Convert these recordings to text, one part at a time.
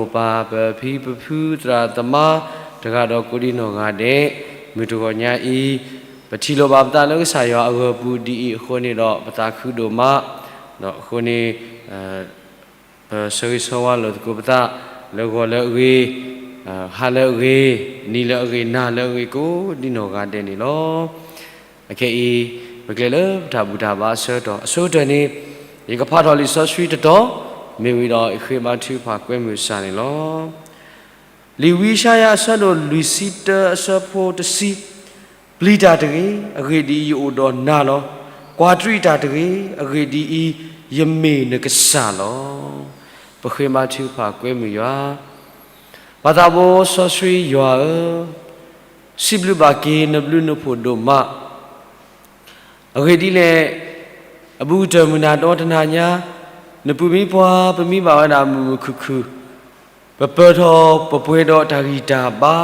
မိၢ်ပၢ်ပဖံပဖုသရၣ်သမါ တဂၤဒီးကိးဒံနီၢ်ဂၤဒဲး, မုၢ်တဂီၤညါအံၤ ပထံၣ်လိာ်ဘၣ်ပသးလၢကစၢ်ယွၤအဂီၢ်ပူၤဒ်အံၤအဃိန့ၣ်ဒီး ပသးခုဒိၣ်မး, ဒီးအဃိန့ၣ် ပဆၢဂ့ၤဆၢဝါလိာ်သကိးပသး လၢဂီၤလၢအဂ့ၤ, ဟါလၢအဂ့ၤ, နံၤလၢအဂ့ၤ, နၤလၢအဂ့ၤ ကိးဒံနီၢ်ဂၤဒဲးန့ၣ်လီၤ. အခဲအံၤ ပကျဲလၢပတၢ်ဘူၣ်တၢ်ဘါအဆၢကတီၢ်, အဆိကတၢၢ်န့ၣ် ယကဖးထီၣ်လံာ်စီဆှံတတီၤ, မ့ၢ်ဝံၤဒီးယဃ့ဘါထုကဖၣ်ကွဲမုာ်စၢ်န့ၣ်လီၤ. လံာ်ဝံယၡါယၤအဆၢဒိၣ်လွံၢ်ဆံတၢအဆၢဖိတဆံ, ပျံၤတၢ်တဂ့ၤ, အဂ့ၢ်ဒ်အံၤ, ယအိၣ်ဒီးနၤလီၤ. ကွၢ်တရံးတၢ်တဂ့ၤ, အဂ့ၢ်ဒ်အံၤ, ယမ့ၢ်နကစၢ်လီၤ. ပဃ့ဘါထုကဖၣ်ကွဲမုာ်ယွၤ, ပၢ်သးဘိစီဆှံယွၤဧၢ, စံးဘျုးဘၣ်က့ၤနဘျုးနဖှိၣ်ဒိၣ်မး အဂ့ၢ်ဒ်လဲၣ်, အဘူးကတၢၢ်မုၢ်နၤဒီတနၤညါ, နပူၤမံပှၤ ပမံဘၣ်ဝဲဒၣ်မုာ်မုာ်ခုၣ်ခုၣ်, ပပၢၤထီၣ်ပပှဲၤဒီးတၢ်ဂံၢ်တၢ်ဘါ,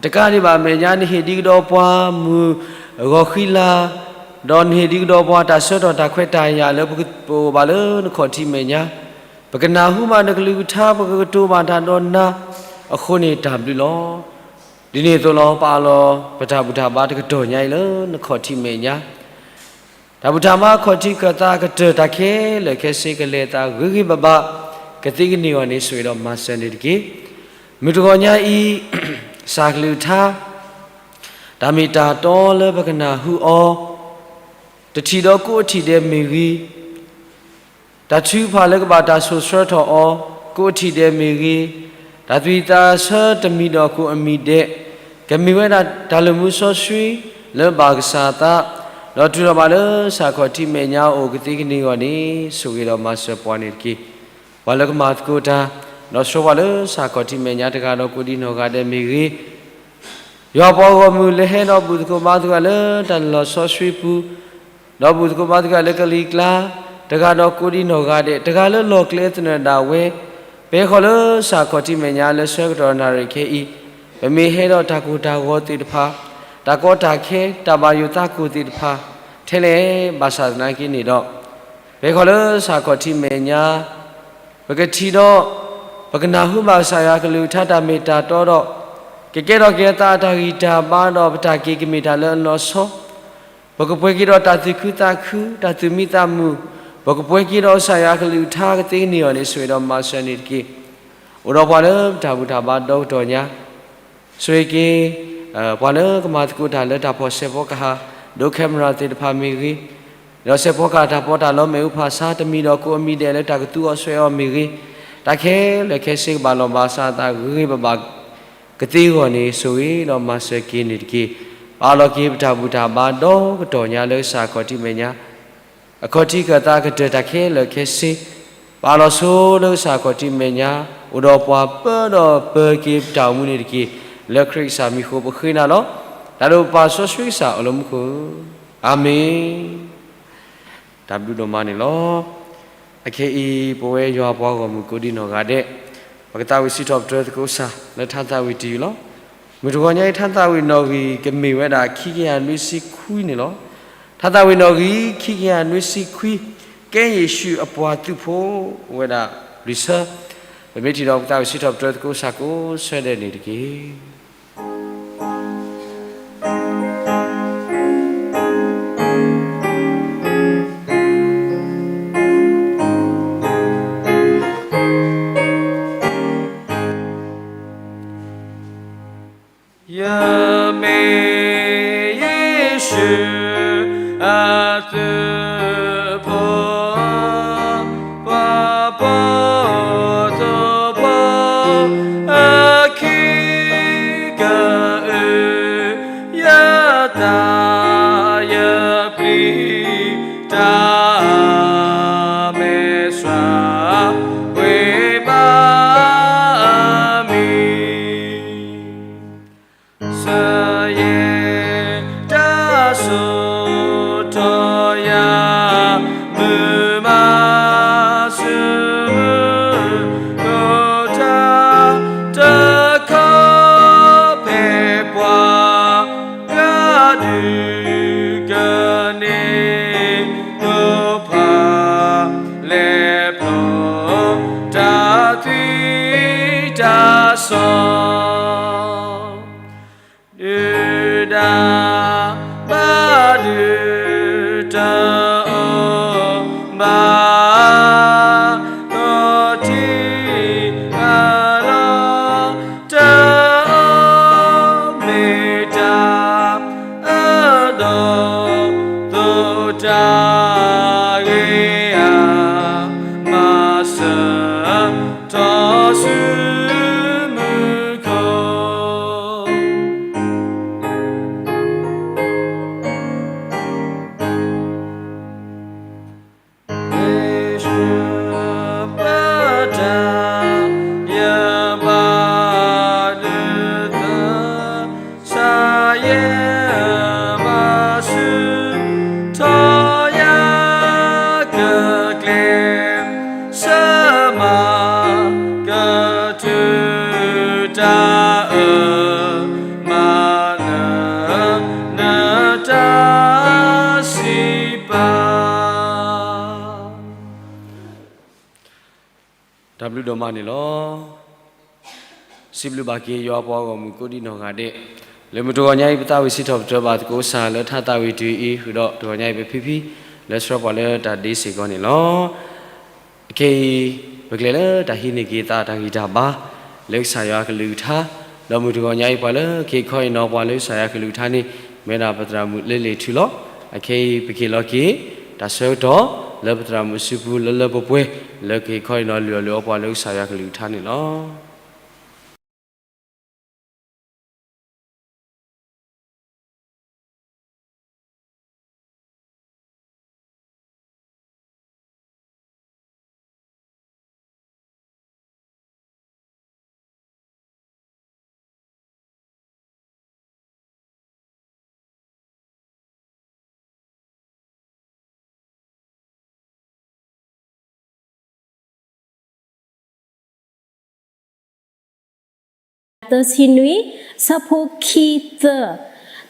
တကးဒံးဘၣ်မဲာ်ညါ နဟ့ၣ်ဒံးကဒီးပှၤမုၢ်ဂီၤဃံလၤ, ဒီးနဟ့ၣ်ဒံးကဒီးပှၤတၢ်ဆၢကတီၢ်တၢ်ခွဲးတၢ်ယာ်လၢပအိၣ်ဘၣ်လၢနခီၣ်ထံးမဲာ်ညါ, ပကနၢ်ဟူဘၣ်နကလုၢ်ကထါ ပကကတိၤဘၣ်တၢ်ဒီးနၤ, အဃိန့ၣ်တၢ်ဘျုးလီၤ. ဒ်န့ၣ်အသိးလီၤ ပအးလီၤပတၢ်ဘူၣ်တၢ်ဘါတကတီၢ်ညါအံၤလၢနခီၣ်ထံးမဲာ်ညါ, တၢ်ဘူၣ်တၢ်ဘါခီၣ်ထံးခၢၣ်သးကတၢၢ်တၢ်ခဲလၢာ်ခဲဆ့ ကလဲၤအသးဂ့ၤဂ့ၤဘၣ်ဘၣ်, ကသ့ကန့ၢ်အီၤန့ၣ် ဆိၣ်ဂ့ၤဒီးမၤစၢၤန့ၣ်တက့ၢ်. မုၢ်တဂီၤညါအံၤ ကစၢ်ကလုၢ်ကထါ တၢ်မ့ၢ်တၢ်တီလၢပကနၢ်ဟူအီၤ, တထံၣ်ဒီးကိးထံၣ်ဒဲးမ့ၢ်ဂ့ၤ, တၢ်ထုကဖၣ်လၢကဘၣ်တၢ်ဆိၣ်ဆှၢထီၣ်အီၤ ကိးထံၣ်ဒဲးမ့ၢ်ဂ့ၤ, တၢ်သွံၣ်သးဆၢတမံၤဒီးကိးအမံၤဒဲး, ကမ့ၢ်ဝဲဒၣ်တၢ်လုၢ်မူစီဆှံလၢဘၣ်ကစၢ်အသး, ဒီးတုၤလီၤဘၣ်လၢကစၢ်ခီၣ်ထံးမဲာ်ညါအအိၣ်ကသ့ကန့ၢ်အဂီၢ်န့ၣ် ဆိၣ်ဂ့ၤဒီးမၤစၢၤပှၤန့ၣ်တက့ၢ်. ပှၤလၢကမၤသကိးတၢ်, ဒီးဆှၢပှၤလၢကစၢ်ခီၣ်ထံးမဲာ်ညါတဂၤဒီးကိးဒံနီၢ်ဂၤဒဲးမ့ၢ်ဂ့ၤ, ယွၤပှၤဂီၢ်မုၢ်လၢဟဲဒီးဘူၣ်သကိးဘါသကိးလၢတၢ်လီၢ်စီဆှံပူၤ, ဒီးဘူၣ်သကိးဘါသကိးလၢကလံၤကျါ, တဂၤဒီးကိးဒံနီၢ်ဂၤဒဲး, တဂၤလၢလီၢ်ကျဲသနၢၣ်ဒၣ်ဝဲ, ပဟဲဃီၤလၢကစၢ်ခီၣ်ထံးမဲာ်ညါလၢဆၢကတီၢ်နၣ်ရံၣ်ခဲအံၤ, ပမ့ၢ်ဟဲဒီးတၢ်ကိၢ်တၢ်ဂီၤသ့ၣ်တဖၣ်, တၢ်ကီတၢ်ခဲ, တၢ်ဘၣ်ယိၣ်သးကိၢ်သ့ၣ်တဖၣ်, ထဲလဲၣ်ဘၣ်ဆၣ်သနာ်က့န့ၣ်ဒီး ပဟဲဃီၤလၢကစၢ်ခီၣ်ထံးမဲာ်ညါ ပကထံၣ်ဒီး ပကနၢ်ဟူဘၣ်ကစၢ်ယွၤကလုၢ်ကထါတၢ်မ့ၢ်တၢ်တီဒီး ကကဲထီၣ်က့ၤအသးအတၢ်ဂံၢ်တၢ်ဘါဒီး ပတၢ်က့ၤကမ့ၢ်တၢ်လၢအလီၤဆီ, ပကပှဲၤက့ၤဒီးတၢ်သူၣ်ခုသးခု တၢ်သူၣ်မံသးမုာ်, ပကပှဲၤက့ၤဒီးကစၢ်ယွၤကလုၢ်ကထါကသ့ကန့ၢ်အီၤန့ၣ် ဆိၣ်ဂ့ၤဒီးမၤစၢၤန့ၣ်တက့ၢ်. အိၣ်ဒီးပှၤလၢပတၢ်ဘူၣ်တၢ်ဘါဒီကတီၢ်ညါ ဆိၣ်ဂ့ၤက့ၤ ပှၤလၢကမၤသကိးတၢ်လၢတၢ်ဖီၣ်စဲးဖီကဟၣ် ဒိး camera သ့ၣ်တဖၣ်မ့ၢ်ဂ့ၤ, ဒီးစဲးဖီကဟၣ်တၢ်ဖီတၢ်လီမ့ၣ်အူဖးဆါ တမံၤဒီးကိးအမံၤဒဲးလၢတၢ်ကသူအီၤစွဲအီၤမ့ၢ်ဂ့ၤ, တၢ်ခဲလၢာ်ခဲဆ့ကဘၣ်လီၢ်ဘၣ်စးအသးဂ့ၤဂ့ၤဘၣ်ဘၣ် ကသ့အဂီၢ်န့ၣ် ဆိၣ်ဂ့ၤဒီးမၤစၢၤက့ၤန့ၣ်တက့ၢ်. ပအးလီၤက့ၤပတၢ်ဘူၣ်တၢ်ဘါဒီကတီၢ်ညါလၢကစၢ်ခီၣ်ထံးမဲာ်ညါ အခီၣ်ထံးခၢၣ်သးကတၢၢ်တၢ်ခဲလၢာ်ခဲဆ့, ပအးလီၤဆိလၢကစၢ်ခီၣ်ထံးမဲာ်ညါ အိၣ်ဒီးပှၤပၢဒီးပၢက့ၤပတၢ်အိၣ်မူန့ၣ်တက့ၢ်. လၢခရံာ်ကစၢ်မံၤဃိပဃ့နၤလီၤ. တၢ်ဒိၣ်ပၢ်စီဆှံကစၢ်အိၣ်လၢမူခိၣ်ဧၢ, အၤမ့ၣ်. တၢ်ဘျုးဒိၣ်မးန့ၣ်လီၤ. အခဲအံၤ ပဝဲယွၤပှၤဂီၢ်မုၢ်ကိးဒံနီၢ်ဂၤဒဲး ပကသးဝံၣ်စံးထီၣ်ပတြၢၤသကိးကစၢ်လၢထါသးဝံၣ်တယုၢ်လီၤ. မုၢ်တဂီၤညါအံၤ ထါသးဝံၣ်နီၣ်ဂံၢ်ကမ့ၢ်ဝဲဒၣ်ခံကယၤနွံဆံခွံန့ၣ်လီၤ. ထါသးဝံၣ်နီၣ်ဂံၢ် ခံကယၤနွံဆံခွံ, ကဲယ့ၣ်ၡူးအပှၤသုးဖိ အိၣ်ဝဲဒၣ်လွံၢ်ဆၢ, ပမ့ၢ်ထံၣ်ဒီးပကသးဝံၣ်စံးထီၣ်ပတြၢၤသကိးကစၢ်ကိးဆၢဒဲးန့ၣ်တက့ၢ်. ယမ့ၢ်ယ့ၣ်ၡူး အသုးဖိ, ပှၤပိာ်ထီၣ်ဖိ အခံကအုး, ယသးယပျံၤတၢ် မဲာ်ဆှးကွံာ်ဘၣ် အမံၤ, စယဲၢ်တၢ်ဆိၣ်ထီၣ်ယၤ တၢ်စီၤ ဒုၣ်ဒါဘၣ်ဒုး တအိၣ်ဘၣ် ဒီးထံအလီၢ် တအိၣ် မ့ၢ်တၢ်အၢဒီးသိး တၢ်ဂ့ၤအမၤစၢၤ ထီၣ်ဆူမူခိၣ် ယ့ၣ်ၡူးပတၢ် ယဘၣ်ဒုးသၢ စးယဲၢ်ဘၣ်ဆူ ထီၣ်ယၤကကျဲၤ ဆၢမၤ ကတုၤတၢ်အၢ မၤလၢနတၢ်စံးပာ် တၢ်ဘျုးဒိၣ်မးန့ၣ်လီၤ. စံးဘျုးဘၣ်က့ၤယွၤပှၤဂီၢ်မုၢ်ကိးဒံနီၢ်ဂၤဒဲး, လၢမုၢ်တဂီၤညါအံၤ ပသးဝံၣ်စံးထီၣ်ပတြၢၤဘၣ်သကိးကစၢ်လၢထါသးဝံၣ်တုၤအံၤ ဃုာ်ဒီးတဂီၤညါအံၤ ပဖံဖံ လၢဆှၢပှၤလၢတၢ်ဒ့စ့ၢ်ကီးန့ၣ်လီၤ. အခဲအံၤ ပကျဲၤလၢတၢ်ဟံးန့ၢ်က့ၤသးတၢ်ဂံၢ်တၢ်ဘါ လၢကစၢ်ယွၤကလုၢ်ကထါ, ဒီးမုၢ်တဂီၤညါအံၤ ပှၤလၢက့ၤခီအံၤနီၤ ပှၤလၢကစၢ်ယွၤကလုၢ်ကထါန့ၣ် မ့ၢ်ဒၣ်ပသရၣ်မုၣ်လၢလ့ၣ်ထူလီၤ. အခဲအံၤ ပက့ၤလီၤက့ၤ တၢ်ဆၢကတီၢ် လၢပသရၣ်မုၣ်စုပူၤလၢလၢပှဲၤပှဲၤ လၢက့ၤခီအံၤနီၤ လုၢ်အီၣ်လုၢ်အီပှၤလၢကစၢ်ယွၤကလုၢ်ကထါန့ၣ်လီၤ. သၢဆံနွံ, ဆၢဖိခံသၢ,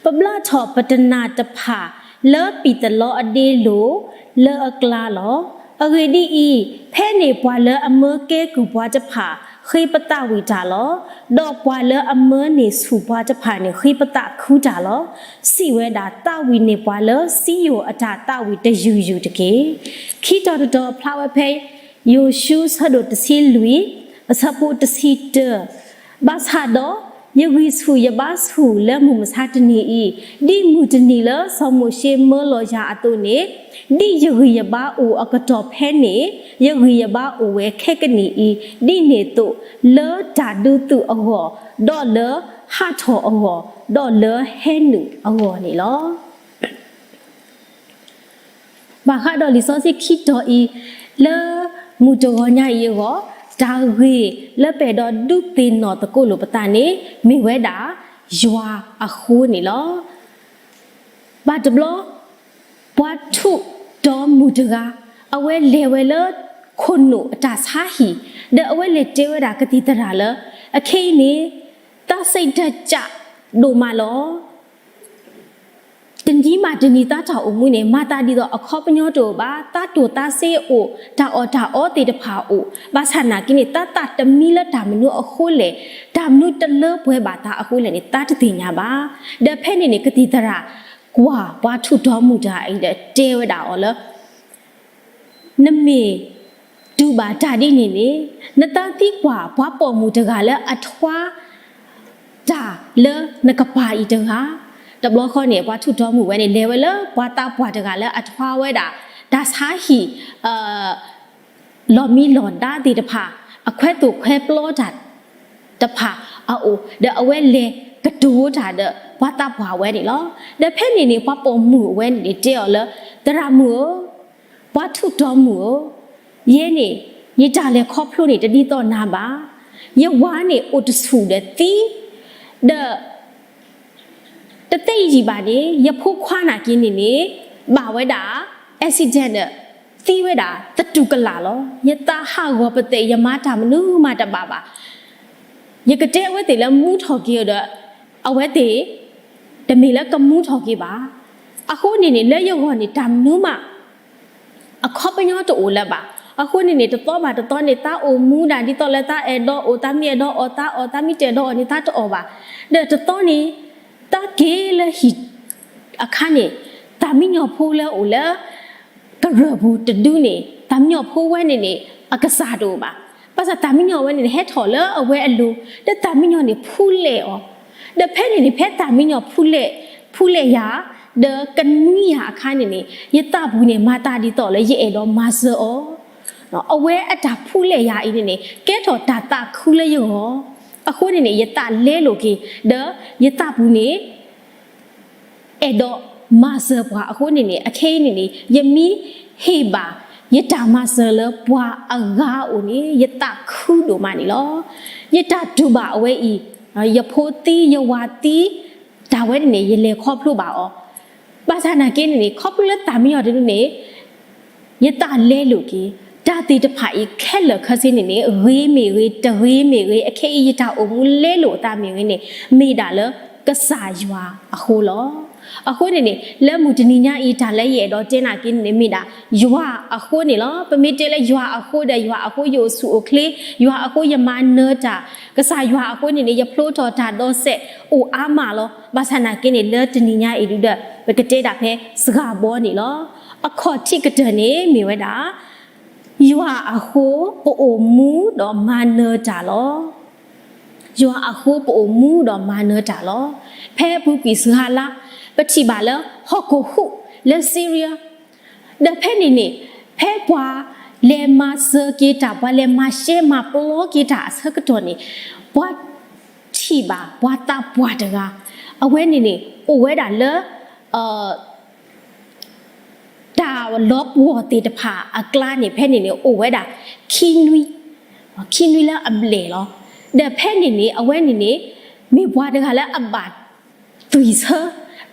ပဘျၣ်ထီၣ်ပတနၢ်တဖၣ် လၢပံၢ်သလီအဒ့လိၤ လၢအကျါလီၤ. အဂ့ၢ်ဒ်အံၤ, ဖဲန့ၣ်ပှၤလၢအမၢကဲကုၢ်ပှၤတဖၣ် ဃ့ပသးဝံၣ်တၢ်လီၤ. ဒီးပှၤလၢအမၢန့ၢ်ဆူၣ်ပှၤတဖၣ်န့ၣ် ဃ့ပသးခုတၢ်လီၤ. စံးဝဲဒၣ်, သးဝံၣ်န့ၢ်ပှၤလၢစံယိၣ်အတၢ်သးဝံၣ်တယုၢ်ယုၢ်တက့ၢ်. ခံတီၤတတီၤဖျါဝဲဖဲ ယိၤၡူ ဆၢဒိၣ်တဆံလွံၢ်, အဆၢဖိတဆံတၢ, ဘၣ်ဆၣ်ဒီး ယဂံၢ်ဆူၣ်ယဘါဆူၣ်လၢမုၢ်မဆါတနံၤအံၤ, ဒ်မုၢ်တနံၤလၢစီၤမိၤၡ့မၢလီၤယၤအသိးန့ၣ်, ဒ်ယဂံၢ်ယဘါအိၣ်အကတီၢ်ဖဲန့ၣ်, ယဂံၢ်ယဘါအိၣ်ဝဲခဲကနံၣ်အံၤ, ဒ်န့ၣ်သိး လၢတၢ်ဒုးသုးအဂီၢ်, ဒီးလၢဟးထီၣ်အဂီၢ်, ဒီးလၢဟဲနုာ်အဂီၢ်န့ၣ်လီၤ. ဘၣ်ဃးဒီးလံာ်စီဆှံခံတီၤအံၤ, လၢမုၢ်တဂီၤညါအံၤအဂီၢ်, တၢ်ဂ့ၢ်လၢပအဲၣ်ဒိးဒုးသ့ၣ်နီၣ်သကိးလိာ်ပသးန့ၣ် မ့ၢ်ဝဲဒၣ်ယွၤအဃိန့ၣ်လီၤ. ဘၣ်တဘျီ ပှၤထူးတီၤမုၢ်တဂၤ, အဝဲလဲၤဝဲလၢခိၣ်နူာ်အတၢ်ဆါဟံၣ်, ဒီးအဝဲလဲၤတဲဝဲဒၣ်ကသံၣ်သရၣ်လၢ အခဲအံၤန့ၣ် သးစံးတၢ်ကၢ်ဒိၣ်မးလီၤ. တနံၤမးတနံၤသးတၢ်အိၣ်မူန့ၣ် မၤသးဒ်သိးအခီပညီတအိၣ်ဘၣ်, သးတိၢ်သးစ့အိၣ်, တၢ်အီၣ်တၢ်အီသ့ၣ်တဖၣ်အိၣ်, ဘၣ်ဆၣ်နာ်က့န့ၣ် သးသးတမံလၢတၢ်မနုၤအဃိလဲၣ်, တၢ်မနုၤတလၢပှဲၤဘၣ်သးအဃိလဲၣ်န့ၣ် သးတသ့ၣ်ညါဘၣ်. ဒီးဖဲန့ၣ်န့ၣ် ကသံၣ်သရၣ်ကွၢ်ပှၤထူးတီၤမုၢ်တဂၤအံၤဒီးတဲဝဲဒၣ်အီၤလၢ နမ့ၢ်တူၢ်ဘၣ်တၢ်ဒ်န့ၣ်န့ၣ်, နသးသံကွၢ်ပှၤပိာ်မုၣ်တဂၤလၢအထွါတၢ်လၢနကပၤအံၤတဂၤ. တဘျီဃီန့ၣ် ပှၤထူးတီၤမုၢ်ဝဲန့ၣ် လဲၤဝဲလၢပှၤသးပှၢ်တဂၤလၢအထွါဝဲဒၣ် တၢ်ဆါဟံၣ် လီၢ်မံလီၢ်ဒါသ့ၣ်တဖၣ်, အခွဲသိၣ်ခွဲပျီတၢ်တဖၣ်အအိၣ်, ဒီးအဝဲလဲၤကတိၤတၢ်ဒီးပှၤသးပှၢ်ဝဲန့ၣ်လီၤ. ဒီးဖဲန့ၣ်န့ၣ် ပှၤပိာ်မုၣ်ဝဲန့ၣ်တဲအီၤလၢ သရၣ်မုၣ်ဧၢ, ပှၤထူးတီၤမုၣ်ဧၢ, ယဲန့ၣ် ယတၢ်လဲၤခီဖျိန့ၣ်တဒ်သိးနၤဘၣ်. ယဝၤန့ၣ်အိၣ်တဆူၣ်ဒီးသံ, ဒီး တသ့ယံာ်ဘၣ်န့ၣ် ယဖိခွါနာ်က့န့ၣ်န့ၣ် ဘၣ်ဝဲဒၣ် accident ဒီး သံဝဲဒၣ်သတူၢ်ကလာ်လီၤ. ယသးဟးဂီၤပသဲး ယမၤတၢ်မနုၤမးတဘၣ်ဘၣ်. ယကတဲအဝဲသ့ၣ်လၢမူထီၣ်က့ၤအီၤဒီး အဝဲသ့ၣ် တမ့ၢ်လၢကမူထီၣ်က့ၤဘၣ်. အဃိန့ၣ်န့ၣ် လၢယဂီၢ်န့ၣ် တၢ်မနုၤမး အခီပညီတအိၣ်လၢၤဘၣ်. အဃိန့ၣ်န့ၣ် တသီဘၣ်တသီန့ၣ် တၢ်အိၣ်မူဒၣ်ဒ်သိးလၢတၢ်အဲၣ်ဒိးအိၣ်, တၢ်မ့ၢ်အဲၣ်ဒိးအီၣ်တၢ်အီၣ်, တၢ်မ့ၢ်တအဲၣ်ဒိးအီၣ်န့ၣ် တၢ်တအီၣ်ဘၣ်. ဒီးတသီန့ၣ် တၢ်က့ၤလၢဟံၣ်အခါန့ၣ် သၣ်မံယီၤဖိလၢအအိၣ်လၢ ကရၢၢ်ပူၤတဒုန့ၣ် သၣ်မံယီၤဖိဝဲန့ၣ်န့ၣ် အကစၢ်တအိၣ်ဘၣ်. ဘၣ်ဆၣ်သၣ်မံယီၤဝဲန့ၣ်န့ၣ် ဟဲထီၣ်လၢအဝဲအလိၤ, ဒီးသၣ်မံယီၤန့ၣ်ဖူလဲၣ်အီၤ. ဒီးဖဲန့ၣ်န့ၣ် ဖဲသၣ်မံယီၤဖူလဲၣ်, ဖူလဲၣ်ယၤ, ဒီးကနွံယၤအခါန့ၣ်န့ၣ် ယသးပူၤန့ၣ် မၤသးဒ်သိးလၢယအဲၣ်ဒိးမၤစၢၤအီၤ. အဝဲအတၢ်ဖူလဲၣ်ယၤအံၤန့ၣ်န့ၣ် ကဲထီၣ်တၢ်သးခုလၢယဂီၢ်. အဃိန့ၣ်န့ၣ် ယသးလဲလိာ်က့ၤ, ဒီးယသးပူၤန့ၣ် အဲၣ်ဒိးမၤစၢၤပှၤအဃိန့ၣ်န့ၣ် အခဲအံၤန့ၣ်န့ၣ် ယမ့ၢ်ဟ့ၣ်ဘၣ်ယတၢ်မၤစၢၤလၢပှၤအဂၤအအိၣ်န့ၣ် ယသးခုဒိၣ်မးန့ၣ်လီၤ. ယတၢ်တူၢ်ဘၣ်အဝဲအံၤ, ယဖိသံ ယဝၤသံ တၢ်ဝဲန့ၣ်န့ၣ် ယလဲၤခီဖျိဘၣ်အီၤ. ဘၣ်ဆၣ်နာ်က့န့ၣ်န့ၣ် ခီဖျိလၢသၣ်မံယီၤတဒုန့ၣ် ယသးလဲလိာ်က့ၤ, တၢ်သ့ၣ်တဖၣ်အံၤခဲလၢာ်ခဲဆ့န့ၣ်န့ၣ် ဂ့ၤမ့ၢ်ဂ့ၤ တဂ့ၤမ့ၢ်ဂ့ၤ အခဲအံၤယတၢ်အိၣ်မူလဲလိာ်အသးမ့ၢ်ဂ့ၤန့ၣ် မ့ၢ်ဒၣ်လၢကစၢ်ယွၤအဃိလီၤ. အဃိန့ၣ်န့ၣ် လၢမုၢ်တနံၤညါအံၤ တၢ်လၢယအဲၣ်ဒိးတဲနာ်က့န့ၣ်န့ၣ် မ့ၢ်ဒၣ်ယွၤအဃိန့ၣ်လီၤ. ပမ့ၢ်တဲလၢယွၤအဃိဒီး ယွၤအဃိယအိၣ်ဆူၣ်အိၣ်ချ့, ယွၤအဃိယမၤနၢၤတၢ်, ကစၢ်ယွၤအဃိန့ၣ်န့ၣ် ယဖျိထီၣ်တၢ်ဒီးစဲးအိၣ်အါမးလီၤ. ဘၣ်ဆၣ်နာ်က့န့ၣ် လၢတနံၤညါအံၤဒုဒီး ပကတဲဒၣ်ဖဲစှၤဘီန့ၣ်လီၤ. အခီၣ်ထံးကတၢၢ်န့ၣ် မ့ၢ်ဝဲဒၣ် ယွၤအဃိပအိၣ်မူဒီးမၤနၢၤတၢ်လီၤ. ယွၤအဃိပအိၣ်မူဒီးမၤနၢၤတၢ်လီၤ. ဖဲအပူၤကွံာ်စှၤလါ ပထံၣ်ဘၣ်လၢဟီၣ်ခိၣ်ဟူးလၢ Syria ဒီးဖဲန့ၣ်န့ၣ် ဖဲပှၤလဲၤမၤစၢၤက့ၤတၢ် ပှၤလဲၤမၤရှဲမၤပျီက့ၤတၢ်အဆၢကတီၢ်န့ၣ် ပှၤထံၣ်ဘၣ်ပှၤသးပှၢ်တဂၤ အဝဲန့ၣ်န့ၣ် အိၣ်ဝဲဒၣ်လၢ တၢ်လီၤပှီၢ်သ့ၣ်တဖၣ်အကျါန့ၣ် ဖဲန့ၣ်န့ၣ် အိၣ်ဝဲဒၣ် ခံနွံ, ခံနွံလၢအဘျဲၣ်လီၤ. ဒီးဖဲန့ၣ်န့ၣ် အဝဲန့ၣ်န့ၣ် မ့ၢ်ပှၤတဂၤလၢအဘၣ်သွံၣ်ဆၢ,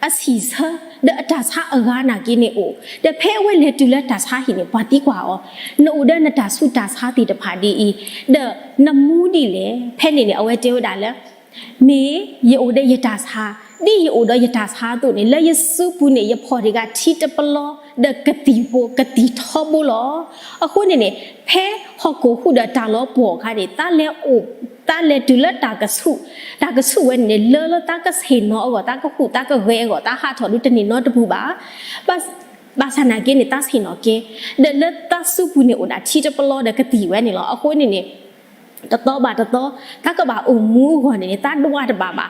အဆံၣ်ဆၢ, ဒီးအတၢ်ဆါအဂၤနာ်က့န့ၣ်အိၣ်, ဒီးဖဲအဝဲလဲၤတုၤလၢတၢ်ဆါဟံၣ်န့ၣ် ပှၤသံကွၢ်အီၤ, နအိၣ်ဒီးနတၢ်ဆူးတၢ်ဆါသ့ၣ်တဖၣ်ဒ်အံၤ, ဒီးနမူဒ်လဲၣ်. ဖဲန့ၣ်န့ၣ် အဝဲတဲဝဲဒၣ်လၢ မ့ၢ်ယအိၣ်ဒီးယတၢ်ဆါ, ဒ်ယအိၣ်ဒီးယတၢ်ဆါအသိးန့ၣ် လၢယစုပူၤန့ၣ် ယဖီၣ်တ့ၢ်က့ၤထံတပလီ ဒီးကသံၣ်ဖိကသံၣ်ထီဘိလီၤ. အဃိန့ၣ်န့ၣ် ဖဲဟီၣ်ခိၣ်ဟူးဒီးတၢ်လီၤပှီၢ်အခါန့ၣ် တၢ်လဲၤအိၣ်, တၢ်လဲၤတုၤလၢတၢ်ကဆူး, တၢ်ကဆူးဝဲန့ၣ်န့ၣ် လၢလၢတၢ်ကဆ့ၣ်နီၤအဂီၢ်, တၢ်ကဟူးတၢ်ကဂဲၤအဂီၢ်, တၢ်ဟးထီၣ်ဒုတန့ၢ်နီတပူၤဘၣ်. ဘၣ်ဆၣ်နာ်က့န့ၣ် တၢ်ဆ့ၣ်နီၤကဲ, ဒီးလၢတၢ်စုပူၤန့ၣ်အိၣ်ဒၣ်ထံတပလီဒီးကသံၣ်ဝဲန့ၣ်လီၤ. အဃိန့ၣ်န့ၣ် တသီဘၣ်တသီ တၢ်ကဘၣ်အိၣ်မူအဂီၢ်န့ၣ်န့ၣ် တၢ်ဒွးတဘၣ်ဘၣ်,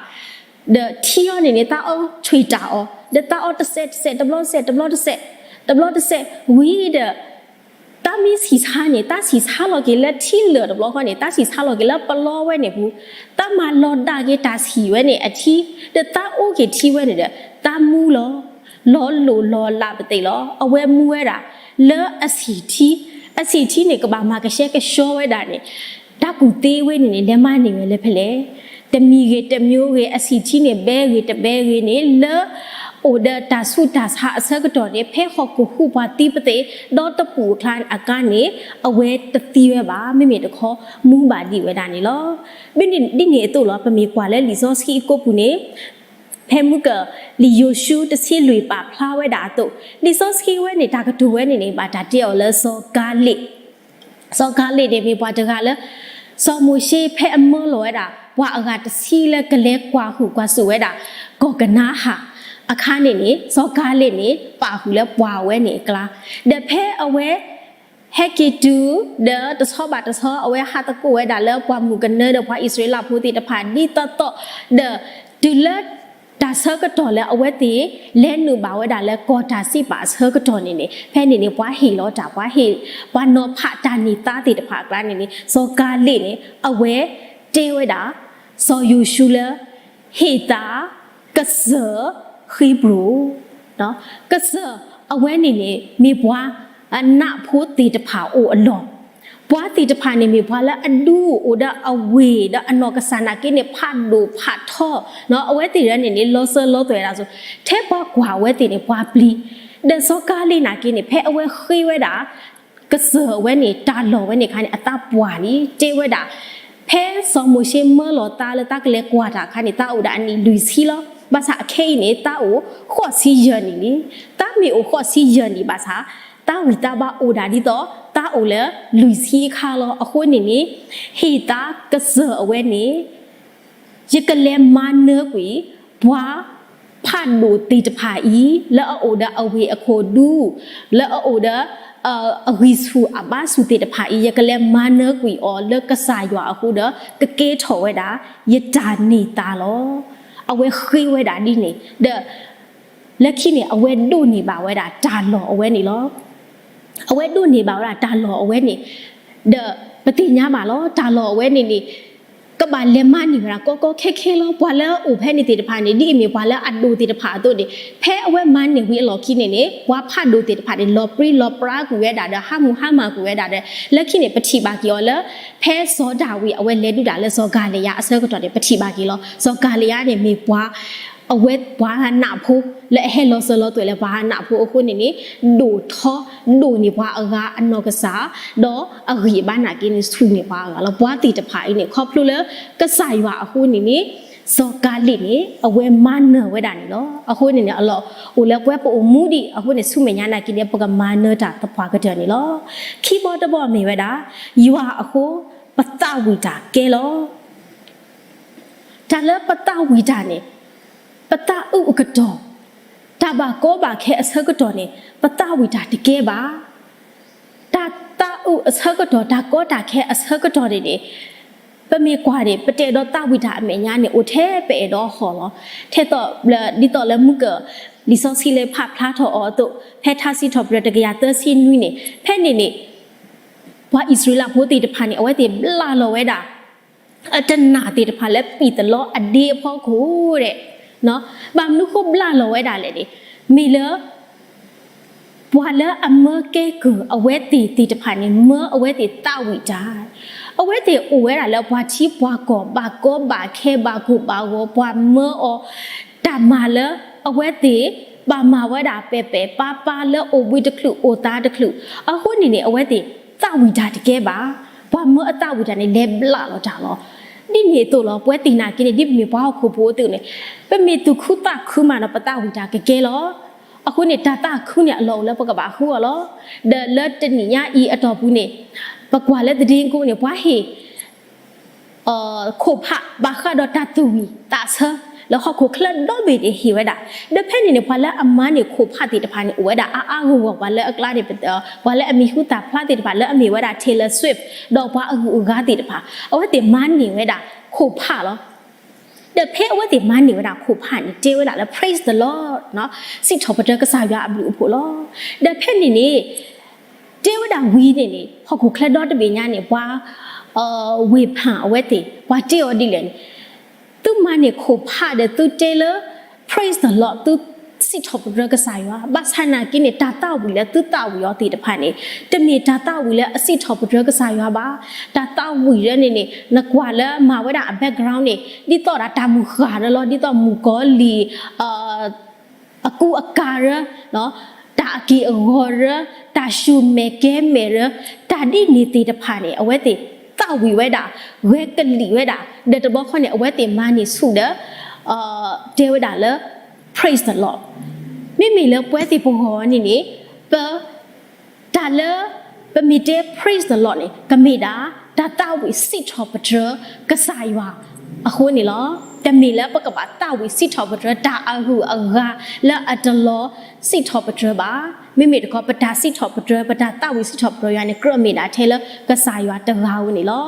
ဒီးထံအီၤန့ၣ်န့ၣ် တၢ်အီၣ်ဆှံတၢ်အီၤ, ဒီးတၢ်အီၣ်တစဲးတစဲး တဘျီတစဲး တဘျီတစဲး, တဘျီတစဲးဝံၤဒီး တၢ်မ့ၢ်ဆံၣ်ဆါန့ၣ် တၢ်ဆံၣ်ဆါလီၤက့ၤလၢထံလၢာ်တဘျီဃီန့ၣ် တၢ်ဆံၣ်ဆါလီၤက့ၤလၢပလီဝဲန့ၣ်ပူၤ, တၢ်မၤလီၤဒၣ်က့ၤတၢ်ဆံၣ်ဝဲန့ၣ်အထံ, ဒီးတၢ်အိၣ်က့ၤထံဝဲန့ၣ်ဒီး တၢ်မူလီၤ, လီၤလိၢ်လီၤလးပသ့ၣ်လီၤ. အဝဲမူဝဲဒၣ်လၢအဆံၣ်ထံ, အဆံၣ်ထံန့ၣ် ကဘၣ်မၤကဆှဲကဆှီဝဲဒၣ်န့ၣ် တၢ်ကူၣ်သ့ဝဲန့ၣ်န့ၣ် လဲၤမၤန့ၢ်ဝဲလၢဖဲလဲၣ်. တမံၤဂ့ၤတမံၤဂ့ၤ အဆံၣ်ထံန့ၣ် ဘဲဂ့ၤတဘဲဂ့ၤန့ၣ် လၢအိၣ်ဒီးတၢ်ဆူးတၢ်ဆါအဆၢကတီၢ်န့ၣ် ဖဲဟီၣ်ခိၣ်ဟူးပှၤသံပသ့ၣ် ဒီတပူၤအကျါအကါန့ၣ် အဝဲတသံဝဲဘၣ်, မ့မ့ၢ်တခီ မူဘၣ်ဒံးဝဲဒၣ်န့ၣ်လီၤ. ဒ်န့ၣ်အသိးလီၤ ပမ့ၢ်ကွၢ်လၢလံာ်စီဆှံအကိးပူၤန့ၣ် ဖဲမုၢ်က လံာ်ယိၤၡူတဆံလွံၢ်ပာ်ဖျါဝဲဒၣ်အသိး လံာ်စီဆှံဝဲန့ၣ် တၢ်ကတိၤဝဲန့ၣ်န့ၣ် ဘၣ်တၢ်တဲအီၤလၢစီၤကၤလ့း, စီၤကၤလ့းန့ၣ် မ့ၢ်ပှၤတဂၤလၢ စီၤမိၤၡ့ဖဲအမၢလီၤဝဲဒၣ် ပှၤအဂၤတဆံလၢကလဲၤကွၢ်ဟုၣ်ကွၢ်စူၣ်ဝဲဒၣ် ကီၢ်ကနၤအၣ်အခါန့ၣ်န့ၣ် စီၤကၤလ့းန့ၣ် ပာ်ဃုာ်လၢပှၤဝဲန့ၣ်အကျါ, ဒီးဖဲအဝဲ ဟဲက့ၤတုၤ ဒီးတဆီဘၣ်တဆီ အဝဲဟးသကိးဝဲဒၣ်လၢပှၢ်မုၢ်ကနၢဒီးပှၤအံၣ်စရ့လးဖိသ့ၣ်တဖၣ်ဒ်သိးသိး, ဒီးတုၤလၢတၢ်ဆၢကတီၢ်လၢအဝဲသ့ၣ် လဲၤနုာ်ဘၣ်ဝဲဒၣ်လၢကီၢ်တၢ်စံးပာ်အဆၢကတီၢ်န့ၣ်န့ၣ် ဖဲန့ၣ်န့ၣ် ပှၤဟ့ၣ်လီၤတၢ် ပှၤဟ့ၣ် ပှၤနီၤဖးတၢ်န့ၢ်သါသ့ၣ်တဖၣ်အကျါန့ၣ်န့ၣ် စီၤကၤလ့းန့ၣ် အဝဲတဲဝဲဒၣ် စီၤယိၤၡူလၢ ဟ့ၣ်သး ကစၢၢ်ဃံးပြူၤ, ကစၢၢ်အဝဲန့ၣ်န့ၣ် မ့ၢ်ပှၤအနးဖိသ့ၣ်တဖၣ်အိၣ်အလီၢ်, ပှၤသ့ၣ်တဖၣ်န့ၣ်မ့ၢ်ပှၤလၢအဒူအိၣ်ဒီးအဝ့ၢ်ဒီးအနီၢ်ကစၢ်နာ်က့န့ၣ် ဖးဒိၣ်ဖးထီ, အဝဲသ့ၣ်ဒၣ်န့ၣ်န့ၣ် လီၤစၢၤလီၤသွဲၣ်ဒၣ်ဆိ, ထဲပှၤကွၢ်ဝဲသ့ၣ်န့ၣ် ပှၤပျံၤ, ဒီးစီၤကၤလ့းနာ်က့န့ၣ် ဖဲအဝဲဃ့ဝဲဒၣ် ကစၢၢ်အဝဲန့ၣ် တၢ်လီၢ်ဝဲန့ၣ်အခါန့ၣ် အသးပှၢ်လံ, တဲဝဲဒၣ် ဖဲစီၤမိၤၡ့မၢလီၤသးလၢသးကလဲၤကွၢ်တၢ်အခါန့ၣ် သးအိၣ်ဒၣ်အနံၣ်လွံၢ်ဆံလီၤ. ဘၣ်ဆၣ်အခဲအံၤန့ၣ် သးအိၣ်ဃိးဆံယဲၢ်နံၣ်လံ. သးမ့ၢ်အိၣ်ဃိးဆံယဲၢ်နံၣ်ဘၣ်ဆၣ် သးဝံၣ်သးဘါအိၣ်ဒၣ်ဒ်သိး တၢ်အိၣ်လၢလွံၢ်ဆံအခါလီၤ. အဃိန့ၣ်န့ၣ် ဟ့ၣ်သါကစၢၢ်အဝဲန့ၣ် ယကလဲၤမၤနၢၤကွံာ် ပှၤဖးဒိၣ်သ့ၣ်တဖၣ်အံၤ လၢအအိၣ်ဒီးအဝ့ၢ်အခိၣ်ဒူ လၢအအိၣ်ဒီး အဂံၢ်ဆူၣ်အဘါဆူၣ်သ့ၣ်တဖၣ်အံၤ ယကလဲၤမၤနၢၤကွံာ်အီၤလၢကစၢ်ယွၤအဃိဒီး ကကဲထီၣ်ဝဲဒၣ် ယတၢ်န့ၢ်သါလီၤ. အဝဲဃ့ဝဲဒၣ်ဒ်န့ၣ် ဒီး လၢခံန့ၣ် အဝဲဒိးန့ၢ်ဘၣ်ဝဲဒၣ်တၢ်လီၢ်အဝဲန့ၣ်လီၤ. အဝဲဒိးန့ၢ်ဘၣ်ဝဲဒၣ်တၢ်လီၢ်အဝဲန့ၣ် ဒီးပသ့ၣ်ညါဘၣ်လီၤ တၢ်လီၢ်အဝဲန့ၣ်န့ၣ် ကဘၣ်လဲၤမၤန့ၢ်ဝဲဒၣ်ကီကီခဲခဲလီၤ. ပှၤလၢအအိၣ်ဖဲန့ၣ်သ့ၣ်တဖၣ်န့ၣ် ဒ်အမ့ၢ်ပှၤလၢအဒိၣ်သ့ၣ်တဖၣ်အသိးန့ၣ် ဖဲအဝဲမၤန့ၢ်ဝံၤအလီၢ်ခံန့ၣ်န့ၣ် ပှၤဖးဒိၣ်သ့ၣ်တဖၣ်န့ၣ် လီၤပြံလီၤပြါကွံာ်ဝဲဒၣ်ဒီး ဟါမၢ်ဟါမၢ်ကွံာ်ဝဲဒၣ်ဒီး လၢခံန့ၣ် ပထံၣ်ဘၣ်က့ၤအီၤလၢ ဖဲစီၤဒၤဝံးအဝဲလဲၤဒုးတၢ်လၢစီၤကၤလံယါအဆၢကတီၢ်န့ၣ် ပထံၣ်ဘၣ်က့ၤလီၤ. စီၤကၤလံယါန့ၣ်မ့ၢ်ပှၤ အဝဲပှၤနးဖိ လၢအဟဲလီၤစၢၤလီၤသွဲၣ်လၢပှၤနးဖိအဃိန့ၣ်န့ၣ် ဒိၣ်ထီ ဒိၣ်န့ၢ်ပှၤအဂၤအနီၢ်ကစၢ် ဒီးအဂံၢ်အဘါနာ်က့န့ၣ် ဆူၣ်န့ၢ်ပှၤအဂၤလီၤ. ပှၤသ့ၣ်တဖၣ်အံၤန့ၣ် ခီဖျိလၢကစၢ်ယွၤအဃိန့ၣ်န့ၣ် စီၤကၤလံန့ၣ် အဝဲမၤနၢၤဝဲဒၣ်န့ၣ်လီၤ. အဃိန့ၣ်န့ၣ် အလီၢ်အိၣ်လၢပဝဲပအိၣ်မူဒံးအဃိန့ၣ် ဆူမဲာ်ညါနာ်က့န့ၣ် ပကမၤနၢၤတၢ်သပှၢ်ကတၢၢ်န့ၣ်လီၤ. ခံဘီတဘီမ့ၢ်ဝဲဒၣ် ယွၤအဃိ ပသးဝံၣ်တၢ်ကဲလီၤ. တၢ်လၢပသးဝံၣ်တၢ်န့ၣ် ပသးအုးအကတီၢ် တၢ်ဘၣ်ကီဘၣ်ခဲအဆၢကတီၢ်န့ၣ် ပသးဝံၣ်တၢ်တကဲဘၣ်. တၢ်သးအုးအဆၢကတီၢ် တၢ်ကီတၢ်ခဲအဆၢကတီၢ်န့ၣ်န့ၣ် ပမ့ၢ်ကွၢ်န့ၣ် ပတအဲၣ်ဒိးသးဝံၣ်တၢ်အမဲာ်ညါန့ၣ် အိၣ်ထဲပအဲၣ်ဒိးဟီၣ်လီၤ. ထဲသိး ဒ်သိးလၢမုၢ်ကၢၢ် လံာ်စီဆှံလၢဖးဖျါထီၣ်အီၤအသိး ဖဲထါစံးထီၣ်ပတြၢၤတကယၤသၢဆံနွံန့ၣ် ဖဲန့ၣ်န့ၣ် ပှၤအံၣ်စရ့လးဖိသ့ၣ်တဖၣ်န့ၣ် အဝဲသ့ၣ်ဘျၣ်လီၤဝဲဒၣ် အတနၢ်သ့ၣ်တဖၣ်လၢပံၣ်သလီအဒ့အဖီခိၣ်ဒီး ဘၣ်မနုၤဃိဘျၣ်လီၤဝဲဒၣ်လဲၣ်န့ၣ် မ့ၢ်လၢ ပှၤလၢအမၢကဲကုၢ်အဝဲသ့ၣ်သ့ၣ်တဖၣ်န့ၣ် မၢအဝဲသ့ၣ်သးဝံၣ်တၢ်, အဝဲသ့ၣ်အိၣ်ဝဲဒၣ်လၢပှၤထံပှၤကီၢ် ဘၣ်ကီဘၣ်ခဲ ဘၣ်ကိၢ်ဘၣ်ဂီၤ ပှၤမၢအီၤ တၢ်မၤလၢ အဝဲသ့ၣ် ဘၣ်မၤဝဲဒၣ်ပဲာ်ပဲာ်ပါပါလၢအိၣ်ဘှံးတချုးအိၣ်သါတချုး, အဃိန့ၣ်န့ၣ် အဝဲသ့ၣ်သးဝံၣ်တၢ်တကဲဘၣ်, ပှၤမၢအသးဝံၣ်တၢ်န့ၣ် လဲၤဘျးလီၤတၢ်လီၤ. ဒ်န့ၣ်အသိးလီၤ ပဝဲသ့ၣ်နာ်က့န့ၣ် ဒ်ပမ့ၢ်ပှၤဟီၣ်ခိၣ်ဖိအသိးန့ၣ် ပမ့ၢ်သူၣ်ခုသးခုမးဒီး ပသးဝံၣ်တၢ်ကကဲလီၤ. အဃိန့ၣ် တၢ်သးခုန့ၣ် အလီၢ်အိၣ်လၢပကဘၣ်ဃုအီၤလီၤ. ဒီးလၢတနံၣ်ညါအံၤအတီၢ်ပူၤန့ၣ် ပကွၢ်လၢသဒ့ကိန့ၣ် ပှၤဟ့ၣ် ခိၣ်ဖး ဘၣ်ဃးဒီးတၢ်သူၣ်ဝံၣ်သးဆၢ လၢဟီၣ်ခိၣ်ချၢဒီဘ့ၣ်န့ၣ်ဟ့ၣ်ဝဲဒၣ်, ဒီးဖဲန့ၣ်န့ၣ် ပှၤလၢအမၤန့ၢ်ခိၣ်ဖးသ့ၣ်တဖၣ်န့ၣ် အိၣ်ဝဲဒၣ်အါအါဂီၢ်ဂီၢ်, ပှၤလၢအကျါန့ၣ် ပှၤလၢအမံၤဟူသၣ်ဖျါသ့ၣ်တဖၣ် လၢအမ့ၢ်ဝဲဒၣ် Taylor Swift ဒီးပှၤအဂုၤအဂၤသ့ၣ်တဖၣ် အဝဲသ့ၣ်မၤန့ၢ်ဝဲဒၣ်ခိၣ်ဖးလီၤ. ဒီးဖဲအဝဲသ့ၣ်မၤန့ၢ်ဝဲဒၣ်ခိၣ်ဖးန့ၣ် တဲဝဲဒၣ်လၢ Praise the Lord စံးထီၣ်ပတြၢၤကစၢ်ယွၤအဘျုးအဖှိၣ်လီၤ. ဒီးဖဲန့ၣ်န့ၣ် တဲဝဲဒၣ်ဝံၤန့ၣ်န့ၣ် ဟီၣ်ခိၣ်ချၢဒီတဘ့ၣ်ညါန့ၣ် ပှၤ ဝ့ၢ်ဖၣ်အဝဲသ့ၣ် ပှၤတဲအီၤဒ်လဲၣ်န့ၣ် သုမၤန့ၢ်ခိၣ်ဖးဒီးသုတဲလၢ Praise the Lord သုစံးထီၣ်ပတြၢၤကစၢ်ယွၤ, ဘၣ်ဆၣ်နာ်က့န့ၣ် တၢ်သးဝံၣ်လၢသုသးဝံၣ်အီၤသ့ၣ်တဖၣ်န့ၣ် တမ့ၢ်တၢ်သးဝံၣ်လၢအစံးထီၣ်ပတြၢၤကစၢ်ယွၤဘၣ်. တၢ်သးဝံၣ်လၢန့ၣ်န့ၣ် နကွၢ်လၢမၤဝဲဒၣ်အ background န့ၣ် ဒ်သိးဒၣ်တၢ်မုၢ်ဃၢ်ရၢလီၤ, ဒ်သိးမုၣ်ကီၤလံၢ် အကူအကၤရၢ, တၢ်အက့ၢ်အဂီၤရၢ, တၢ်ဆူၣ်မဲာ်ကဲမဲာ်ရၢ, တၢ်ဒ်န့ၣ်သ့ၣ်တဖၣ်န့ၣ် အဝဲသ့ၣ်သးဝံၣ်ဝဲဒၣ်, ဂဲၤကလံၣ်ဝဲဒၣ်, ဒီးတဘျီဃီန့ၣ် အဝဲသ့ၣ်မၤန့ၢ်ဆူၣ်ဒီး တဲဝဲဒၣ်လၢ Praise the Lord. မ့မ့ၢ်လၢပဝဲသ့ၣ်ပဂီၢ်န့ၣ်န့ၣ် ပ တၢ်လၢ ပမ့ၢ်တဲ Praise the Lord န့ၣ် ကမ့ၢ်ဒၣ် တၢ်သးဝံၣ်စံးထီၣ်ပတြၢၤကစၢ်ယွၤအဃိန့ၣ်လီၤ. တမ့ၢ်လၢပကဘၣ်သးဝံၣ်စံးထီၣ်ပတြၢၤတၢ်အဂုၤအဂၤလၢအတလီၤစံးထီၣ်ပတြၢၤဘၣ်. မ့မ့ၢ်တခီ ပတၢ်စံးထီၣ်ပတြၢၤ ပတၢ်သးဝံၣ်စံးထီၣ်ပတြၢၤယွၤန့ၣ် ကြၢးမ့ၢ်ဒၣ်ထဲလၢကစၢ်ယွၤတဂၤဧိၤန့ၣ်လီၤ.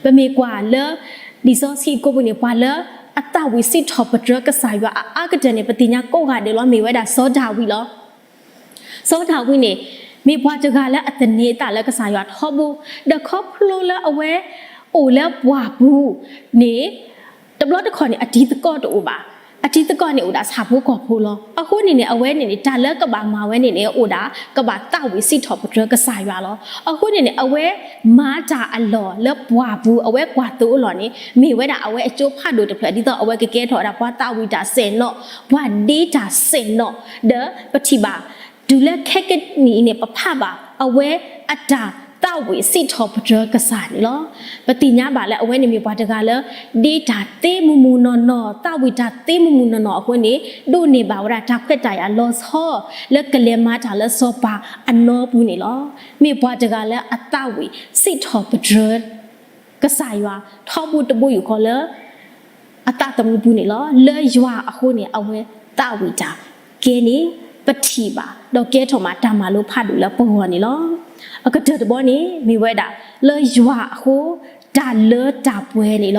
ပမ့ၢ်ကွၢ်လၢ လံာ်စီဆှံကိးပူၤန့ၣ် ပှၤလၢအသးဝံၣ်စံးထီၣ်ပတြၢၤကစၢ်ယွၤအအါကတၢၢ်န့ၣ် ပသ့ၣ်ညါကိးဂၤဒဲးလီၤ မ့ၢ်ဝဲဒၣ်စီၤဒၤဝံးလီၤ. စီၤဒၤဝံးန့ၣ် မ့ၢ်ပှၤတဂၤလၢအသန့ၤအသးလၢကစၢ်ယွၤထီဘိ, ဒီးခီဖျိလၢအဝဲအိၣ်လၢပှၢ်ပူၤန့ၣ် တဘျီတခီၣ်န့ၣ် အတံၤသကိးတအိၣ်ဘၣ်. အတံၤသကိးန့ၣ်အိၣ်ဒၣ်ဆၣ်ဖိကီၢ်ဖိလီၤ. အဃိန့ၣ်န့ၣ် အဝဲန့ၣ်န့ၣ် တၢ်လၢကဘၣ်မၤဝဲန့ၣ်န့ၣ် အိၣ်ဒၣ်ကဘၣ်သးဝံၣ်စံးထီၣ်ပတြၢၤကစၢ်ယွၤလီၤ. အဃိန့ၣ်န့ၣ် အဝဲမၤတၢ်အလီၢ်လၢပှၢ်ပူၤ အဝဲကွၢ်သိအလီၢ်န့ၣ် မ့ၢ်ဝဲဒၣ်အဝဲအကၠိဖးဒိၣ်တဖျၢၣ် ဒ်သိးအဝဲကကဲထီၣ်ဝဲဒၣ်ပှၤသးဝံၣ်တၢ်စဲၣ်နီၤ, ပှၤဒ့တၢ်စဲၣ်နီၤ, ဒီးပထံၣ်ဘၣ် တုၤလၢခဲကနံၣ်အံၤန့ၣ် ပဖးဘၣ် အဝဲအတၢ် သးဝံၣ်စံးထီၣ်ပတြၢၤကစၢ်န့ၣ်လီၤ. ပသ့ၣ်ညါဘၣ်လၢအဝဲန့ၣ်မ့ၢ်ပှၤတဂၤလၢ ဒ့တၢ်သ့မုၢ်မုၢ်နီၢ်နီၢ်, သးဝံၣ်တၢ်သ့မုၢ်မုၢ်နီၢ်နီၢ်အဃိန့ၣ် ဒိးန့ၢ်ဘၣ်ဝဲဒၣ်တၢ်ခွဲးတၢ်ယာ်လီၤဆီ လၢကလဲၤမၤတၢ်လၢစီၤပၤအနီပူၤန့ၣ်လီၤ. မ့ၢ်ပှၤတဂၤလၢအသးဝံၣ်စံးထီၣ်ပတြၢၤ ကစၢ်ယွၤထီဘိတဘိယူၢ်ဃီလၢ အသးသမူပူၤန့ၣ်လီၤ. လၢယွၤအဃိန့ၣ် အဝဲသးဝံၣ်တၢ်ကဲန့ၣ် ပထံၣ်ဘၣ် ဒီးကဲထီၣ်မးတၢ်မၤလိဖးဒိၣ်လၢပဂီၢ်န့ၣ်လီၤ. အကတၢၢ်တဘီန့ၣ် မ့ၢ်ဝဲဒၣ် လၢယွၤအဃိ တၢ်လၢတၢ်ပှဲၤန့ၣ်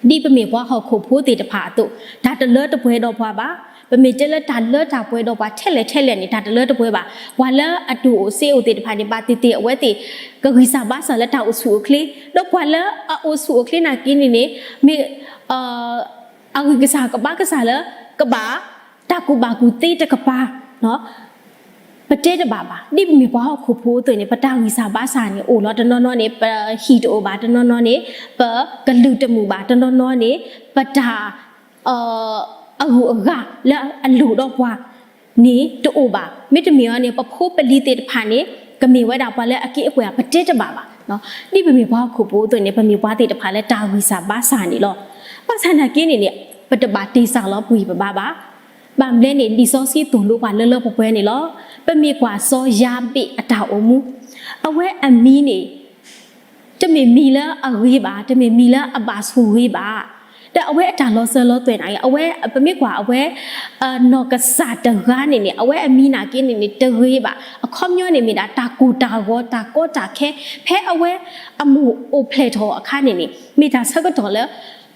လီၤ. ဒ်ပမ့ၢ်ပှၤဟီၣ်ခိၣ်ဖိသ့ၣ်တဖၣ်အသိး တၢ်တလၢတပှဲၤဒီးပှၤဘၣ်. ပမ့ၢ်တဲလၢတၢ်လၢတၢ်ပှဲၤဒီးပှၤထဲလဲၣ်ထဲလဲၣ်န့ၣ် တၢ်တလၢတပှဲၤဘၣ်. ပှၤလၢအဒိၣ်အိၣ်စ့အိၣ်သ့ၣ်တဖၣ်န့ၣ် ဘၣ်သ့ၣ်သ့ၣ်အဝဲသ့ၣ် ကဂံၢ်စၢ်ဘါစၢ်လၢတၢ်အိၣ်ဆူၣ်အိၣ်ချ့, ဒီးပှၤလၢအအိၣ်ဆူၣ်အိၣ်ချ့နာ်က့န့ၣ်န့ၣ် မ့ၢ် အဂံၢ်ကစၢ်ကဘါကစၢ်လၢ ကဘၣ်တၢ်ကူၣ်ဘၣ်ကူၣ်သ့တကပၤ ပတဲတဘၣ်ဘၣ်. ဒ်ပမ့ၢ်ပှၤဟီၣ်ခိၣ်ဖိအသိးန့ၣ် ပတၢ်ဂံၢ်စၢ်ဘါစၢ်န့ၣ်အိၣ်လီၤ. တနီၤနီၤန့ၣ် ပဟံၣ်တအိၣ်ဘၣ်, တနီၤနီၤန့ၣ် ပကလုၢ်တမုာ်ဘၣ်, တနီၤနီၤန့ၣ် ပတၢ် အဂုၤအဂၤလၢအလိၣ်ဒီးပှၤန့ၣ်တအိၣ်ဘၣ်. မ့တမ့ၢ်အီၤန့ၣ် ပဖိပလံၤသ့ၣ်တဖၣ်န့ၣ် ကမ့ၢ်ဝဲဒၣ်ပှၤလၢအက့ၤအကွဲၢ် ပတဲတဘၣ်ဘၣ်. ဒ်ပမ့ၢ်ပှၤဟီၣ်ခိၣ်ဖိအသိးန့ၣ် ပမ့ၢ်ပှၤသ့ၣ်တဖၣ်လၢတၢ်ဂံၢ်စၢ်ဘါစၢ်န့ၣ်လီၤ. ဘၣ်ဆၣ်နာ်က့န့ၣ်န့ၣ် ပတဘၣ်တ့ၢ်စၢ်လီၤပှံၤပဘါဘၣ်. ဘၣ်မနုၤလဲၣ်န့ၣ် လံာ်စီဆှံသိၣ်လိပှၤလၢလၢပှဲၤပှဲၤန့ၣ်လီၤ. ပမ့ၢ်ကွၢ်စီၤယၤဘ့းအတၢ်အိၣ်မူ အဝဲအမံၤန့ၣ် တမ့ၢ်မံၤလၢအဂ့ၤဘၣ်, တမ့ၢ်မံၤလၢအဘၣ်ဆိၣ်ဂ့ၤဘၣ်. ဒီးအဝဲအတၢ်လီၤစၢၤလီၤသွဲၣ်န့ၣ် အဝဲ ပမ့ၢ်ကွၢ်အဝဲ နီၢ်ကစၢ်တဂၤန့ၣ်န့ၣ် အဝဲအမံၤနာ်က့န့ၣ်န့ၣ် တဂ့ၤဘၣ်. အခီပညီန့ၣ်မ့ၢ်ဒၣ်တၢ်ကိၢ်တၢ်ဂီၤ တၢ်ကီတၢ်ခဲ ဖဲအဝဲအမိၢ်အိၣ်ဖျဲၣ်ထီၣ်အခါန့ၣ်န့ၣ် မ့ၢ်တၢ်ဆၢကတီၢ်လၢ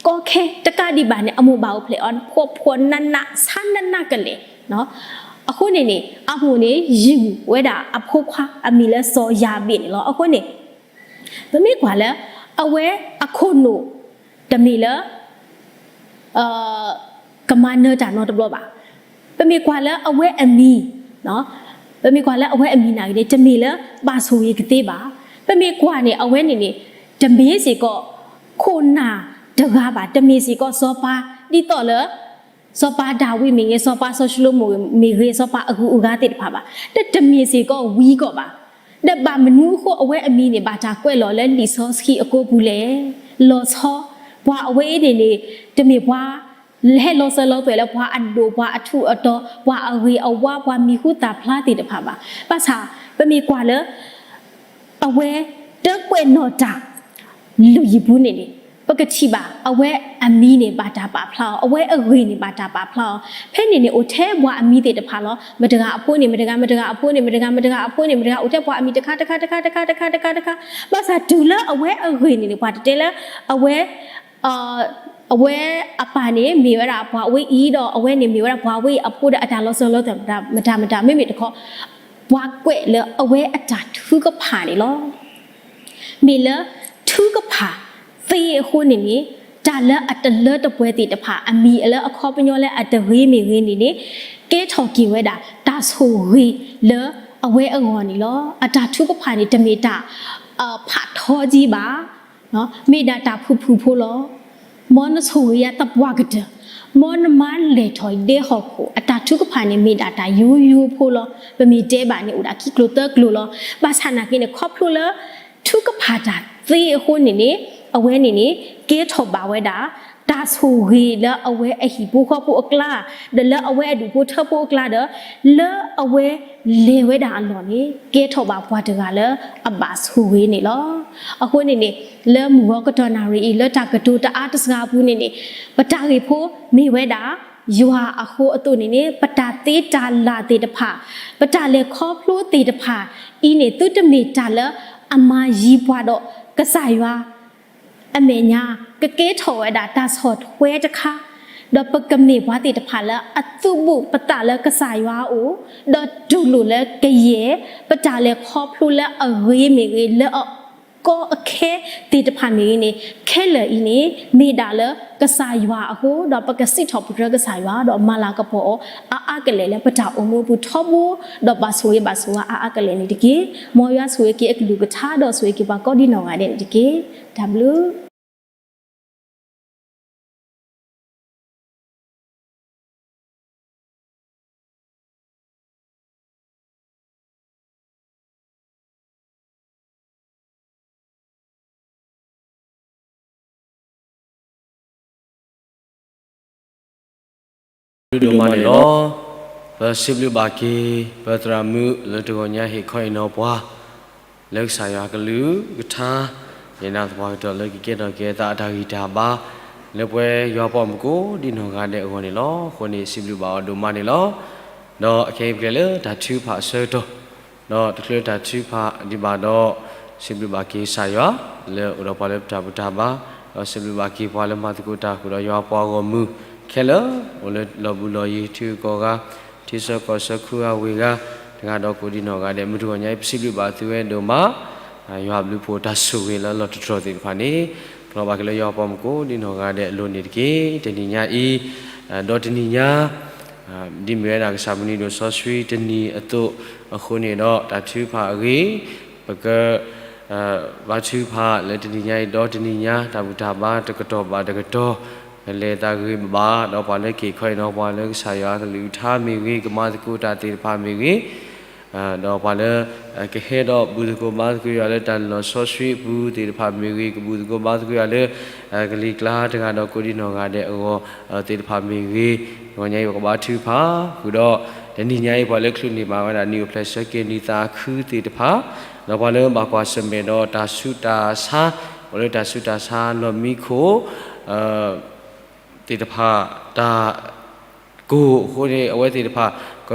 ကီခဲတကးဒံးဘၣ်န့ၣ် အမိၢ်ဘၣ်အိၣ်ဖျဲၣ်အီၤ ဖှီၣ်ဖှီၣ်နးနး ဆါနးနးကလဲာ် အဃိန့ၣ်န့ၣ် အမိၢ်န့ၣ် ယုၢ်ဝဲဒၣ်အဖိခွါအမံၤလၢစီၤယၤဘ့းန့ၣ်လီၤ. အဃိန့ၣ် ပမ့ၢ်ကွၢ်လၢ အဝဲအခိၣ်နူာ် တမ့ၢ်လၢ ကမၤနၢၤတၢ်နီတဘျီဘၣ်. ပမ့ၢ်ကွၢ်လၢအဝဲအမံၤ ပမ့ၢ်ကွၢ်လၢအဝဲအမံၤနာ်က့န့ၣ် တမ့ၢ်လၢဘၣ်ဆိၣ်ဂ့ၤကသ့ဘၣ်. ပမ့ၢ်ကွၢ်န့ၣ် အဝဲန့ၣ်န့ၣ် တမ့ၢ်စ့ၢ်ကီး ခိၣ်နၢ်တဂၤဘၣ်, တမ့ၢ်စ့ၢ်ကီးစီၤပၤ ဒ်သိးလၢ စီၤပၤဒၤဝံးမ့ၢ်ဂ့ၤ, စီၤပၤစီၤၡလိၤမိၣ်မ့ၢ်ဂ့ၤ, စီၤပၤအဂုၤအဂၤသ့ၣ်တဖၣ်ဘၣ်. ဒီးတမ့ၢ်စ့ၢ်ကီးဝံၤကီးဘၣ်. ဒီးဘၣ်မနုၤအဃိအဝဲအမံၤန့ၣ် ဘၣ်တၢ်ကွဲးလီၤလၢလံာ်စီဆှံအကိပူၤလဲၣ်. လီၤဆီ ပှၤအဝဲအံၤန့ၣ်န့ၣ် တမ့ၢ်ပှၤ ဟဲလီၤစၢၤလီၤသွဲၣ်လၢပှၤအဒိၣ် ပှၤအထူးအတီၤ ပှၤအဂ့ၤအဝါ ပှၤမံၤဟူသၣ်ဖျါသ့ၣ်တဖၣ်ဘၣ်. ဘၣ်ဆၣ် ပမ့ၢ်ကွၢ်လၢ အဝဲတကွဲးနီၣ်တၢ် လွံၢ်ယံၤပူၤန့ၣ်န့ၣ် ပကထံၣ်ဘၣ် အဝဲအမံၤန့ၣ် ဘၣ်တၢ်ပာ်ဖျါအီၤ, အဝဲအဂ့ၢ်န့ၣ် ဘၣ်တၢ်ပာ်ဖျါအီၤ. ဖဲန့ၣ်န့ၣ် အိၣ်ထဲပှၤအမံၤသ့ၣ်တဖၣ်လီၤ. မတဂၤအဖိန့ၣ်မတဂၤ, မတဂၤအဖိန့ၣ်မတဂၤ, မတဂၤအဖိန့ၣ်မတဂၤ, အိၣ်ထဲပှၤအမံၤတခါတခါတခါတခါတခါတခါတခါ. ဘၣ်ဆၣ်တုၤလၢအဝဲအဂ့ၢ်န့ၣ်န့ၣ် ပှၤတတဲလၢ အဝဲ အဝဲအပၢ်န့ၣ်မ့ၢ်ဝဲဒၣ်ပှၤဝဲအံၤဒီး အဝဲန့ၣ်မ့ၢ်ဝဲဒၣ်ပှၤဝဲအံၤအဖိဒီး အတၢ်လီၤစၢၤလီၤသွဲၣ်မတၤမတၤ မ့မ့ၢ်တခီ ပှၤကွဲးလၢအဝဲအတၢ်ထုကဖၣ်န့ၣ်လီၤ. မ့ၢ်လၢထုကဖၣ်သ့အဃိန့ၣ်န့ၣ် တၢ်လၢအတလၢတပှဲၤသ့ၣ်တဖၣ် အမံၤလၢအခီပညီလၢအတဂ့ၤမ့ၢ်ဂ့ၤန့ၣ်န့ၣ် ကဲထီၣ်က့ၤဝဲဒၣ်တၢ်ဆိၣ်ဂ့ၤလၢအဝဲအဂီၢ်န့ၣ်လီၤ. အတၢ်ထုကဖၣ်န့ၣ် တမ့ၢ်တၢ် ဖးထီကံဘၣ် မ့ၢ်ဒၣ်တၢ်ဖုၣ်ဖုၣ်ဖိလီၤ. မ်နဆိၣ်ဂ့ၤယၤသပှၢ်ကတၢၢ်, မ်နမၤလဲၢ်ထီၣ်ဒဲဟီၣ်ခိၣ် အတၢ်ထုကဖၣ်န့ၣ် မ့ၢ်ဒၣ်တၢ်ယိယိဖိလီၤ. ပမ့ၢ်တဲဘၣ်န့ၣ် အိၣ်ဒၣ်ခံကျိၤသၢကျိၤလီၤ. ဘၣ်ဆၣ်နာ်က့န့ၣ် ခီဖျိလၢ ထုကဖၣ်တၢ်သ့အဃိန့ၣ်န့ၣ် အဝဲန့ၣ်န့ၣ် ကဲထီၣ်ဘၣ်ဝဲဒၣ် တၢ်ဆိၣ်ဂ့ၤလၢအဝဲအဟံၣ်ဖိဃီဖိအကျါ, ဒီးလၢအဝဲအဒူၣ်ဖိထၢဖိအကျါဒီး လၢအဝဲလဲၤဝဲဒၣ်အလီၢ်န့ၣ် ကဲထီၣ်ဘၣ်ပှၤတဂၤလၢအဘၣ်ဆိၣ်ဂ့ၤန့ၣ်လီၤ. အဃိန့ၣ်န့ၣ် လၢမုၢ်ဂီၤကတီၢ်နၣ်ရံၣ်အံၤ လၢတၢ်ကတိၤတအါတစှၤအပူၤန့ၣ်န့ၣ် ပတၢ်ဂ့ၢ်ဖိမ့ၢ်ဝဲဒၣ် ယွၤအဃိအသိးန့ၣ်န့ၣ် ပတၢ်သ့တၢ်လၢ်သ့ၣ်တဖၣ် ပတၢ်လဲၤခီဖျိသ့ၣ်တဖၣ်အံၤန့ၣ် သုတမ့ၢ်တၢ်လၢအမၤယံၤပှၤဒီးကစၢ်ယွၤ အမဲာ်ညါ ကကဲထီၣ်ဝဲဒၣ်တၢ်ဆီၣ်ထွဲတခါ, ဒီးပကမ့ၢ်ပှၤသ့ၣ်တဖၣ်လၢအသူၣ်ဘူၣ်ပသးလၢကစၢ်ယွၤအအိၣ်, ဒီးတူၢ်လိာ်လၢကယဲၢ် ပတၢ်လဲၤခီဖျိလၢအဂ့ၤမ့ၢ်ဂ့ၤ လၢအကီအခဲသ့ၣ်တဖၣ်မ့ၢ်ဂ့ၤန့ၣ် ခဲလၢာ်အံၤန့ၣ် မ့ၢ်ဒၣ်လၢကစၢ်ယွၤအဃိ, ဒီးပကစံးထီၣ်ပတြၢၤကစၢ်ယွၤ ဒီးမၤလၤကပီၤအီၤအါအါကလဲာ်လၢပတၢ်အိၣ်မူအပူၤထီဘိ, ဒီးဘၣ်ဆိၣ်ဂ့ၤဘၣ်ဆိၣ်ဝါအါအါကလဲာ်န့ၣ်တက့ၢ်. မ်ယွၤဆိၣ်ဂ့ၤက့ၤအကလုၢ်ကထါ ဒီးဆိၣ်ဂ့ၤက့ၤပှၤကိးဒံနီၢ်ဂၤဒဲးန့ၣ်တက့ၢ်. တၢ်ဘျုး ဒိၣ်ဒိၣ်မးန့ၣ်လီၤ. ပစံးဘျုးဘၣ်က့ၤ ပသရၣ်မုၣ်လၢတဂီၤညါဟ့ၣ်ခီဟ့ၣ်နီၤပှၤ လၢကစၢ်ယွၤကလုၢ်ကထါ ယနာ်သပှၢ်ကတၢၢ်လၢကကဲထီၣ်က့ၤအသးအတၢ်ဂံၢ်တၢ်ဘါ လၢပဝဲယွၤပှၤမုၢ်ကိးဒံနီၢ်ဂၤဒဲးအဂီၢ်န့ၣ်လီၤ. အဃိန့ၣ် စံးဘျုးဘၣ်အီၤဒိၣ်မးန့ၣ်လီၤ. ဒီးအခဲအံၤပကလဲၤလၢတၢ်ထုကဖၣ်အဆၢကတီၢ် ဒီးတချုးတၢ်ထုကဖၣ်ဒံးဘၣ်ဒီး စံးဘျုးဘၣ်က့ၤကစၢ်ယွၤ လၢအိၣ်ဒီးပှၤလၢပတၢ်ဘူၣ်တၢ်ဘါ, ဒီးစံးဘျုးဘၣ်က့ၤပှၤလၢမၤသကိးတၢ်ဃုာ်ဒီးယွၤပှၤဂီၢ်မုၢ်ခဲလၢာ်, အိၣ်လၢလီၢ်ဘူးလီၢ်ယံၤ ထံဂုၤကီၢ်ဂၤ, ထံဆၢကီၢ်ဆၢ ခူဂၤဝ့ၢ်ဂၤ, တဂၤဒီးကိးဒံနီၢ်ဂၤဒဲး မုၢ်တဂီၤညါအံၤ ပစံးဘျုးဘၣ်သုဝဲဒိၣ်မး, ယွၤဘျုးဖှိၣ်တၢ်ဆိၣ်ဂ့ၤလၢလီၢ်တတြီၢ်သ့ၣ်တဖၣ်န့ၣ် ဖျီဘၣ်က့ၤလၢယွၤပှၤမုၢ်ကိးဒံနီၢ်ဂၤဒဲးအလိၤန့ၣ်တက့ၢ်. တနံၤညါအံၤ, ဒီးတနံၤညါ ဒ်မ့ၢ်ဝဲဒၣ်ကစၢ်မုၢ်နံၤဒိၣ်စီဆှံတနံၤအသိးအဃိန့ၣ်ဒီး တၢ်ထုကဖၣ်အဂ့ၢ်, ပက ဘါထုကဖၣ်လၢတနံၤညါအံၤ ဒီးတနံၤညါ တၢ်ဘူၣ်တၢ်ဘါတကတီၢ်ဘၣ်တကတီၢ် ကလဲၤသးဂ့ၤဘၣ်ဘၣ် ဒီးပှၤလၢက့ၤခီအံၤနီၤ ပှၤလၢကစၢ်ယွၤကလုၢ်ကထါမ့ၢ်ဂ့ၤ ကမၤသကိးတၢ်သ့ၣ်တဖၣ်မ့ၢ်ဂ့ၤ, ဒီးပှၤလၢ ကဟဲဒီးဘူၣ်သကိးဘါသကိးယွၤလၢတၢ်လီၢ်စီဆှံအပူၤသ့ၣ်တဖၣ်မ့ၢ်ဂ့ၤ ကဘူၣ်သကိးဘါသကိးယွၤလၢ ကလံၤကျါတဂၤဒီးကိးဒံနီၢ်ဂၤဒဲးအဂီၢ်သ့ၣ်တဖၣ်မ့ၢ်ဂ့ၤ, တဂီၤညါအံၤပကဘါထုကဖၣ်ဃုာ်ဒီး တနံၤညါအံၤပှၤလၢချုးန့ၢ်ဘၣ်ဝဲဒၣ် နံၣ်အိၣ်ဖျဲၣ်ဆၢက့ၤနံၣ်သးခုသ့ၣ်တဖၣ်, ဒီးပှၤလၢဘၣ်ကွၢ်ဆၢၣ်မဲာ်ဒီးတၢ်ဆူးတၢ်ဆါ, အိၣ်လၢတၢ်ဆူးတၢ်ဆါလီၢ်မံခိၣ် သ့ၣ်တဖၣ် တၢ်ကိၢ်အဃိန့ၣ် အဝဲသ့ၣ်တဖၣ် က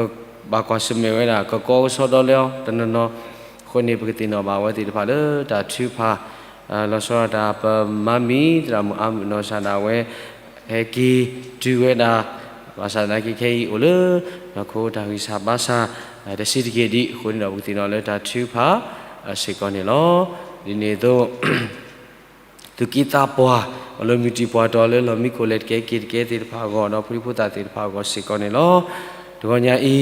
ဘၣ်ကွၢ်ဆၢၣ်မဲာ်ဝဲဒၣ် ကကီကဆီဒီလၢအီၤတနီၤနီၤ, အဃိန့ၣ် ပကသ့ၣ်နီၣ်ဘၣ်အဝဲသ့ၣ်တဖၣ်လၢတၢ်ထုကဖၣ် လီၤဆီဒၣ်တၢ်ပမၤမံၤ သရၣ်မုၣ်အါမုၣ်နီၢ်စၢ်ဒၣ်ဝဲ ဟဲက့ၤတုၤဝဲဒၣ်, ဘၣ်ဆၣ်သနာ်က့ခဲအံၤအိၣ်လၢ နီၢ်ခိတၢ်ဂံၢ်စၢ်ဘါစၢ် တဆံးတက့ၢ်ဒံးအဃိန့ၣ်ဒီး ပကသ့ၣ်နီၣ်လၢတၢ်ထုကဖၣ်စ့ၢ်ကီးန့ၣ်လီၤ. ဒ်န့ၣ်အသိး သူၣ်က့သးပှၢ် အိၣ်လၢမုၢ်တံၢ်ပှၢ်တီၤလၢလီၢ်မံခိၣ်လဲၤတကဲက့ၤတကဲသ့ၣ်တဖၣ်အဂီၢ် ဒီးဖိဒံဖိသၣ်သ့ၣ်တဖၣ်အဂီၢ်စ့ၢ်ကီးန့ၣ်လီၤ. တဂီၤညါအံၤ ပ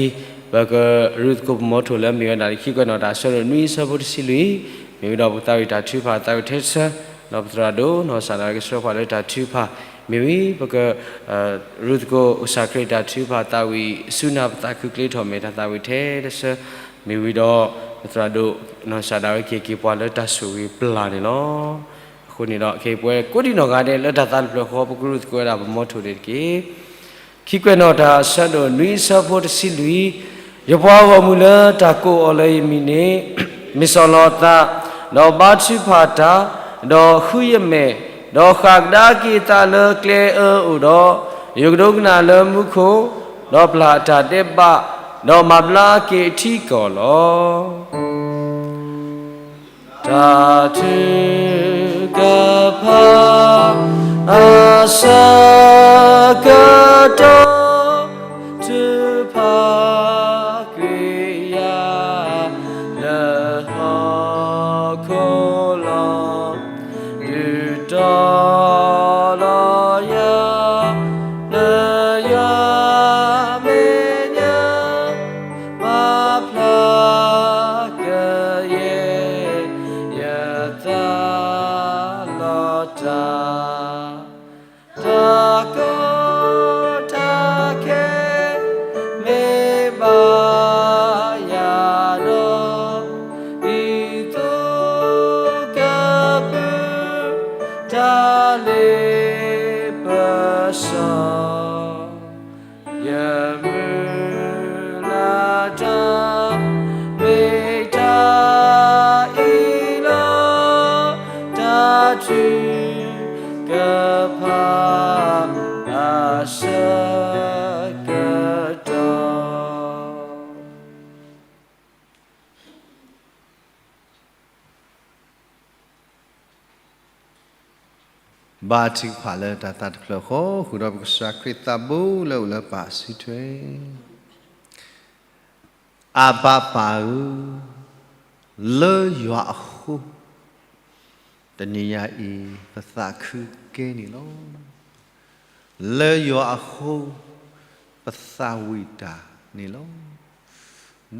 ကရူၢ်သကိးပမီထိၣ်လၢအမ့ၢ်ဝဲဒၣ် ခံကွဲးနီၣ်တၢ်အဆၢဒိၣ်နွံအဆၢဖိတဆံလွံၢ်, မ့ၢ်ဝဲဒီးပကသးဝံၣ်တၢ်ထုကဖၣ်သးဝံၣ်ထဲတဆၢ, ဒီးပသရၣ်ဒိၣ်နီၢ်စၢ်ဒၣ်ဝဲကဆှၢပှၤလၢတၢ်ထုကဖၣ်, မ့ၢ်ဝံၤပက ရူၢ်သကိးကစၢ်ခရံာ်တၢ်ထုကဖၣ်သးဝံၣ်ဆူနၢ်ပသးခုကျ့ထီၣ်မဲာ်တၢ်သးဝံၣ်ထဲတဆၢ, မ့ၢ်ဝံၤဒီး ပသရၣ်ဒိၣ်နီၢ်စၢ်ဒၣ်ဝဲက့ၤက့ၤပှၤလၢတၢ်ဆိၣ်ဂ့ၤပျၢ်န့ၣ်လီၤ. အဃိန့ၣ်ဒီး ခဲအံၤပဝဲကိးဒံနီၢ်ဂၤဒဲးလၢတၢ်သးတဖျၢၣ်ဃီ ပကရူၢ်သကိးဝဲဒၣ်ပမီထိၣ်န့ၣ်တက့ၢ်. ခံကွဲးနီၣ်တၢ်အဆၢဒိၣ်နွံအဆၢဖိတဆံလွံၢ်, ယပှၤဂီၢ်မုၢ်လၢတၢ်ကိးအီၤလၢယမံၤန့ၣ် မ့ၢ်စီၢ်လီၤအသး, ဒီးဘါထုကဖၣ်တၢ်, ဒီးဃုယမဲာ်, ဒီးဃၣ်ကဒါက့ၤအသးလၢကျဲအၢအိၣ်ဒီး, ယကဒိကနၣ်လၢမူခိၣ်, ဒီးပျၢ်အတၢ်ဒဲးဘး, ဒီးမၤဘျါက့ၤအထံအကီၢ်လီၤ. တၢ်ထုကဖၣ်အဆၢကတီၢ် ထုကဖၣ်ကွံာ်ယၤ လၢဟီၣ်ခိၣ်လီၤ. ဒုးတီၤလီၤယၤ လၢယွၤမဲာ်ညါ ပာ်ဖျါကယဲၢ် ယသးလီၤတၢ် တၢ်ကီတၢ်ခဲ မ့ၢ်ဘၣ်ယၤဒီး ဒ်သိးကပုၢ် တၢ်လ့ပစီ ယမုၢ်လၢ်တၢ် မ့ၢ်တၢ်အံၤလီၤ. တၢ်ထုကဖၣ်အဆၢကတီၢ် ဘါထုကဖၣ်လၢတၢ်သးတဖျၢၣ်ဃီ ဃုာ်ဒီးပကစၢ်ခရံာ်သးဘိလၢအိၣ်လၢပၢ်စုထွဲ အဘၣ်ပၢ်ဧၢ, လၢယွၤအဃိ တနံၤညါအံၤ ပသးခုကဲန့ၣ်လီၤ. လၢယွၤအဃိ ပသးဝံၣ်တၢ်န့ၣ်လီၤ.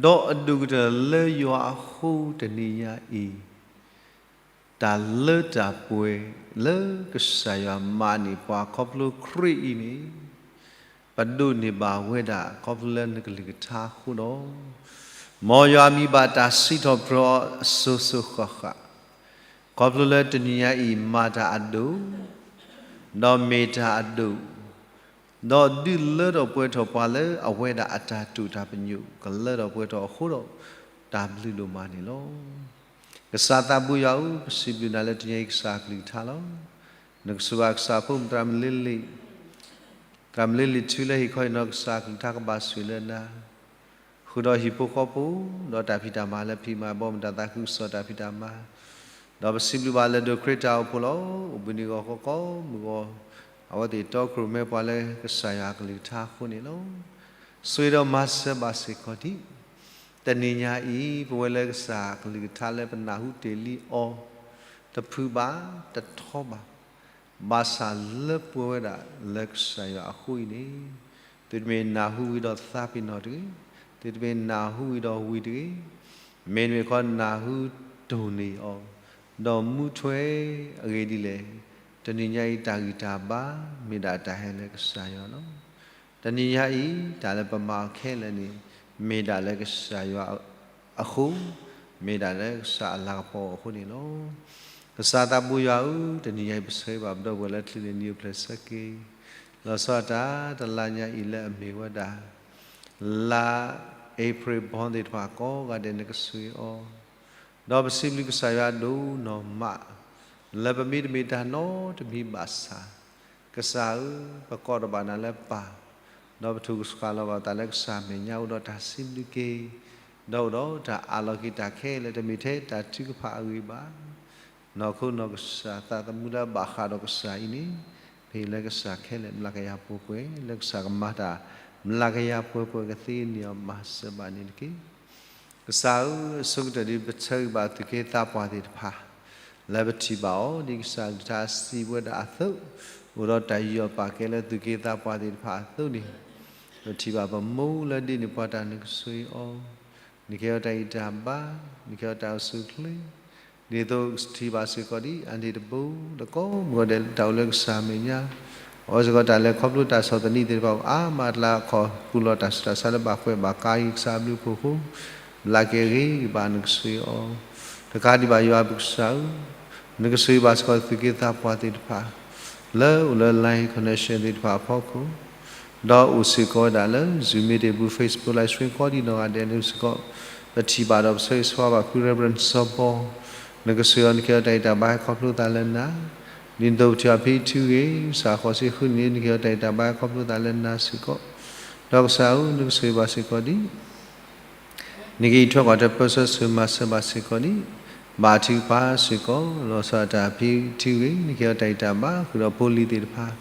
ဒီးအဒိၣ်ကတၢၢ်လၢယွၤအဃိတနံၤညါအံၤ တၢ်လၢတၢ်ပှဲၤလၢကစၢ်ယွၤမၤန့ၢ်ပှၤခီဖျိခရံာ်အံၤန့ၣ် ပဒိးန့ၢ်ဘၣ်ဝဲဒၣ်ခီဖျိလၢနကလုၢ်ကထါအဃိဒီး မ်ယွၤမံၤဘၣ်တၢ်စံးထီၣ်ပတြၢၤအီၤအစိၤစိၤဃၣ်ဃၣ် ခီဖျိလၢတနံၤညါအံၤမၤတၢ်အဒိၣ် ဒီးမ့ၢ်တၢ်အဒိၣ် ဒီးဒုးလၢထီၣ်ပှဲၤထီၣ်ပှၤလၢအဝဲဒၣ်အတၢ်တိာ်တၢ်ပညိၣ် ကလၢထီၣ်ပှဲၤထီၣ်အဃိဒီး တၢ်ဘျုးဒိၣ်မးန့ၣ်လီၤ. ကစၢ်သးဘိယွၤဧၢ, ပစံးဘျုးနၤလၢတနံၤအံၤကစၢ်အကလုၢ်ကထါလီၤ. နကဆိၣ်ဘၣ်ကစၢ်ဖိမုၣ်သရၣ်မုၣ်လ့လ့ၣ်, သရၣ်မုၣ်လ့လ့ၣ်ထူလၢဟ့ၣ်ခီဟ့ၣ်နီၤကစၢ်အကလုၢ်ကထါကဘၣ်ဆိၣ်ဂ့ၤလၢနၤ ဃုာ်ဒီးဟံၣ်ဖိဃီဖိ, ဒီးတၢ်ဖံးတၢ်မၤလၢဖံးမၤဘီမုၢ်တၢ်သးခုကစီၣ်တၢ်ဖံးတၢ်မၤ, ဒီးပစံးဘျုးဘၣ်လၢဒိၣ်ခရံာ်တၢ်အိၣ်ဖှိၣ်လီၤ. အိၣ်ဘှံးနံၤဂီၤဃီကိးမုၢ်ဂီၤ, အဝဲသ့ၣ်တီခိၣ်ရိၣ်မဲပှၤလၢကစၢ်ယွၤအကလုၢ်ကထါအဃိန့ၣ်လီၤ. ဆိၣ်ဂ့ၤဒီးမၤစၢၤဘၣ်စ့ၢ်ကီးဒံး, တနံၤညါအံၤ ပဝဲလၢကစၢ်အကလုၢ်ကထါလၢပနၢ်ဟူတ့ၢ်လံအီၤ, တဖုဘၣ်, တထီဘၣ် ဘၣ်ဆၣ်လၢပဝဲဒၣ်လၢကစၢ်ယွၤအဃိအံၤန့ၣ်, သုတမ့ၢ်နၢ်ဟူဝံၤဒီးသးပ့ၤနီၣ်တဂ့ၤ, သုတမ့ၢ်နၢ်ဟူဝံၤဒီးဝံၤတဂ့ၤ, မ့တမ့ၢ်ခီနၢ်ဟူတိၢ်န့ၢ်အီၤ, ဒီးမူထွဲအဂ့ၢ်ဒ်လဲၣ်, တနံၤညါအံၤတၢ်ဂံၢ်တၢ်ဘါ မ့ၢ်ဒၣ်တၢ်ဟဲလၢကစၢ်ယွၤလီၤ. တနံၤညါအံၤ တၢ်လၢပမၤအီၤခဲလၢာ်န့ၣ် မ့ၢ်ဒၣ်လၢကစၢ်ယွၤအဃိ, မ့ၢ်ဒၣ်လၢကစၢ်အလၤကပီၤအဃိန့ၣ်လီၤ. ကစၢ်သးဘိယွၤဧၢ, တနံၤညါအံၤပဆၢဂ့ၤဘၣ်ပဒီပုၢ်ဝဲၢ်လၢချံန့ၣ်နံၤအိၣ်ဖျဲၣ်ဆၢက့ၤ, လီၤဆီဒၣ်တၢ်တလါညါအံၤလၢအမ့ၢ်ဝဲဒၣ် လါအ့ဖြ့ၣ်ဘီသ့ၣ်တဖၣ်ကိးဂၤဒဲးန့ၣ်ကဆိၣ်ဂ့ၤအီၤ, ဒီးပစံးဘျုးကစၢ်ယွၤဒိၣ်နီၢ်မး, လၢပမ့တမ့ၢ်တၢ်နီတမံၤဘၣ်ဆၣ်, ကစၢ်ဧၢ, ပကိးထီၣ်ဘၣ်နၤလၢပၢ်, ဒီးပထုးကဆှၣ်လီၤဘၣ်သးလၢကစၢ်အမဲာ်ညါ အိၣ်ဒီးတၢ်စံးဘျုးက့ၤ, ဒီးအိၣ်ဒီးတၢ်အးလီၤက့ၤတၢ်ခဲလၢာ် တမ့ၢ်ထဲတၢ်ထုကဖၣ်အဂ့ၢ်ဘၣ် နီၢ်ခိနီၢ်ကစၢ်သးသမူလၢအဘၣ်ဃးဒီးကစၢ်အံၤန့ၣ်, ပဟ့ၣ်လၢကစၢ်ခဲလၢာ်မျးကယၤပှဲၤပှဲၤ, လၢကစၢ်ကမၤတၢ်မျးကယၤပှဲၤပှဲၤကသ့န့ၢ်အီၤ မၤစၢၤဘၣ်န့ၣ်တက့ၢ်. ကစၢ်ဧၢ, အဆိကတၢၢ်ဒ်ပဆၢဂ့ၤဘၣ်သူၣ်က့သးပှၢ်သ့ၣ်တဖၣ်, လၢပထံၣ်ဘၣ်အီၤ ဒ်ကစၢ်ကလုၢ်ကထါစံးဝဲဒၣ်အသိး, အိၣ်ဒီးတၢ်ယူးယီၣ်ပာ်ကဲလၢသူၣ်က့သးပှၢ်သ့ၣ်တဖၣ်အသိးန့ၣ်, ပထံၣ်ဘၣ်ပမိၢ်လၢဒ့န့ၢ်ပှၤတၢ်နကဆိၣ်ဂ့ၤအီၤ, နကဟ့ၣ်အီၤတၢ်ဂံၢ်တၢ်ဘါ, နကဟ့ၣ်အီၤတၢ်အိၣ်ဆူၣ်အိၣ်ချ့, ဒ်သိးကထံၣ်ဘၣ်စ့ၢ်ကီးဒ်အန့ၣ်တဘိ, ဒီးကိးမုၢ်ဂီၤဒဲးတၢ်အိၣ်လၢကစၢ်အမဲာ်ညါ, အဝဲစ့ၢ်ကီးတၢ်လဲၤခီဖျိတၢ်ဆီၣ်သနံးသ့ၣ်တဖၣ် အါမးတလါခီ ပူၤလီၤတၢ်ဆူးတၢ်ဆါလၢဘၣ်ကွဲးဘၣ်ကါအံၤ ကစၢ်အဘျုးအဖှိၣ်အဃိ, ဘျးက့ၤအဂ့ၤကဘၣ်နကဆိၣ်ဂ့ၤအီၤ, တကးဒံးဘၣ်ယွၤပကစၢ်ဧၢ, နကဆိၣ်ဂ့ၤဘၣ်စ့ၢ်ကီးသူၣ်က့သးပှၢ်သ့ၣ်တဖၣ်, လၢအိၣ်လၢ line connection သ့ၣ်တဖၣ်အဖီခိၣ် ဒီးအိၣ်စ့ၢ်ကီးဝဲဒၣ်လၢ Zoom meeting ပူၤ Facebook live stream ကိးဒံးနီၢ်ဂၤဒဲးန့ၣ်စ့ၢ်ကီး, ပထံၣ်ဘၣ်ဒီးပဆၢဂ့ၤဆၢဝါဘၣ်ဖု Reverend စီၤဘီ, နကဆိၣ်ဂ့ၤအီၤ နကဟ့ၣ်အီၤတၢ်ဂံၢ်တၢ်ဘါဟဲခီဖျိသးလၢနၤ, ဒ်သိးပထံၣ်ဘၣ်ဖံထူဂ့ၤ ကစၢ်ဃိးဆံဃုနံၣ် နကဟ့ၣ်အီၤတၢ်ဂံၢ်တၢ်ဘါဟဲခီဖျိသးလၢနၤစ့ၢ်ကီး, ဒီးကစၢ်ဧၢ နကဆိၣ်ဂ့ၤဘၣ်စ့ၢ်ကီးဒ် နကအံးထွဲကွၢ်ထွဲပၢဆှၢဆိၣ်ဂ့ၤမၤစၢၤဘၣ်စ့ၢ်ကီးဒ်, ဘါထုကဖၣ်စ့ၢ်ကီး လီၤဆီဒၣ်တၢ်ဖံထူဂ့ၤ နကဟ့ၣ်အီၤတၢ်ဂံၢ်တၢ်ဘါ ဃုာ်ဒီးဖိလံၤသ့ၣ်တဖၣ်,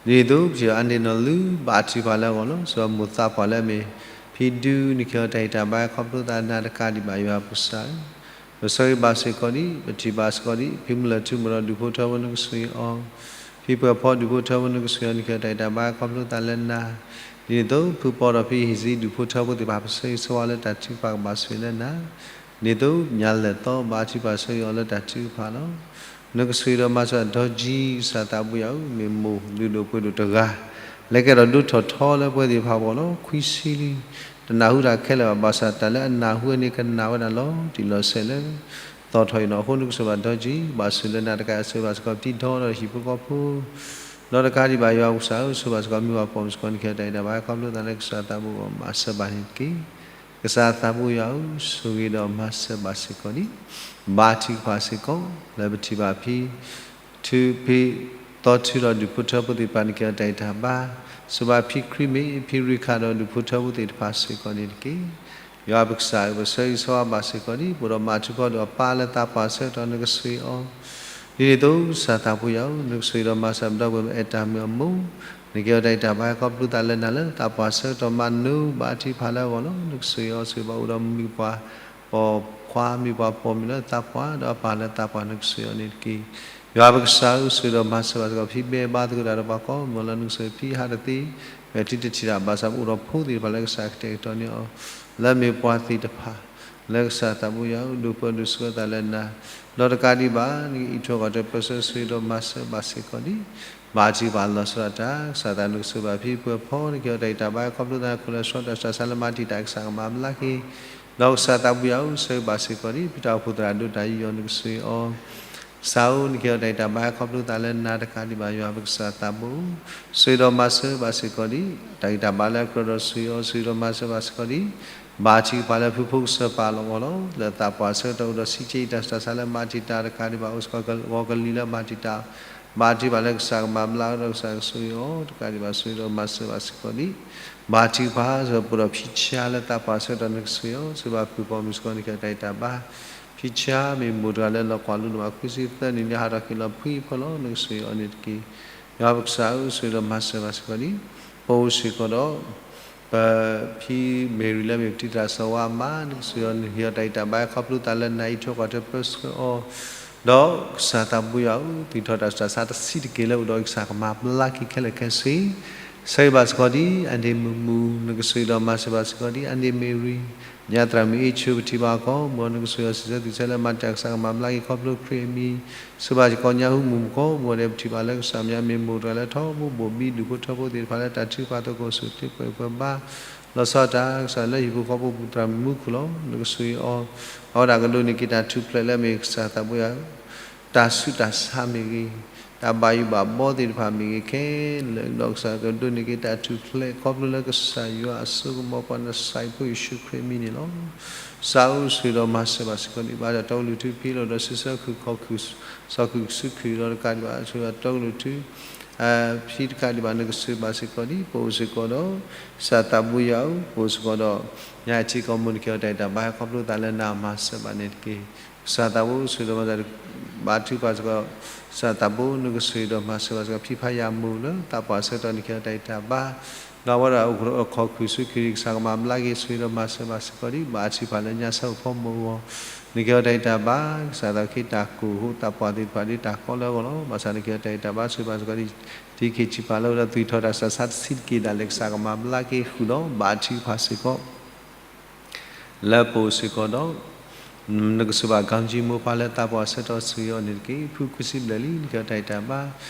ဒ်သိးပထံၣ်အီၤအါန့ၢ်နီၢ်လုၢ် ဘါထုကဖၣ်လၢအဂီၢ်လီၤ. ဆိၣ်ဂ့ၤမိၢ်သးပှၢ်လၢအမ့ၢ်ဖံဒူ နကဟ့ၣ်အီၤတၢ်ဂံၢ်တၢ်ဘါဟဲခီဖျိသးလၢနၤ တကးဒံးဘၣ်ယွၤပကစၢ်ဧၢ, ပဆၢဂ့ၤဘၣ်စ့ၢ်ကီးဒ် ပထံၣ်ဘၣ်စ့ၢ်ကီးဒ် ဖံမုၢ်လၢၢ်ထူ ဒီးဒူၣ်ဖိထၢဖိ နကဆိၣ်ဂ့ၤအီၤ, ဖံပှဲၤဖီ ဒူၣ်ဖိထၢဖိ နကဆိၣ်ဂ့ၤအီၤ နကဟ့ၣ်အီၤတၢ်ဂံၢ်တၢ်ဘါဟဲခီဖျိသးလၢနၤ, ဒ်န့ၣ်အသိး ဖုပီဒီးဖံဟံၣ်စံ ဒူၣ်ဖိထၢဖိသ့ၣ်တဖၣ် ပဆၢဂ့ၤဆၢဝါလၢတၢ်ထုကဖၣ်ကဘၣ်ဆိၣ်ဂ့ၤလၢနၤ, ဒ်သိးညါလၢာ်သီ ဘါထုကဖၣ်ဆၢဂ့ၤအီၤလၢတၢ်ထုကဖၣ်လီၤ. နကဆိၣ်ဂ့ၤဒီးမၤစၢၤဒီကံကစၢ်သးဘိယွၤဧၢ, မ့ၢ်မိၢ်လုၢ်ဒိၣ်ပှ့ၤဒိၣ်တဂၤ လၢကဲထီၣ်ဒိၣ်ထီၣ်ထီလၢပဝဲသ့ၣ်တဖၣ်အဂီၢ်လီၤ. ခွံဆံလံ, တနၢ်ဟူတၢ်ခဲလၢာ်ဘၣ်, ဘၣ်ဆၣ်တၢ်လၢအနၢ်ဟူဝဲန့ၣ် ကနၣ်ဝဲဒၣ်လီၤတံၢ်လီၤဆဲးလၢသီၣ်ထီၣ်အံၤနီၤ. အဃိ နကဆိၣ်ဂ့ၤဘၣ်ဒီကံ ဘၣ်ဆိၣ်လၢနၤတကး ဆိၣ်ဂ့ၤဘၣ်စ့ၢ်ကီးပတံၤဒီဒီးဟံၣ်ဖိဃီဖိ ဒီးတကးဒံးဘၣ်ယွၤပကစၢ်ဧၢ, ဆိၣ်ဂ့ၤဘၣ်စ့ၢ်ကီးမုၢ်ပှၢ်ပိာ်မုၣ်စ့ၢ်ကီး နကဟ့ၣ်အီၤတၢ်ဂံၢ်တၢ်ဘါဟဲခီဖျိသးလၢကစၢ်သးဘိအဂီၢ် မၤစၢၤဘၣ်န့ၣ်တက့ၢ်. ကစၢ်သးဘိယွၤဧၢ, ဆိၣ်ဂ့ၤဒီးမၤစၢၤဘၣ်စ့ၢ်ကီးဒံး, ဘါထုကဖၣ်စ့ၢ်ကီး လၢပထံၣ်ဘၣ်ဖံ ထူ ဖံသီထူဒီးဒူၣ်ဖိထၢဖိသ့ၣ်တဖၣ် နကဟ့ၣ်အီၤတၢ်ဂံၢ်တၢ်ဘါ, ဆိၣ်ဂ့ၤဘၣ်ဖံခရံမ့ၢ် ဖံရံခၣ်ဒီးဒူၣ်ဖိထၢဖိသ့ၣ်တဖၣ်စ့ၢ်ကီးန့ၣ်တက့ၢ်. ယွၤပကစၢ်ဧၢ, ပဆၢဂ့ၤဆၢဝါဘၣ်စ့ၢ်ကီးဒံး, ပအိၣ်ဒီးမၤထူၣ်ဖီဒီးအပၢ်လၢသးပှၢ်ဆၢကတီၢ် နကဆိၣ်ဂ့ၤအီၤ, ဒ်န့ၣ်အသိး ကစၢ်သးဘိယွၤဧၢ, နကဆိၣ်ဂ့ၤဒီးမၤစၢၤပဒီပုၢ်ဝဲၢ် အဲၣ်တၢ်မုၢ်အမိၢ်, နကဟ့ၣ်အီၤတၢ်ဂံၢ်တၢ်ဘါဟဲခီဖျိသးလၢနၤလၢသးပှၢ်ဆၢကတီၢ် မၤနၢၤဘါထုကဖၣ်လၢအဂီၢ်လီၤ. နကဆိၣ်ဂ့ၤအီၤ ဆိၣ်ဂ့ၤဘၣ်အိၣ်ဒီးမုၢ်ပှၢ်ပိာ်ခွါ မုၢ်ပှၢ်ပိာ်မုၣ်လၢသးပှၢ် ဒီးအပၢ်လၢသးပှၢ် နကဆိၣ်ဂ့ၤအီၤန့ၣ်တက့ၢ်. ယွၤပကစၢ်ဧၢ, ဆိၣ်ဂ့ၤဒီးမၤစၢၤဘၣ်စ့ၢ်ကီး ဖံဘဲဘါသကိးတၢ်ဒီးပှၤကိးမုၢ်ဂီၤလီၤ. နကဆိၣ်ဂ့ၤဖံဟးတသ့ ဝဲထံၣ်တထံၣ်တၢ်ဘၣ်ဆၣ် ပအိၣ်ဒီးဖိသ့ၣ်တဖၣ်လၢကစၢ်ကတဲာ်ကတီၤန့ၢ်အီၤ လၢမ့ၢ်ပှၤသ့ၣ်တဖၣ် လၢကစၢ်သးဘိယွၤဧၢ, ဒိၣ်ပၢဒိၣ်ဆှၢသးလၢနၤ, ဒီးတကးဒံးဘၣ် နကအံးထွဲကွၢ်ထွဲပၢဆှၢ ဆိၣ်ဂ့ၤဒီးမၤစၢၤဘၣ်စ့ၢ်ကီးဒံး, ဘါထုကဖၣ်လီၤဆီဒၣ်တၢ် ကစၢ်သး နကဆိၣ်ဂ့ၤဘၣ်ဖံပှဲၤဖီ နကဟ့ၣ်အီၤတၢ်ဂံၢ်တၢ်ဘါဟဲခီဖျိသး ခိၣ်လၢဆှီတၢ်ဆူးတၢ်ဆါလၢမၤတံာ်တာ် ကစၢ်ကမၤဘျါက့ၤ, ဒီးကစၢ်သးဘိယွၤဧၢ, ဆၢဂ့ၤဘၣ်စ့ၢ်ကီးဒံး ဖံတၢ်အိၣ်ဖှိၣ်သရၣ်ဒိၣ်တၢ်ယူးယီၣ် နကဆိၣ်ဂ့ၤအီၤ စးအိၣ်နက့ၤအီၤတၢ်ဂံၢ်တၢ်ဘါ ခီဖျိသးလၢနၤတကးဒံးဘၣ် ယွၤပကစၢ်သးဘိ ဆိၣ်ဂ့ၤဒီးမၤစၢၤဘၣ်စ့ၢ်ကီးဒံး တၢ်ဂံၢ်တၢ်ဘါလၢအကြၢးဒီးဆိၣ်ဂ့ၤအီၤ ဆိၣ်ဂ့ၤဒီးမၤစၢၤဘၣ်စ့ၢ်ကီးဒံး ဘါထုကဖၣ်လၢဖုဖိကစၢၢ်ပာ်လီၤအီၤလီၤ. လၢသးပှၢ်ဆၢကတီၢ်အိၣ်ဒီး ဆံးက့အံၤ တၢ်ဆူးတၢ်ဆါလၢမၤတံာ်တာ်တကးဒံးဘၣ် အိၣ်စ့ၢ်ကီးဂီၤကလံၤလၢမၤတံာ်တာ် ဘါထုကဖၣ်လၢကစၢ်ကမၤဘျါကဒီး ကစၢ်ကဆိၣ်ဂ့ၤအီၤတကးဒံးဘၣ် ဆိၣ်ဂ့ၤဒီးမၤစၢၤဘၣ်စ့ၢ်ကီးဒံး ဘါထုကဖၣ်စ့ၢ်ကီး ပအိၣ်ဒီးဖံဆါလၢသးပှၢ်ဆၢကတီၢ် နကဆိၣ်ဂ့ၤအီၤ ဆိၣ်ဂ့ၤဘၣ်ဖုၣ်ကိာ်မုၣ်စ့ၢ်ကီး နက့ၤအီၤတၢ်ဂံၢ်တၢ်ဘါ ဖံဆါမ့ၢ်မိၢ်တဂၤလၢလီၤကွၢ်လိ နံၣ်ဘၣ်ခွံဆံသၢနံၣ်လံ ဟးထီၣ်က့ၤလီၤဖှံဖီလီၤ နကဆိၣ်ဂ့ၤအီၤန့ၣ်တက့ၢ်. ယွၤပကစၢ်ဧၢ ဆိၣ်ဂ့ၤဒီးမၤစၢၤဘၣ်စ့ၢ်ကီးဒံး ပအိၣ်စ့ၢ်ကီးဒီး ပဖံမ့ၤရံလၢမ့ၢ်ပတံၤတၢ်စီၤဝါအမါ နကဆိၣ်ဂ့ၤအီၤ နက့ၤအီၤတၢ်ဂံၢ်တၢ်ဘါ ခီဖျိသးလၢနၤအံးထွဲကွၢ်ထွဲပၢဆှၢအီၤ ဒီးကစၢ်သးဘိယွၤဧၢ သ့ၣ်ထီၣ်တၢ်ဆူးတၢ်ဆါတဆံးတက့ၢ်လၢအိၣ်ဒီး ကစၢ်ကမၤဘျါက့ၤခဲလၢာ်ခဲဆ့ ဆၢဂ့ၤဘၣ်စ့ၢ်ကီးဒံး အန့ၣ်မုၢ်မုၢ် နကဆိၣ်ဂ့ၤဒီးမၤစၢၤဘၣ်စ့ၢ်ကီးဒံး အန့ၣ်မ့ၤရံ ညါသရၣ်မုၣ်အ့ၣ်ဆူၣ် ပထံၣ်ဘၣ်အီၤကိးမုၢ် နကဆိၣ်ဂ့ၤအီၤ စံးဆၢသးဆၢလၢမၤတံာ်တာ် ကစၢ်ကမၤဘျါက့ၤခီဖျိခရံာ်အမံၤ ဆိၣ်ဂ့ၤဘၣ်စ့ၢ်ကီးညါဟူမုၢ်မုၢ်ကိးမုၢ်ဒီး ပထံၣ်ဘၣ်လၢကစၢ်မၠါမ့ၢ်မိၢ်တဂၤလၢထီဘိဘိၣ်ဘံ ဒူၣ်ဖိထၢဖိသ့ၣ်တဖၣ်လၢတၢ်ထုကဖၣ်သကိး ဆိၣ်ဂ့ၤပှဲၤပှဲၤဘါ လီၤဆီဒၣ်တၢ် ကစၢ်လၢဟံၣ်ဖိဃီဖိပူၤသရၣ်မုၣ်မူခိၣ်လီၤ နကဆိၣ်ဂ့ၤအီၤ အဝဲဒၣ်ကဒိးန့ၢ်က့ၤတၢ်ထူၣ်ဖျဲးလၢအမ့ၢ်ကစၢ်သးဘိယွၤ တၢ်ဆူးတၢ်ဆါမ့ၢ်ဂ့ၤ, တၢ်ဘၣ်ယိၣ်ဘၣ်ဘီသ့ၣ်တဖၣ်မ့ၢ်ဂ့ၤ, ခဲလၢာ် ဒီးကစၢ်ကဒိးန့ၢ်က့ၤတၢ်ထူၣ်ဖျဲး ခီဖျိလၢကစၢ်ယွၤအစိကမီၤပှၤနၢ်စၢ်ဖိယ့ၣ်ၡူးခရံာ်အမံၤန့ၣ်လီၤ. စးအိၣ်ဆိၣ်ဂ့ၤဒီးမၤစၢၤဘၣ်စ့ၢ်ကီးဒံး ဘၣ်တၢ်တီကလုၢ်ထူဖံးလိာ်ဒီး စံးဆၢခုၣ်ခီၣ်ခုၣ် စီၤခုၣ်စုခုၣ်ဒီးတကးဒံးဘၣ် ဆိၣ်ဂ့ၤဒီးတီကလုၢ်ထူ ဖံးတကးဒံးဘၣ် နကဆိၣ်ဂ့ၤဘၣ်စ့ၢ်ကီးဒံး ပအိၣ်စ့ၢ်ကီးဒီး ကစၢ်သးဘိယွၤဧၢ ပအိၣ်စ့ၢ်ကီးဒီး ညါအံၤထံကီၢ်မူနက့ၤအီၤတၢ်ဂံၢ်တၢ်ဘါ ခီဖျိသးလၢနၤမၤစၢၤဘၣ်န့ၣ်တက့ၢ်. ကစၢ်သးဘိဆိၣ်ဂ့ၤဒီးမၤစၢၤ ဘါထုကဖၣ်စ့ၢ်ကီး ကစၢ်သးဘိ နကဆိၣ်ဂ့ၤဒီးမၤစၢၤဘၣ်စ့ၢ်ကီး ဖံးဖးယၤမိၢ်လၢသးပှၢ်ဆၢကတီၢ်နက့ၤအီၤတၢ်ဂံၢ်တၢ်ဘါ ဒီးအဝဲဒၣ်အိၣ်ခိးခုၣ်ဆူခုၣ် ကစၢ်ကမၤဘျါက့ၤ ဆိၣ်ဂ့ၤဒီးမၤစၢၤဘၣ်စ့ၢ်ကီးဒံး ဘါထုကဖၣ်လၢညါဆၢအိၣ်ဖီမိၢ်အဂီၢ် နက့ၤအီၤတၢ်ဂံၢ်တၢ်ဘါ ကစၢ်သးကဟ့ၣ်တၢ်ကိၢ်ဟိၣ်သးပှၢ်သ့ၣ်တဖၣ်ဒ်တၢ်ကီလၢအဂီၢ်လီၤ. ဘၣ်ဆၣ်နက့ၤအီၤတၢ်ဂံၢ်တၢ်ဘါ ဆိၣ်ဂ့ၤဘၣ်စ့ၢ်ကီးဒံး ထံခံဆံပာ်လၢဝဲဒီး သူၣ်ထီၣ်တၢ်ဆူးတၢ်ဆါတဆံးတက့ၢ်ဒၣ်လဲာ် ကစၢ်ကမၤဘျါက့ၤဃုာ်ဒီး ဘါထုကဖၣ်စ့ၢ်ကီး လၢပအိၣ်စ့ၢ်ကီးဒီး နကဆိၣ်ဂ့ၤဘၣ် ကံၣ်ကၠံမိၢ်ပၢ်လၢသးပှၢ်ဆၢကတီၢ်ဆိၣ်ဂ့ၤအီၤန့ၣ်တက့ၢ်. ဖုခွံဆံဘျဲၣ်လံ နက့ၤအီၤတၢ်ဂံၢ်တၢ်ဘါ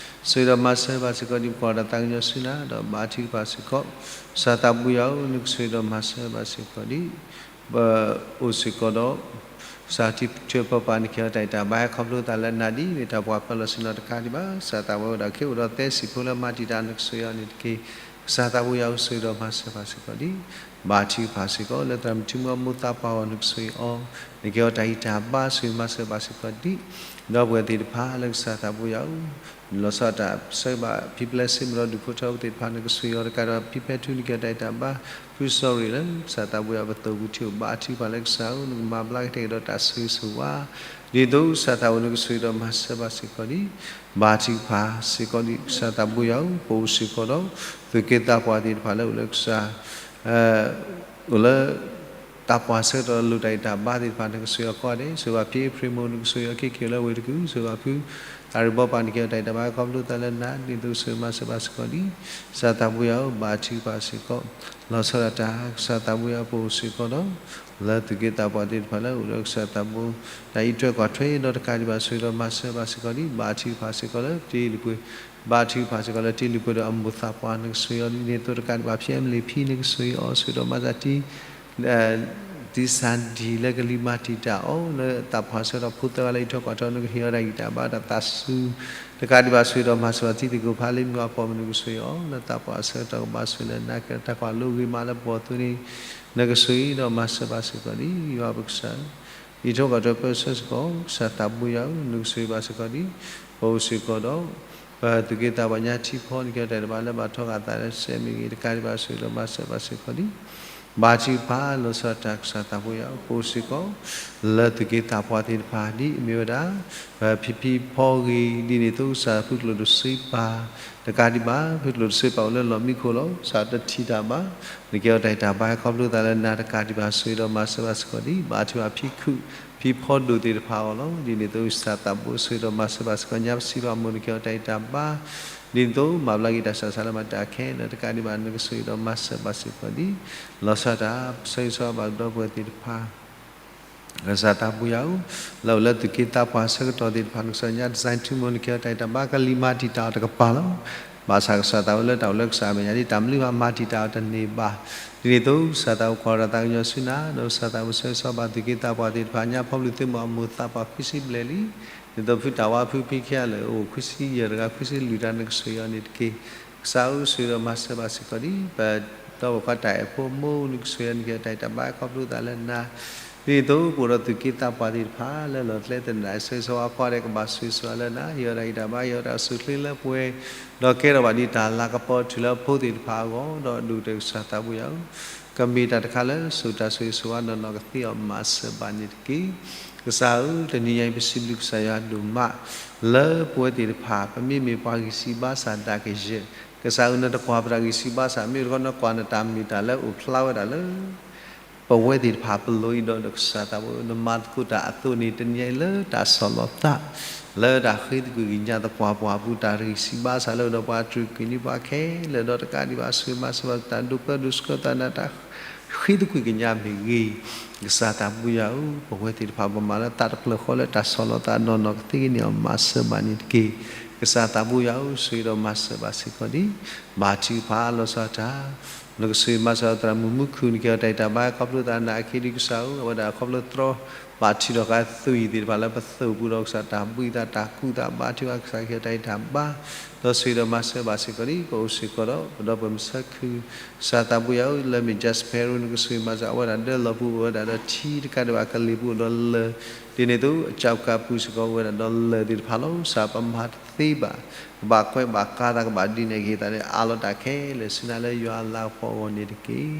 ဆိၣ်ဂ့ၤဒီးမၤစၢၤဘၣ်စ့ၢ်ကီးဒံး ပကွၢ်ဒီးသးကညီၤဆူနၤ ဒီးဘါထုကဖၣ်စ့ၢ်ကီး ကစၢ်သးဘိယွၤဧၢ နကဆိၣ်ဂ့ၤဒီးမၤစၢၤဘၣ်စ့ၢ်ကီးဒံး ပအိၣ်စ့ၢ်ကီးဒီး ကစၢ်ထံဆၢပၢပှၤ နက့ၤအီၤတၢ်ဂံၢ်တၢ်ဘါ ခီဖျိသးလၢနၤဒ်န့ၣ် တၢ်ပှၤပၢၤလီၢ်ဆ့ၣ်နီၤတကးဒံးဘၣ် ကစၢ်သးဝဲအိၣ်ဒီး ကဟ့ၣ်အိၣ်ဒီးသဲစံၣ်ဖိလၢမၤတံာ်တာ် နကဆိၣ်ဂ့ၤအီၤန့ၣ်တက့ၢ်. ကစၢ်သးဘိယွၤဧၢ ဆိၣ်ဂ့ၤဒီးမၤစၢၤဘၣ်စ့ၢ်ကီးဒံး ဘါထုကဖၣ်စ့ၢ်ကီး လၢသရၣ်မုၣ်ထံမူအမိၢ်သးပှၢ်အဂီၢ် နကဆိၣ်ဂ့ၤအီၤ နက့ၤအီၤတၢ်ဂံၢ်တၢ်ဘါ ဆိၣ်ဂ့ၤမၤစၢၤဘၣ်စ့ၢ်ကီးဒံး ဒီပုၢ်ဝဲၢ်သ့ၣ်တဖၣ်လၢကစၢ်သးဘိယွၤဧၢ လီၤဆီဒၣ်တၢ်ဆၢဂ့ၤဘၣ် ဖံးဖျဲးစ့ၢ်မ့ၢ်ဒီး ဒူၣ်ဖိထၢဖိသ့ၣ်တဖၣ် နကဆိၣ်ဂ့ၤအီၤတကးဒီး ဖံးဖဲထူ နက့ၤအီၤတၢ်ဂံၢ်တၢ်ဘါ ဖုစီၤရ့ၣ်လၢ ကစၢ်သးဘိယွၤပသိၣ်ပူၤထံအိၣ် ဘါထုကဖၣ်လၢကစၢ်ဧၢ နကမၤဘျါက့ၤတၢ်ဂ့ၤဒီးတၢ်ဆိၣ်ဂ့ၤဆိၣ်ဝါ ဒ်သိးကစၢ်သးဘိ နကဆိၣ်ဂ့ၤဒီးမၤစၢၤဘၣ်စ့ၢ်ကီးဒံး ဘါထုကဖၣ်စ့ၢ်ကီးဒံး ကစၢ်သးဘိယွၤဧၢ ပအိၣ်စ့ၢ်ကီးဒီး သူၣ်က့သးပှၢ်သ့ၣ်တဖၣ်လၢအိၣ်လၢကစၢ် အိၣ်လၢ သးပှၢ်ဆၢကတီၢ်လိၣ်တၢ်ဂံၢ်တၢ်ဘါသ့ၣ်တဖၣ် နကဆိၣ်ဂ့ၤအီၤကိးဂၤဒဲး ဆိၣ်ဂ့ၤဘၣ်ဖံအ့ဖြ့ၣ်မိၢ် နကဆိၣ်ဂ့ၤအီၤ ခ့ခ့ၣ်လၢဝ့ၢ်တကူၣ် ဆိၣ်ဂ့ၤဘၣ်ဖု သးရ့ၣ်ဘီပၢ် နက့ၤအီၤတၢ်ဂံၢ်တၢ်ဘါ ခီဖျိသးလၢနၤ ဒ်သိးဆိၣ်ဂ့ၤမၤစၢၤဘၣ်စ့ၢ်ကီးဒံး ကစၢ်သးဘိယွၤဧၢ ဘါထုကဖၣ်စ့ၢ်ကီး လီၤဆီဒၣ်တၢ် ကစၢ်သးဘိယွၤ ပအိၣ်စ့ၢ်ကီးဒီး လၢသူၣ်က့သးပှၢ်သ့ၣ်တဖၣ်လၢအိၣ်လၢကစၢ်သးဘိ တၢ်အံးထွဲကွၢ်ထွဲဒီးတကးဒံးဘၣ် ဆိၣ်ဂ့ၤဒီးမၤစၢၤဘၣ်စ့ၢ်ကီးဒံး ဘါထုကဖၣ်စ့ၢ်ကီးလၢတ့လံာ်ပှ့ၤ ဘါထုကဖၣ်စ့ၢ်ကီးလၢတ့လံာ်ပှ့ၤဒီးအမိၢ်သးပှၢ် နကဆိၣ်ဂ့ၤအီၤဒ်န့ၣ်အသိးတကးဒံးဘၣ် ဖံအဲမလံးဖံ နကဆိၣ်ဂ့ၤအီၤ ဆိၣ်ဂ့ၤဒီးမၤစၢၤတံ တံစၣ်ဒံၣ်လၢကလံၤမၤတံာ်တာ်အီၤ လၢသးပှၢ်ဆၢကတီၢ်ဖိသၢဂၤလၢအံးထွဲကွၢ်ထွဲ နကဟ့ၣ်အီၤတၢ်ဂံၢ်တၢ်ဘါဒီးသးစူၤ တကးဒံးဘၣ် ဆိၣ်ဂ့ၤဒီးမၤစၢၤဘၣ်တံၤသကိးဖးလံာ်မုၢ်အဖီမုၢ် နကဆိၣ်ဂ့ၤအီၤ လၢသးပှၢ်ဆၢကတီၢ်ကဘၣ်ဆိၣ်ဂ့ၤလၢနၤ ကဲတၢ်ကွၢ်လိဂ့ၤမးလၢပဂီၢ်အသိးန့ၣ် နကဆိၣ်ဂ့ၤဒီးမၤစၢၤဘၣ်စ့ၢ်ကီးဒံး ယွၤပကစၢ် အံးထွဲကွၢ်ထွဲပၢဆှၢစ့ၢ်ကီး ကစၢ်သးဘိယွၤဧၢ နကဆိၣ်ဂ့ၤဘၣ်စ့ၢ်ကီးဒံး ပအိၣ်စ့ၢ်ကီးဒီး ပသူၣ်က့သးပှၢ်ညါထံဖီ နက့ၤအီၤတၢ်ဂံၢ်တၢ်ဘါလၢဘၣ်ထီဂာ်သးလၢစဲးမ့ၢ်ဂ့ၤ တကးဒံးဘၣ် ဆိၣ်ဂ့ၤဒီးမၤစၢၤဘၣ်စ့ၢ်ကီးဒံး ဘါထုကဖၣ် လီၤဆီဒၣ်တၢ်ကစၢ်သးဘိယွၤ ပအိၣ်စ့ၢ်ကီး လၢသူၣ်က့သးပှၢ်သ့ၣ်တဖၣ်ဒ်အမ့ၢ်ဝဲဒၣ် ဖံဖံဖီဂ့ၤဒ်န့ၣ်အသိး ကစၢ်ဖုကျိၣ်ဒိၣ်စ့ပာ် တကးဒံးဘၣ် ဖုကျိၣ်ဒိၣ်စ့ပာ်အိၣ်လၢလီၢ်မံခိၣ်လီၤ ကစၢ်တထံၣ်တၢ်ဘၣ် နက့ၤအီၤတၢ်ဂံၢ်တၢ်ဘါ ခီဖျိသးလၢနၤ တကးဒံးဘၣ် ဆိၣ်ဂ့ၤဒီးမၤစၢၤဘၣ်စ့ၢ်ကီးဒံး ဘါထုကဖၣ်ဖံခုၣ် ဖံဖီဒိၣ်သ့ၣ်တဖၣ်အဂီၢ်လီၤ. ဒ်န့ၣ်အသိး ကစၢ်သးဘိ ဆိၣ်ဂ့ၤဒီးမၤစၢၤဘၣ်စ့ၢ်ကီး ညါပစံးဘၣ်မိၢ် နက့ၤအီၤတၢ်ဂံၢ်တၢ်ဘါ ဒ်န့ၣ်အသိး မၤဘျါက့ၤတၢ်ဆူးတၢ်ဆါလၢမၤတံာ်တာ်ခဲလၢာ် တကးဒံးဘၣ် နကဆိၣ်ဂ့ၤဒီးမၤစၢၤဘၣ်စ့ၢ်ကီးဒံး လီၤဆီဒၣ်တၢ် ပဆၢဂ့ၤဆၢဝါဘၣ်ကဒီပုၢ်ဝဲၢ်သ့ၣ်တဖၣ် ကစၢ်သးဘိယွၤဧၢ, လၢအိၣ်လၢသူၣ်က့သးပှၢ်ဆၢကတီၢ်သ့ၣ်တဖၣ် နကစၢ်ညါ design ထူမိၢ် နက့ၤအီၤတၢ်ဂံၢ်တၢ်ဘါ ကလံၤမၤတံာ်တာ်အီၤတကပၤလီၤ. ဘၣ်ဆၣ်ကစၢ်သးဝဲလၢတၢ်အိၣ်လၢကစၢ်အမဲာ်ညါဒ်တၢ်မနုၤဘၣ်မၤတံာ်တာ်အီၤတန့ၢ်ဘၣ်. ဒ်န့ၣ်အသိး ကစၢ်သးဘိကွၢ်ဒီးသးကညီၤဆူနၤ ဒီးကစၢ်သးဘိဆၢဂ့ၤဆၢဝါဘၣ်သူၣ်က့သးပှၢ်သ့ၣ်တဖၣ် ညါဖီဘျီသုးမီၤအမိၢ်သးပှၢ်ခွံဆံဘျဲၣ်လံ ဒ်သိးဖုတၢ်ဝါဖုဖံခံဂၤလၢာ်အိၣ်ခွံဆံယဲၢ်တဂၤ ခွံဆံလွံၢ်တဂၤ နကဆိၣ်ဂ့ၤအီၤန့ၣ်တက့ၢ်. ကစၢ်ဧၢ ဆိၣ်ဂ့ၤဒီးမၤစၢၤဘၣ်စ့ၢ်ကီးဒံး ပဒီပုၢ်ဝဲၢ်ခွါတၢ်အဲၣ်ဖိမုၣ် နကဆိၣ်ဂ့ၤအီၤန့ၣ်က့ၤတၢ်အံၤတၢ်ဘါ ခီဖျိသးလၢနၤ ဒ်သိးပအိၣ်ဒီးသူၣ်က့သးပှၢ်သ့ၣ်တဖၣ် လၢလီၢ်ကျဲသနၢၣ် ဆၢဂ့ၤဆၢဝါကိးဂၤဒဲး ကဘၣ်ဆိၣ်ဂ့ၤဆိၣ်ဝါလၢနၤ ဟ့ၣ်အီၤတၢ်ဂံၢ်တၢ်ဘါ ဟ့ၣ်အီၤတၢ်အိၣ်ဆူၣ်အိၣ်ချ့လၢပှဲၤ ဒီးကဲထီၣ်ဘၣ်ဒ်တၢ်လၤကပီၤတုၤလၢအဖိသ့ၣ်တဖၣ်အဂီၢ် ဒီးဒိၣ်ကတၢၢ်ကစၢ်သးဘိယွၤဧၢ ကမ့ၢ်တၢ်တခါလၢ ဆိၣ်တၢ်ဆိၣ်ဂ့ၤဆိၣ်ဝါနီၢ်နီၢ်ကသ့အီၤ မၤစၢၤဘၣ်န့ၣ်တက့ၢ်. ကစၢ်ဧၢ တနံၤညါအံၤ ပစံးဘျုးကစၢ်ယွၤဒိၣ်မး လၢပဝဲသ့ၣ်တဖၣ် ပမ့မ့ၢ်ပှၤဂံၢ်စၢ်ဘါစၢ်ဒၣ်ကယဲၢ် ကစၢ်ဧၢ နတကွၢ်ပတၢ်ဂံၢ်စၢ်ဘါစၢ် မ့ၢ်တခီနကွၢ်နတၢ်မ့ၢ်တၢ်လၢအိၣ်ဖျါဝဲဒၣ်လၢ ပဝဲသ့ၣ်တဖၣ်ပလိၤအံၤဒီး ဒီးကစၢ်သးဘိ နမၤသကိးတၢ်အသိးန့ၣ် တနံၤညါအံၤလၢတၢ်ဆီၣ်လီၤသး လၢတၢ်ဃ့သကွံၢ်ကညးသပှၢ်ပှၢ်အပူၤ တၢ်ဂံၢ်စၢ်ဘါစၢ်လၢအိၣ်ဒီးပှၤတြူၢ်ကွံာ်န့ၣ် ပှၤခဲလၢာ်ဒီးတကးဒံးဘၣ် ဆိၣ်ဂ့ၤမၤစၢၤဘၣ် တၢ်ဒိးပၢဒိးဆှၢသးနၤ တၢ်ဃ့သကွံၢ်ကညးမ့ၢ်ဂ့ၤ ကစၢ်သးဘိယွၤဧၢ ပဝဲသ့ၣ်တဖၣ်ပမၤလၢတၢ်တဖျၢၣ်ဃီလၢတၢ်ဆီၣ်လီၤသးနီၢ်နီၢ်ကသ့ကန့ၢ်အီၤ မၤစၢၤဘၣ်န့ၣ်တက့ၢ်. ကစၢ်သးဘိယွၤဧၢ ဆိၣ်ဂ့ၤဒီးမၤစၢၤဘၣ်စ့ၢ်ကီးဒံး ဘါထုကဖၣ်လီၤဆီဒၣ်တၢ် နကဆိၣ်ဂ့ၤမၤစၢၤသရၣ်မုၣ်မူခိၣ် နကဲအီၤတၢ်အံၤတၢ်ဘါ ခီဖျိသးနၤအခ့ဒံးကစၢ်ဧၢ အဝဲဒၣ်ခီဖျိသတြီ ဘၣ်ထုးထီၣ်ဃာ်သွံၣ်သ့ၣ်တဖၣ်လၢပသိၣ်ပူၤဒီးကစၢ်တၢ်ဘှံးသးတၢ်ကူးသးဘါထုကဖၣ်ကစၢ်ကဲအီၤတၢ်အံၤတၢ်ဘါ ဒီးဆိၣ်ဂ့ၤဒီးမၤစၢၤဘၣ်စ့ၢ်ကီးဒံး ပအိၣ်စ့ၢ်ကီးဒီး ပဒီပုၢ်ဝဲၢ်မုၢ်ဆါခု ကစၢ်သးဘိယွၤဧၢ လၢမ့ၢ် Jasper နကဆိၣ်ဂ့ၤမၤစၢၤ အဝဲဒၣ်ဒၢလီၢ်ပူၤအိၣ်ဝဲဒၣ်ဒီးထံတကးဒံးဘၣ် ကလ့ၢ်ပူၤအိၣ်ဒီးလၢၢ် ဒ်န့ၣ်အသိး အကၠီကပူၤစ့ၢ်ကီးအိၣ်ဝဲဒၣ်ဒီးလၢၢ်သ့ၣ်တဖၣ်လီၤ. ကစၢ်ပမၤတသ့ဘၣ် ကဘၣ်ကွဲးဘၣ်ကါသး ကဘၣ်ဒ်န့ၣ်က့ၤသးန့ၣ် အးလီၤတၢ်ခဲလၢာ်ဆူနၤလၢယွၤအလၤကပီၤအဂီၢ်န့ၣ်တက့ၢ်.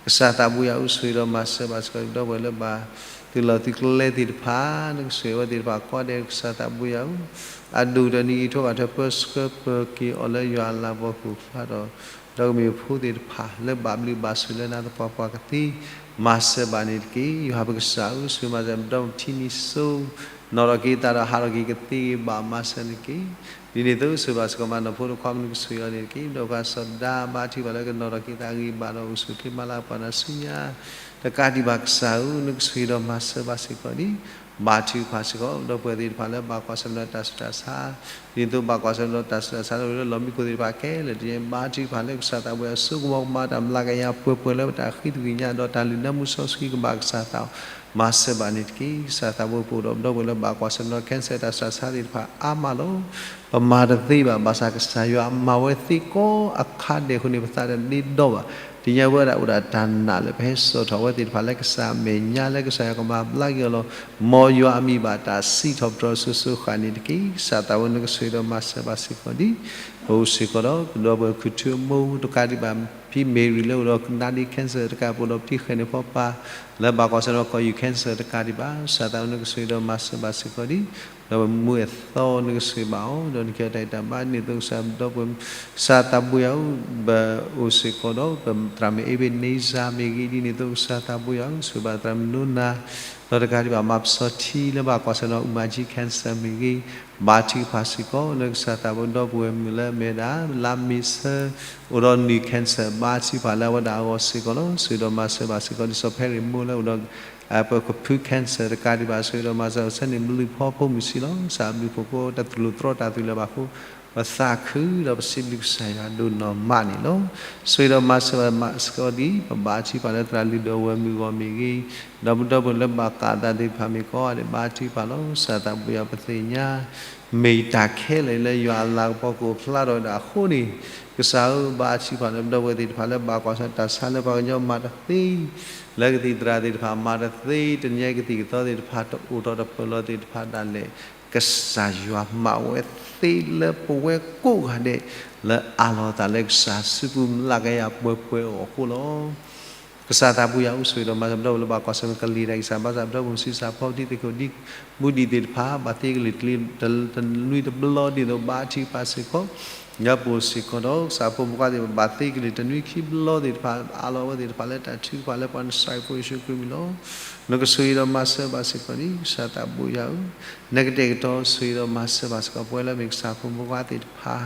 ကစၢ်သးဘိယွၤဧၢ ဆိၣ်ဂ့ၤဒီးမၤစၢၤဘၣ်စ့ၢ်ကီး ဒီပုၢ်ဝဲၢ်လၢဘၣ်သုးလီၢ်သုးကျဲသ့ၣ်တဖၣ် နကဆိၣ်ဂ့ၤအဝဲသ့ၣ်တဖၣ်ကိးဂၤဒဲး ကစၢ်သးဘိယွၤဧၢ အဒိၣ်ဒီးနအံးထွဲဘၣ်ထွဲ ပၢဆှၢပၢက့ၤအီၤလၢယွၤအလၤကပီၤကအိၣ်ဖျါဒီး ဒီးကမ့ၢ်ဖိသ့ၣ်တဖၣ်လၢဘၣ်ဘျုးဘၣ်ဆိၣ်လၢနၤသပှၢ်ပှၢ်ကသ့ မၤစၢၤဘၣ်န့ၣ်တက့ၢ်. ယွၤပကစၢ်ဧၢ ဆိၣ်ဂ့ၤမၤစၢၤ ပဒီပုၢ်ဝဲၢ်ထံနံၤစိ နီၣ်ထီၣ်က့ၤသးဒီးဟးထီၣ်က့ၤကသ့ဂ့ၤဘၣ်မၤစၢၤန့ၣ်တက့ၢ်. ဒ်န့ၣ်အသိး ဆိၣ်ဂ့ၤဘၣ်စ့ၢ်ကီးမၤနီၢ်ဖိတခွါမုၣ် နကဆိၣ်ဂ့ၤအီၤန့ၣ်တက့ၢ်. ဒီးပှၤစီၤဒၤ ဘါထုကဖၣ်လၢကနီၣ်ထီၣ်က့ၤသးဂ့ၤဘၣ်ဒီးအိၣ်ဆူၣ်အိၣ်ချ့မၤလၤကပီၤနၤဆူညါ တကးဒံးဘၣ်ကစၢ်ဧၢ နကဆိၣ်ဂ့ၤဒီးမၤစၢၤဘၣ်စ့ၢ်ကီးဒံး ဘါထုကဖၣ်စ့ၢ်ကီး ဒီပုၢ်ဝဲၢ်သ့ၣ်တဖၣ်လၢဘၣ်ကွၢ်ဆၢၣ်မဲာ်ဒီးတၢ်ဆူးတၢ်ဆါ ဒ်န့ၣ်အသိး ဘၣ်ကွၢ်ဆၢၣ်မဲာ်ဒီးတၢ်ဆူးတၢ်ဆါလၢအိၣ်လၢလီၢ်မံခိၣ်သ့ၣ်တဖၣ်ခဲလၢာ် တက့ၢ် ဘါထုကဖၣ်လၢကစၢ်သးဘိယွၤ ဆိကမိၣ်ကမၤတၢ်မျးကယၤပှဲၤပှဲၤလၢပတၢ်ဃ့သကွံၢ်ကညးဒီးတၢ်လုၢ်နၢမူစီဆှံကဘၣ်ကစၢ်သး မၤစၢၤဘၣ်န့ၣ်တက့ၢ်. ကစၢ်သးဘိပအိၣ်ဒီးပဒီပုၢ်ဝဲၢ်လၢဘၣ်ကွၢ်ဆၢၣ်မဲာ်ဒီး cancer တၢ်ဆူးတၢ်ဆါသ့ၣ်တဖၣ်အါမးလီၤ. ပမၤတသ့ဘၣ် ဘၣ်ဆၣ်ကစၢ်ယွၤမၤဝဲသ့ကိးအခါဒဲးအဃိန့ၣ် ပသးတဒ့ဒီဘၣ်. သ့ၣ်ညါဝဲဒၣ်အိၣ်ဒၣ်တၢ်နာ်လၢပဟဲစိာ်ထီၣ်ဝဲသ့ၣ်တဖၣ်လၢကစၢ်အမဲာ်ညါလၢကစၢ်ယွၤကမၤဘျါက့ၤအီၤလီၤ. မ်ယွၤအမံၤဘၣ်တၢ်စံးထီၣ်ပတြၢၤစိၤစိၤဃၣ်န့ၣ်တက့ၢ်. ကစၢ်သးဘိနကဆိၣ်ဂ့ၤဒီးမၤစၢၤဘၣ်စ့ၢ်ကီးဒံး ပအိၣ်စ့ၢ်ကီးဒီး ပဒီပုၢ်ဝဲၢ်ခူၣ်ထူအမိၢ်တကးဒံးဘၣ် ဖံမ့ၢ်ရံၤလၢအိၣ်ဒီးကနါဒ့ cancer တကး ပအိၣ်ဒီးဖံဃဲၤန့ၣ်ဖီပၢ် လၢဘၣ်ကွၢ်ဆၢၣ်မဲာ်ဒီးကီၢ်ယူၢ် cancer တကးဒံးဘၣ် ကစၢ်သးဘိနကဆိၣ်ဂ့ၤဒီးမၤစၢၤဘၣ်စ့ၢ်ကီးဒံး ဒီးပမူအဲၣ်သီနကဆိၣ်ဂ့ၤဘၣ်အီၤ ဒီးနကဲအီၤတၢ်အံၤတၢ်ဘါ ဒ်န့ၣ်အသိးကစၢ်ဒီပုၢ်ဝဲၢ် ကစၢ်သးဘိယွၤဧၢ ပအိၣ်စ့ၢ်ကီးဒီး ပသရၣ်မုၣ်အ့ဘ့းန့စၢ်မ့ၢ်ဂ့ၤ ဒ်န့ၣ်အသိးကစၢ်သးဘိယွၤဧၢ ဆိၣ်ဂ့ၤဘၣ်သရၣ်မုၣ်နိနၤ ဒီးတကးဒံးဘၣ် မၤပစီထံလၢဘၣ်ကွၢ်ဆၢၣ်မဲာ်ဒီး အူမၤကၠံ cancer မ့ၢ်ဂ့ၤ ဘါထုကဖၣ်စ့ၢ်ကီး လၢကစၢ်သးဘိဒီပုၢ်ဝဲၢ်မုၣ်လၢအမ့ၢ်ဝဲဒၣ် လါမ့ၤဆၢ အိၣ်ဒီးနုၢ် cancer ဘါထုကဖၣ်လၢအဝဲဒၣ်အဂီၢ်စ့ၢ်ကီးလီၤ. ဆိၣ်ဂ့ၤဒီးမၤစၢၤဘၣ်စ့ၢ်ကီး ဒ်စီၤဖဲရ့ၣ်မိၢ်လၢအိၣ်ဒီး ပကဖု cancer တကးဒံးဘၣ် ဆိၣ်ဂ့ၤဒီးမၤစၢၤ ဆၢန့ၢ်ဘျုးဖှိၣ်ဖိမုၣ်ဆံးလီၤ. ကစၢ်ဘျုးဖှိၣ်ဖိတတူၢ်လိာ်တြီတၢ်သူၣ်လၢၤဘၣ်အဃိ ပသးခုဒီးပစံးဘျုးကစၢ်ယွၤဒိၣ်နီၢ်မးန့ၣ်လီၤ. ဆိၣ်ဂ့ၤဒီးမၤစၢၤဘၣ်စ့ၢ်ကီးဒ် ပဘါထုကဖၣ်လၢသရၣ်လုၢ်ဒိၣ်ဝဲၢ်မုၣ်အဂီၢ်မ့ၢ်ဂ့ၤ, ဒီးပဒီပုၢ်ဝဲၢ်လၢဘၣ်ဃးသးသ့ၣ်တဖၣ်မ့ၢ်ကိးဂၤဒဲး ဘါထုကဖၣ်လီၤ. ကစၢ်သးဘိယွၤ ပသ့ၣ်ညါ မ့ၢ်တၢ်ခဲလၢာ်လၢယွၤအလၤကပီၤကအိၣ်ဖျါထီၣ်ဝဲဒၣ်အဃိန့ၣ်, ကစၢ်ဧၢ ဘါထုကဖၣ်လၢပဒီပုၢ်ဝဲၢ်သ့ၣ်တဖၣ်လၢဘၣ်ကွၢ်ဆၢၣ်တၢ်ဆါလၢပှၤကညီမၤတသ့, လၢကသံၣ်သရၣ်သ့ၣ်တဖၣ်မၤတသ့, တနံၤအံၤကသံၣ်ကသီသ့ၣ်တဖၣ်တအိၣ်ထီၣ်တဖျၢၣ်လီၤသ့ၣ်တဖၣ်ဒၣ်လဲာ်, ကစၢ်ယွၤမၤဝဲသ့လၢပဝဲကိးဂၤဒဲး လၢအးလီၤသးလၢကစၢ်စုပူၤမျးကယၤပှဲၤပှဲၤအဂီၢ်အဃိလီၤ. ကစၢ်သးဘိယွၤ အိၣ်ဆိၣ်ဂ့ၤဒီးမၤစၢၤပဒီပုၢ်ဝဲၢ်လၢဘၣ်ကွၢ်ဆၢၣ်မဲာ်ကလံၤတၢ်ဂံၢ်စၢ်ဘါစၢ် ပဒီပုၢ်ဝဲၢ်မုၢ်ဆံးစၢ်ဖီဒံသ့ၣ်ခိၣ်ဒံ မူဒံးသ့ၣ်တဖၣ် ဘၣ်သ့ကလံၤတနွံတဘျီဒ်သိးဘါထုကဖၣ်စ့ၢ်ကီး, ဒီးပအိၣ်စ့ၢ်ကီးဒီး ကစၢ်ဖိမုၣ်ဖိခွါသ့ၣ်တဖၣ် ဘၣ်သ့ကလံၤတနွံခံဘျီသ့ၣ်တဖၣ် အးလီၤဝဲသ့ၣ်တဖၣ်လၢတၢ်ထုကဖၣ်လၢပှၤနစၤရ့းဖိယ့ၣ်ၡူးခရံာ်အမံၤလီၤ. နကဆိၣ်ဂ့ၤဒီးမၤစၢၤဘၣ်စ့ၢ်ကီးန့ၣ် ကစၢ်သးဘိယွၤဧၢ, နကတဲာ်ကတီၤဆိၣ်ဂ့ၤဒီးမၤစၢၤဘၣ်စ့ၢ်ကီး ပဝဲလၢမ့ၢ်ကစၢ်ဖိမုၣ်ဖိခွါသ့ၣ်တဖၣ်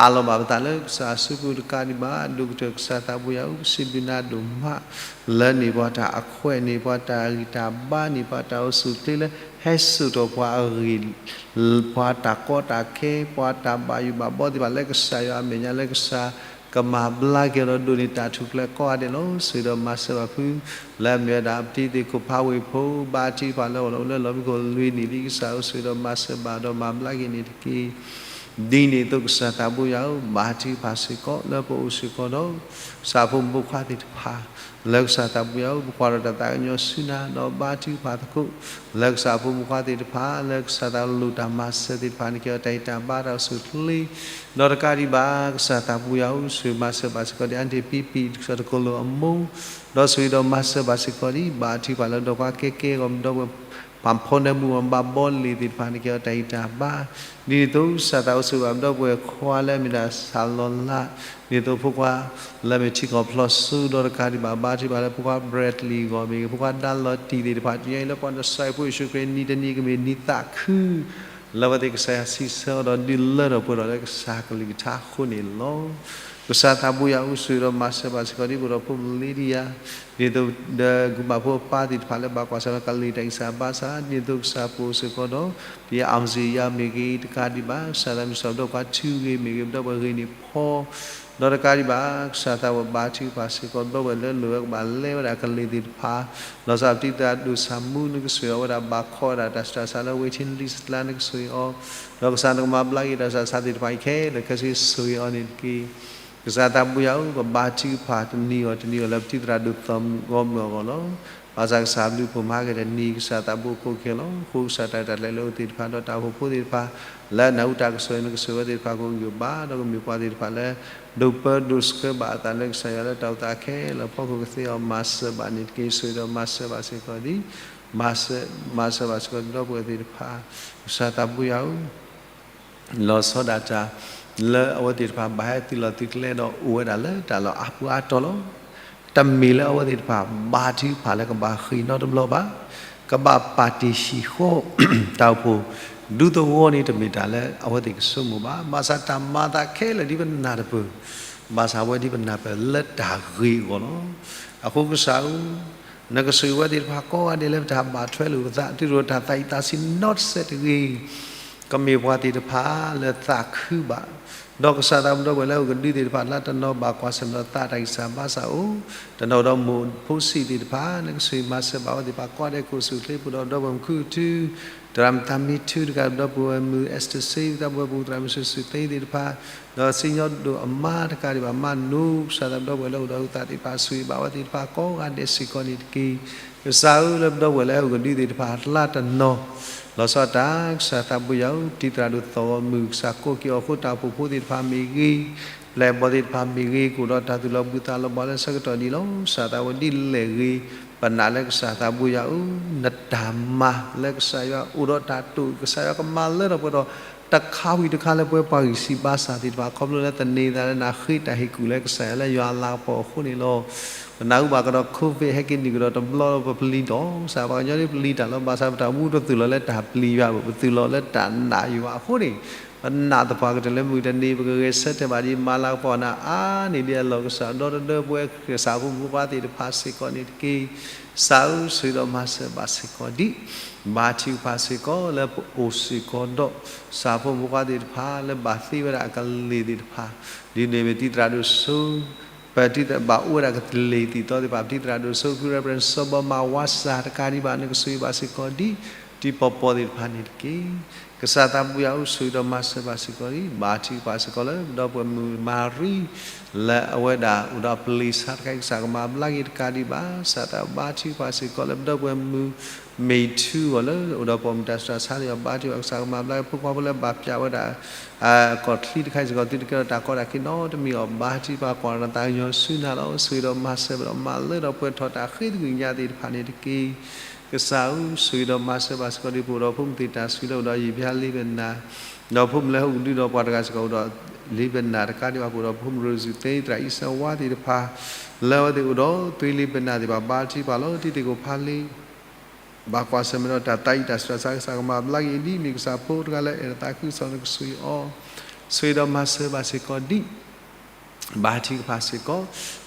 အးလီၤဘၣ်ပသးလၢကစၢ်အစုပူၤတကးဒံးဘၣ်, ဒိၣ်ကတၢၢ်ကစၢ်သးဘိယွၤဧၢ, ပစံးဘျုးနၤဒိၣ်မး လၢန့ၢ်ပှၤတၢ်အခွဲးန့ၣ် ပှၤတၢ်ဂံၢ်တၢ်ဘါန့ၣ် ပှၤတၢ်အိၣ်ဆူၣ်အိၣ်ချ့လၢ ဟဲစိာ်ထီၣ်ပှၤအဂ့ၢ်, ပှၤတၢ်ကီတၢ်ခဲ ပှၤတၢ်ဘၣ်ယိၣ်ဘၣ်ဘီသ့ၣ်တဖၣ်လၢကစၢ်ယွၤအမဲာ်ညါ လၢကစၢ် ကမၤဘျါက့ၤအီၤဒီးဒိးန့ၢ်တၢ်ထူၣ်ဖျဲးကိးဂၤဒဲးလီၤ. ဆိၣ်ဂ့ၤဒီးမၤစၢၤဘၣ်ဖု လၢအမ့ၢ်ဝဲဒၣ်ပတံၤသကိးဖိဝ့ၢ်ဖိ ဘါထုကဖၣ်လၢအအိၣ်လီၤအိၣ်လၢလီၢ်မံခိၣ်လွံၢ်နံၣ်လံ ကစၢ်ဧၢဆိၣ်ဂ့ၤဒီးမၤစၢၤဘၣ်ဒီးမၤဘျါက့ၤန့ၣ်တက့ၢ်. ဒ်န့ၣ်အသိးကစၢ်သးဘိယွၤဧၢ ဘါထုကဖၣ်စ့ၢ်ကီးလၢပအိၣ်စ့ၢ်ကီးဒီး ကစၢ်ဖိမုၣ်ဖိခွါသ့ၣ်တဖၣ် လၢကစၢ်သးဘိယွၤဧၢ ပကွၢ်ဒီးတၢ်သးကညီၤဆူနၤ ဒီးဘါထုကဖၣ်သကိး လၢကစၢ်ဖိမုၣ်ဖိခွါသ့ၣ်တဖၣ် လၢကစၢ်သးလိၣ်တၢ်မၤစၢၤသ့ၣ်တဖၣ်န့ၣ် ကဲအီၤတၢ်ဂံၢ်တၢ်ဘါတၢ်အိၣ်ဆူၣ်အိၣ်ချ့ ဒီးတကးဒံးဘၣ် ကစၢ်သးဘိယွၤဧၢ ဆိၣ်ဂ့ၤမၤစၢၤဘၣ်စ့ၢ်ကီးဒ် အါတက့ၢ် ပံပံၣ် ကစၢ်တကိးလိာ်အမိၢ် ဒီးဆိၣ်ဂ့ၤဒီးမၤစၢၤဘၣ်စ့ၢ်ကီးဒ် ဘါထုကဖၣ်လၢဒီးပှၤကဲကဲဂီၤ ဒီပုၢ်ဝဲၢ် ပှၤဖီၣ်နၢမူ ပှၤဘၣ်ဘီလ့ၤသ့ၣ်တဖၣ်န့ၣ် ကဲအီၤတၢ်ဂံၢ်တၢ်ဘါ ဒ်န့ၣ်အသိး ကစၢ်သးအိၣ်ဆိၣ်ဂ့ၤဘၣ်ဒီပုၢ်ဝဲၢ်ခွါလၢအမ့ၢ်ဒၣ်စၢ်လီၤလး ဒ်န့ၣ်အသိးဖိခွါ လၢအမ့ၢ်ထံကီၢ်ဖျီၣ်စိဒီးတကးဒံးဘၣ် ဘါထုကဖၣ်လၢဖိခွါ Bradley အဂီၢ်မ့ၢ်ဂ့ၤ ဖိခွါဒါလီၤတံၢ်သ့ၣ်တဖၣ် တညီအံၤလၢပှၤနစၤရ့းဖိယ့ၣ်ၡူးခရံာ်နံၤတနံၤကမ့ၢ်နံၤသးခု လၢအဝဲသ့ၣ်ကစၢ်ယွၤစံးဆၢအီၤဒီးဒုးလၢထီၣ်ပှဲၤထီၣ်လၢကစၢ်ကလုၢ်ကထါအဃိန့ၣ်လီၤ. ကစၢ်သးဘိယွၤဧၢ ဆိၣ်ဂ့ၤဒီးမၤစၢၤဘၣ်စ့ၢ်ကီးဒ်ပအိၣ်ဒီးဖိမုၣ်လ့ဒံယၤ ဒ်သိးဒီးဂုၢ်ဘၣ်ဖိအပၢ်သ့ၣ်တဖၣ်လၢဘၣ်ကွၢ်ဆၢၣ်မဲာ်ကလုၢ်တၢ်ဂံၢ်စၢ်ဘါစၢ် ဒ်သိးကစၢ်ပအိၣ်စ့ၢ်ကီးဒီး ဒ်အၣ်စံယါမ့ၢ်ဂ့ၤ တကးဒံးဘၣ် ကစၢ်သးမုၢ်စီၤဒီးပှၤထူဂ့ၤမ့ၢ်ဂ့ၤ ဒီပုၢ်ဝဲၢ်ဂ့ၤန့ၣ်ဖီ ဒီးတကးဒံးဘၣ် ကစၢ်သးဝဲဘါထုကဖၣ်စ့ၢ်ကီး ဒီပုၢ်ဝဲၢ်လၢလိၣ်ဝဲကဘၣ်လဲဝဲဒၣ်ကလုၢ်သ့ၣ်တဖၣ် လီၤဆီဒၣ်တၢ်တံၤသရၣ်ဒိၣ်ဆၣ်မူနကဆိၣ်ဂ့ၤအီၤဝဲဒၣ်ဘၣ်ခီဝဲဒၣ်တၢ်ဆူးတၢ်ဆါလၢ waiting list လၢနကဆိၣ်ဂ့ၤအီၤ ဒီးကစၢ်နကမၤဘျါက့ၤတၢ်ဆူးတၢ်ဆါသ့ၣ်တဖၣ်အံၤခဲလၢာ်ခဲဆ့ဆိၣ်ဂ့ၤအီၤန့ၣ်တက့ၢ်. ကစၢ်သးဘိယွၤဧၢ ပဘါထုကဖၣ်တနံၤအီၤတနံၤအီၤလၢပတံၤသရၣ်ဒိၣ်သီမူဂီၢ်မုၢ်အဂီၢ်လီၤ. ဘၣ်ဆၣ်ကစၢ်ဘျုးဖှိၣ်မၤက့ၤတနံၤ ကစၢ်သးဘိကိးက့ၤလီၤ. အဃိကစၢ်တၢ်ဂ့ၢ်တၢ်ကျိၤလၢအအိၣ်သ့ၣ်တဖၣ်ဒီးတၢ်အိၣ်ဖှိၣ်ဖိသ့ၣ်တဖၣ် လၢအနၢ်ဟူတၢ်ကစီၣ်အံၤ နကဆိၣ်ဂ့ၤဝဲသ့ၣ်တဖၣ်ကအိၣ်ဂံၢ်ဘါ ဒီးကမ့ၢ်ပှၤသ့ၣ်တဖၣ်လၢ ဒိးပၢဒိးဆှၢဘၣ်အသးလၢကစၢ်ယွၤလၢတၢ်အိၣ်သးခဲလၢာ်အဖီခိၣ်ကသ့အီၤမၤစၢၤဘၣ်န့ၣ်တက့ၢ်. ဆိၣ်ဂ့ၤဒီးမၤစၢၤဘၣ်စ့ၢ်ကီးဒ် မၤစၢၤဘၣ်စ့ၢ်ကီးဒီပုၢ်ဝဲၢ်သ့ၣ်တဖၣ် ကစၢ်သးဘိယွၤဧၢ လီၤဆီဒၣ်တၢ် လၢအဝဲသ့ၣ်တဖၣ်ဘၣ်ဟဲသုးလီၢ်သုးကျဲဒီးအိၣ်ဝဲဒၣ်လၢတၢ်လီၢ်အါပူၤအါတီၤလီၤ. တမ့ၢ်လၢအဝဲသ့ၣ်တဖၣ်ဘါထုကဖၣ်လၢကဘၣ်ဃ့ၢ်နီတဘျီဘၣ်. ကဘၣ်ပာ်တ့ၢ်ဟံၣ်ဃီ တၢ်အိၣ်ဖှိၣ် ဒူသဝီန့ၣ်တမ့ၢ်တၢ်လၢအဝဲသ့ၣ်ကဆိကမိၣ်ဘၣ်. ဘၣ်ဆၣ်တၢ်မၤအသးခဲလၢာ်ဒ်ပနၢ်တပၢၢ် ဘၣ်ဆၣ်အဝဲဒ်ပနၢ်ပၢၢ်လၢတၢ်ဂ့ၤအဂီၢ်လီၤ. အဃိကစၢ်ဧၢ နကဆိၣ်ဂ့ၤဝဲသ့ၣ်တဖၣ်ကိးဂၤဒဲးလၢပတၢ်ဘၣ်ထွဲလိာ်ပသး တုၤဒိးတၢ်သးအံၤသးဆံးနီတစဲးတဂ့ၤ ကမ့ၢ်ပှၤသ့ၣ်တဖၣ်လၢသးခုဘၣ်, ဒီးကစၢ်သးဒီပုၢ်ဝဲၢ်လၢအအိၣ်ကဒုသ့ၣ်တဖၣ် လၢတနီၤဘၣ်ကွၢ်ဆၢၣ်မဲာ်ဒီးသးတၢ်ဂံၢ်စၢ်ဘါစၢ်အိၣ်, တနီၤဒီးမိၢ်ဖိဆံးသ့ၣ်တဖၣ် နကဆိၣ်ဂ့ၤမၤစၢၤဘၣ်ဝဲသ့ၣ်တဖၣ်ကိးဂၤဒဲး ကအိၣ်ဆူၣ်အိၣ်ချ့ ပအိၣ်ဒီးဒီပုၢ်ဝဲၢ်မုၢ်ခုၣ်ကထု သရၣ်မုၣ်သးမံထူ တကးဒီးဒီပုၢ်ဝဲၢ်မုၢ် Esther စ့ ဒီပုၢ်ဝဲၢ်မုၢ်သရၣ်မုၣ်စုၤစုၤသ့သ့ၣ်တဖၣ်, ဒီးစံၣ်ညီၣ်ဒိၣ်အမါတကးဒံးဘၣ် မါနိ ကစၢ်သးဒီပုၢ်ဝဲၢ်လၢအိၣ်ဒီးအုၣ်သးသ့ၣ်တဖၣ် ဆိၣ်ဂ့ၤဘၣ်ဝဲသ့ၣ်တဖၣ်ကိးဂၤဒဲးစ့ၢ်ကီးန့ၣ်တက့ၢ်. ကစၢ်ဧၢ လၢပဒီပုၢ်ဝဲၢ်လၢအအိၣ်ကဒုသ့ၣ်တဖၣ်လၢတနီၤ လီၤဆီဒၣ်တၢ် ကစၢ်သးဘိယွၤဧၢ တံၤသရၣ်ဒိၣ်သီၣ်ဂီၤမုၢ် ကစၢ်ကိးက့ၤအီၤအဃိ တၢ်အိၣ်ဖှိၣ်ဖိသ့ၣ်တဖၣ်မ့ၢ်ဂ့ၤ, ပျဲၢ်ဘီၣ်သ့ၣ်တဖၣ်မ့ၢ်ဂ့ၤ ကအိၣ်ဒီးတၢ်သူၣ်လီၤဘှံးသးလီၤဘှါလၢဆၢကတီၢ်ဒ်လီၤ. ကစၢ်သးဝဲဒ်လဲၣ်ဂ့ၤ ပနာ်လၢကစၢ်သးဘိယွၤဧၢ, နတၢ်မၤလၢကစၢ်ယွၤအိၣ်ဒီးတၢ်တိာ် ကစၢ်ယွၤကမၤလၢထီၣ်ပှဲၤထီၣ် တခါဝံၤတခါလၢပဝဲပှၤဂံၢ်စၢ်ဘါစၢ်သ့ၣ်တဖၣ် ခီဖျိလၢသန့ၤသးလၢနဃ့တၢ်ဟ့ၣ်ကူၣ်လၢကစၢ်ယွၤလၢယွၤအလၤကပီၤအဃိန့ၣ်လီၤ. ပနၢ်ဟူဘၣ်ကဒီး COVID ဟဲက့ၤနုာ်ကဒီးတဘျီလီၤ ပပျံၤတီၢ် ကစၢ်ပှၤကညီဒ်ပျံၤတၢ်လီၤ ဘၣ်ဆၣ်ပတၢ်အိၣ်မူတသုးလီၤလၢတၢ်ပျံၤယွၤဘၣ် ပသုးလီၤလၢတၢ်နာ်ယွၤအဃိန့ၣ် ပနာ်သပှၢ်ကတၢၢ်လၢမုၢ်တနံၤ ပကဂဲၤဆၢထၢၣ်ဘၣ်ဒ်မၤလၤကပီၤနၤအါန့ၢ်ဒ်အလီၢ် ကစၢ်ဒီတဒၢပဝဲကစၢ်ဖိမုၣ်ဖိခွါသ့ၣ်တဖၣ်စ့ၢ်ကီးန့ၣ်တက့ၢ်. ကစၢ်ဧၢ ဆိၣ်ဂ့ၤဒီးမၤစၢၤဘၣ်စ့ၢ်ကီးဒ် ဘါထုကဖၣ်စ့ၢ်ကီးလၢပအိၣ်စ့ၢ်ကီးဒီး ကစၢ်ဖိမုၣ်ဖိခွါသ့ၣ်တဖၣ်လၢဘၣ်သ့ဝဲဒၣ်အကလံၤသ့ၣ်တဖၣ် ဒ်န့ၣ်မ့ၢ်တံၤသရၣ်ဒိၣ်စိ ပတံၤသရၣ်ဘၣ်အိၣ်ဝဲဒၣ်ကလံၤသံၣ်သီသ့ၣ်တဖၣ် ပတံၤသရၣ်ဒိၣ်စိဖု Reverend စီၤဘီမၤဝါစၢ်တကးဒံးဘၣ် နကဆိၣ်ဂ့ၤဘၣ်စ့ၢ်ကီးဒ် တံၤပီၢ်ပီၢ်သ့ၣ်တဖၣ်န့ၣ်တက့ၢ်. ကစၢ်သးဘိယွၤဧၢ ဆိၣ်ဂ့ၤဒီးမၤစၢၤဘၣ်စ့ၢ်ကီးဒ် ဘါထုကဖၣ်စ့ၢ်ကီးလၢ ပဒီပုၢ်ဝဲၢ်မုၣ်မၤရံ လၢအဝဲဒၣ်အိၣ်ဒီးပျံၤဆါတခါအံၤ ကစၢ်ကမၤဘျါက့ၤတကးဒံးဘၣ် ကစၢ်သးဘါထုကဖၣ်စ့ၢ်ကီးလၢ ပဒီပုၢ်ဝဲၢ်မုၣ် မ့ၢ်ထူအီၤလၢ အိၣ်ဒီးပိာ်မုၣ်တၢ်ဆူးတၢ်ဆါန့ၣ် ဘါထုကဖၣ်ကစၢ်ကမၤဘျါက့ၤ ဖိခွါဖိလၢဘၣ်ပျၢ်ဝဲဒၣ် ကီၢ်ချံတခါအံၤစ့ၢ်ကီး သုတကဲထီၣ်တၢ်ကီတၢ်ခဲနီတမံၤအီၤ ဘါထုကဖၣ်ကွၢ်တၢ်သးကညီၤဆူနၤလီၤ. ဆိၣ်ဂ့ၤဒီးမၤစၢၤဒီးမၤလၢထီၣ်ပှဲၤထီၣ်တၢ်ဃ့သကွံၢ်ညါသ့ၣ်တဖၣ်န့ၣ်တက့ၢ်. ကစၢ်ဧၢ ဆိၣ်ဂ့ၤဒီးမၤစၢၤဘၣ်စ့ၢ်ကီးဒ်ပအိၣ်ဒီးဖိမုၣ်သ့ၣ်တၢ်ဆူးလၢအိၣ်ဒီးယံာ်ပျါလ့ပနၢ် ဒီးဖိမုၣ်လၢဟူကဒုဒီးပှၤတဂၤစ့ၢ်ကီးအိၣ်ဒီးလ့ပနၢ်တကးဒံးဘၣ် ပအိၣ်ဒီးဖိမုၣ် Rosie သ့ သရၣ်အံၣ်စၢဝါသ့ၣ်တဖၣ် လၢအဝဲသ့ၣ်အိၣ်ဒီးသွံလ့ပနၢ်သ့ၣ်တဖၣ် ဘါထုကဖၣ်လီၤ. တံၤသကိးဖးလံ ဘၣ်ကွၢ်ဆၢၣ်မဲာ်ဒီးတၢ်သးအံၤတၢ်ဆူးတၢ်ဆါ ကစၢ်ကမၤဘျါက့ၤဒ်မ့ၢ်ကစၢ်ဖိတဂၤလၢအဲၣ်တၢ်သးခုကစီၣ် နကဆိၣ်ဂ့ၤအီၤ ဆိၣ်ဂ့ၤဒီးမၤစၢၤဘၣ်စ့ၢ်ကီးဒ် ဘါထုကဖၣ်စ့ၢ်ကီး,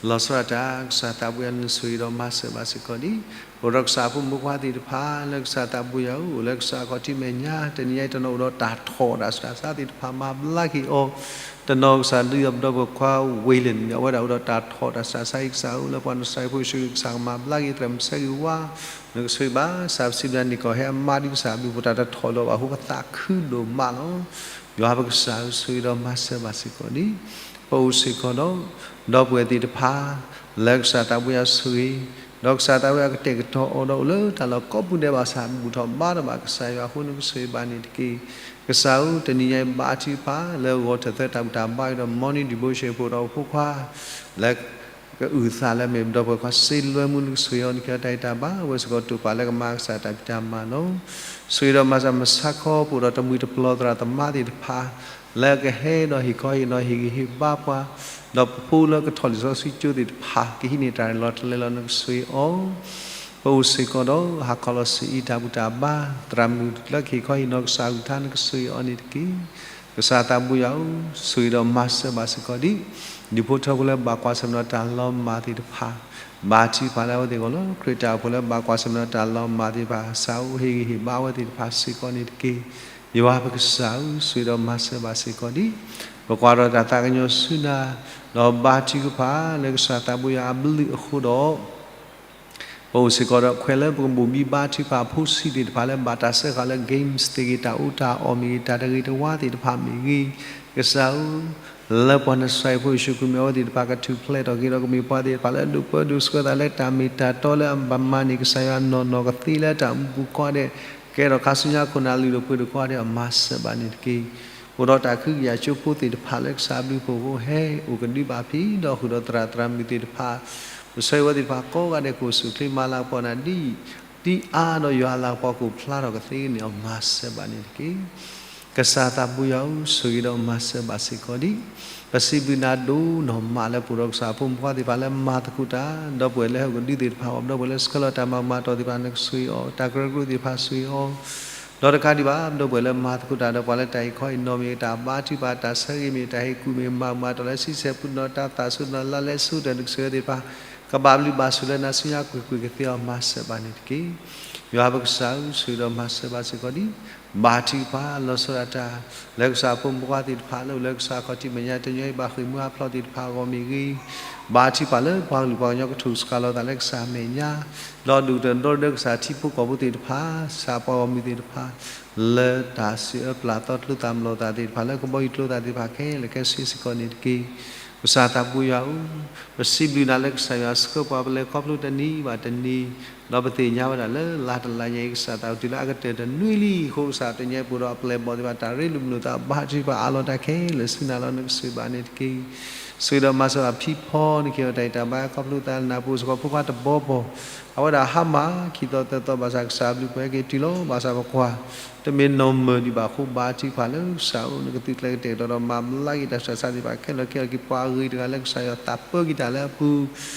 လီၤဆီဒၣ်တၢ် ကစၢ်သးဘိယွၤနဆိၣ်ဂ့ၤဒီးမၤစၢၤဘၣ်စ့ၢ်ကီးဒံး, အိၣ်ဒီးကစၢ်အဖိမုၣ်ဖိခွါသ့ၣ်တဖၣ် လၢကစၢ်သးဘိယွၤအအိၣ် လၢကစၢ်ခီၣ်ထံးမဲာ်ညါ တနံၤညါအံၤတနီၤအိၣ်ဒီးတၢ်ထီၣ်တၢ်ဆူးတၢ်ဆါသ့ၣ်တဖၣ် မၤဘျါက့ၤအီၤ, တနီၤကစၢ်ဒုးအပဒီပုၢ်ဝဲၢ်ခွါဝ့ၢ်လၢန့ၣ် အဝဲဒၣ်အိၣ်ဒီးတၢ်ထီၣ်တၢ်ဆူးတၢ်ဆါအံၤ ကစၢ်ဧၢ လၢပှၤနစၤရ့းဖိယ့ၣ်ၡူးခရံာ် ကစၢ်ကမၤဘျါက့ၤသရၣ်မုၣ်ဆၢဂ့ၤဝါ နကဆိၣ်ဂ့ၤဘၣ် ကစၢ်ပစံးဘျုးနၤန့ၣ် ကီၢ်ဟဲအမါဒ်ကစၢ်အဘျုးအဖှိၣ်တၢ်တထီၣ်လၢၤဘၣ်အဃိ ပသးခုဒိၣ်မးလီၤ. ယွၤပကစၢ်ဧၢ ဆိၣ်ဂ့ၤဒီးမၤစၢၤဘၣ်စ့ၢ်ကီးန့ၣ်, ပအိၣ်စ့ၢ်ကီးဒီး ဒီပုၢ်ဝဲၢ်သ့ၣ်တဖၣ် လၢကစၢ်သးဘိယွၤဆိၣ်ဂ့ၤ, ဒီးကစၢ်သးဘိယွၤကတဲာ်ကတီၤအီၤဒီးအိၣ်လၢတၢ်လီၢ်ကိးပူၤဒဲးဘၣ်ဆၣ် ဘူၣ်ထီၣ်ဘါထီၣ်ဘၣ်ကစၢ်ယွၤအဃိ နကဆိၣ်ဂ့ၤဘၣ်န့ၣ်တက့ၢ်. ကစၢ်ဧၢ တနံၤညါအံၤဘါထုကဖၣ် လၢဂီၤထၢၣ်သၢတၢ်ဘူၣ်တၢ်ဘါအံၤဒီး morning devotion ဖိဒီးဖိခွါ လၢ ကအုၣ်သးလၢမ့ၢ်ပဒီပုၢ်ဝဲၢ်ခွါစ့လွဲမူ နကဆိၣ်ဂ့ၤအီၤန့ၣ်က့ၤတၢ်အံၤတၢ်ဘါ အဝဲစ့ၢ်ကီးတိာ်ပာ်လၢကမၤကစၢ်တၢ်ဖံးတၢ်မၤလီၤ. ဆိၣ်ဂ့ၤဒီးမၤစၢၤမုၢ်ဆါခီ ပအိၣ်ဒီးတမှံၤတပျီၤသရၣ်သမါသ့ၣ်တဖၣ် လၢကဟဲဒီးဟ့ၣ်ခီဟ့ၣ်နီၤဟ့ၣ်ဂံၢ်ဟ့ၣ်ဘါပှၤ, ဒီးပဖိလၢကထီၣ်လံာ်စီဆှံကၠိသ့ၣ်တဖၣ် ကဟံးန့ၢ်တၢ်လီၢ်တလဲလီၤ နကဆိၣ်ဂ့ၤအီၤ ပအိၣ်စ့ၢ်ကီးဒီး ဟါခီလီၤဆူအံၤတၢ်ဘူၣ်တၢ်ဘါ သရၣ်မုၣ်လၢကဟ့ၣ်ခီဟ့ၣ်နီၤ ကစၢ်အကလုၢ်ကထါ နကဆိၣ်ဂ့ၤအီၤန့ၣ်တက့ၢ်. ကစၢ်သးဘိယွၤဧၢ, ဆိၣ်ဂ့ၤဒီးမၤစၢၤဘၣ်စ့ၢ်ကီးဒံး ဒူၣ်ဖိထၢဖိလၢဘၣ်ကွၢ်ဆၢၣ်မဲာ်ဒီးတၢ်လီၤမၢ်သ့ၣ်တဖၣ်, ဘါထုကဖၣ်လၢအဝဲသ့ၣ်အဂီၢ်လီၤ. ခရံာ်တၢ်အိၣ်ဖှိၣ်လၢဘၣ်ကွၢ်ဆၢၣ်မဲာ်ဒီးတၢ်လီၤမၢ်သ့ၣ်တဖၣ် ကစၢ်ဧၢ ဟ့ၣ်ဂံၢ်ဟ့ၣ်ဘါအဝဲသ့ၣ်တဖၣ်စ့ၢ်ကီးန့ၣ်တက့ၢ်. ယွၤပကစၢ်ဧၢ, ဆိၣ်ဂ့ၤဒီးမၤစၢၤဘၣ်စ့ၢ်ကီးဒံး ပကွၢ်ဒီးတၢ်သးကညီၤဆူနၤ, ဒီးဘါထုကဖၣ်လၢကစၢ်သးဘိယွၤအဘျုးအဃိဒီး ပအိၣ်စ့ၢ်ကီးဒီးခွဲးလၢပကဘိၣ်ဘံဘါထုကဖၣ်အဖိဆံးသ့ၣ်တဖၣ်လၢဘၣ်တၢ်စၢဃာ်လၢ games သ့ၣ်ဂ့ၤ တၢ်အီၣ်တၢ်အီမ့ၢ်ဂ့ၤ တၢ်တဂ့ၤတဝါသ့ၣ်တဖၣ်မ့ၢ်ဂ့ၤ, ကစၢ်ဧၢ, လၢပှၤနစၤရ့းဖိယ့ၣ်ၡူးခရံာ်မ့ၢ်အဝဲသ့ၣ်တဖၣ်ကထူၣ်ဖျဲးထီၣ်က့ၤဒီးကမ့ၢ်ပှၤသ့ၣ်တဖၣ်လၢအဒိၣ်ပၢဒိၣ်ဆှၢသးလၢတၢ်မ့ၢ်တၢ်တီလၢ ပမၤန့ၢ်ကစၢ်ယွၤနီၢ်နီၢ်ကသ့လၢတၢ်အိၣ်မူပူၤကိးဂၤဒဲး, ကဲထီၣ်ခါဆူညါခိၣ်နၢ်လုၢ်ဒိၣ်ပှ့ၤဒိၣ်ကိးဂၤဒဲး မၤစၢၤဘၣ်န့ၣ်တက့ၢ်. အိၣ်ဒီးတၢ်ခုကယာ်ကၠိဖိသ့ၣ်တဖၣ်လၢကစၢ်အဘျုးအဖှိၣ်အဃိ ဟဲအိၣ်ကဒုဘၣ်ဖံးဒီးဃုာ်ဒီးသရၣ်သရၣ်မုၣ်သ့ၣ်တဖၣ်, ပဆၢဂ့ၤဝဲသ့ၣ်တဖၣ်ကိးဂၤဒဲး ကအိၣ်ဆူၣ်အိၣ်ချ့မၤလၤကပီၤနၤဒ်အံၤ, ဒ်အါဒီးယွၤအလၤကပီၤကအိၣ်ဖျါထီၣ်ကသ့န့ၣ် မၤစၢၤဘၣ်န့ၣ်တက့ၢ်. ကစၢ်သးဘိယွၤဧၢ, ဆိၣ်ဂ့ၤဒီးမၤစၢၤဘၣ်စ့ၢ်ကီးဒံး ပစံးဘျုးနၤဒိၣ်နီၢ်မးလၢပအိၣ်ဒီးကစၢ်အဖိမုၣ်ဖိခွါသ့ၣ်တဖၣ်လၢမၤသကိးတၢ်, ဒီပုၢ်ဝဲၢ်လၢဟဲအိၣ်ကဒုသ့ၣ်တဖၣ်, ဒီပုၢ်ဝဲၢ်လၢဆှၢလီၤတၢ်မၤမၤတီၢ်သ့ၣ်တဖၣ် နကဆိၣ်ဂ့ၤအီၤ, တၢ်ကရၢကရိသ့ၣ်တဖၣ်ဆိၣ်ဂ့ၤအီၤ, ဒီးတကးဒံးဘၣ် ဒီပုၢ်ဝဲၢ်လၢမၤသကိးတၢ်ဒီးပှၤလၢတၢ်ဟ့ၣ်ခီဟ့ၣ်နီၤမ့ၢ်ဂ့ၤ တၢ်ဘါထုကဖၣ် တၢ်ဆၢဂ့ၤမ့ၢ်ဂ့ၤ တၢ်ဟ့ၣ်ကူၣ်မ့ၢ်ဂ့ၤ မၤမၤတီၢ်လၢ ဆံဆဲၣ်ပူၤနီၢ် တၢ်သးစူၤနီၢ် လါလဲစိၤတၢ် နကဆိၣ်ဂ့ၤသ့ၣ်တဖၣ် ကဘၣ်ဘျုးဘၣ်ဆိၣ်လၢနၤဆူညါကွ့ၢ်ကွ့ၢ်ကသ့အီၤ မၤစၢၤဘၣ်န့ၣ်တက့ၢ်. ယွၤပကစၢ်ဧၢ, ဆိၣ်ဂ့ၤဒီးမၤစၢၤဘၣ်စ့ၢ်ကီးဒံး ဘါထုကဖၣ်လီၤဆီဒၣ်တၢ် လၢကစၢ်အဖိမုၣ်ဖိခွါသ့ၣ်တဖၣ်လၢအိၣ်လၢကစၢ်ခီၣ်ထံးမဲာ်ညါ တညီအံၤဘၣ်ဃ့ၢ်မှံဟးဖျိးသ့ၣ်တဖၣ်အဂီၢ်မ့ၢ်ဂ့ၤ, ဘါထုကဖၣ်လၢပှၤကလုာ်ပှၤကညီကထူၣ်စှၤလီၤသးလၢကစၢ်မဲာ်ညါ, ဒီးဒိၣ်တၢၢ်ဒီလၢကစၢ်ထံဖိကီၢ်ဖိသ့ၣ်တဖၣ် ကစၢ်ပှၤဂီၢ်မုၢ်သ့ၣ်တဖၣ် လၢတၢ်စံးအၢပျၢ်သီကျိသၣ်မျိာ်သၣ်သ့ၣ်တဖၣ် လၢကဘီယူၤကျိသၣ်သ့ၣ်တဖၣ်ခဲလၢာ်ခဲဆ့စ့ၢ်ကီးန့ၣ်တက့ၢ်. ကစၢ်သးဘိယွၤဧၢ, ပစံးဘျုးနၤလၢကစၢ်ယွၤဆှၢပှၤပလဲၤခီဖျိတနံၤဘၣ်တနံၤ, ဒီးပသ့ၣ်ညါဝဲဒၣ်လၢလါတလါညါအံၤ ကစၢ်သးအိၣ်တုၤလၢအကတၢၢ်တနွံလံအဃိ ကစၢ်တနံၤညါအံၤပအိၣ်ဒီးအပျဲၢ်အဘီၣ်သ့ၣ်တဖၣ် တၢ်ရ့လိာ်မုာ်လိာ်သး ဘါထုကဖၣ်အးလီၤတၢ်ခဲလၢာ်ဆူနၤလီၤ နကဆိၣ်ဂ့ၤဘၣ်န့ၣ်တက့ၢ်. ဆိၣ်ဂ့ၤဒီးမၤစၢၤဘၣ်ဖံဖီန့ၣ် က့ၤအီၤတၢ်အံၤတၢ်ဘါ ခီဖျိသးနၢ်ပူၤစ့ၢ်ကီးဖိခွါတဘီဘီ အဝဲဒၣ်ဟါမၢ်ခံသီသၢသီဘၣ်ဆၣ် ကစၢ်အဘျုးပှဲၤက့ၤတုၤလီၤ ဘၣ်ဆၣ်ပကွၢ် တမ့ၢ်နီၢ်မုၢ်ဒံးဘၣ်အဃိ ဘါထုကဖၣ်လၢကစၢ်ဧၢ နကသုးကျဲၤကတဲာ်ကတီၤဒီးမၤဘျါက့ၤတၢ်ဆူးတၢ်ဆါသ့ၣ်တဖၣ်ခဲလၢာ်ခဲလၢာ် က့ၤပှၤအဂ့ၤတဂၤလၢကစၢ်ယွၤသးပၢက့ၤတၢ်လၢအပူၤ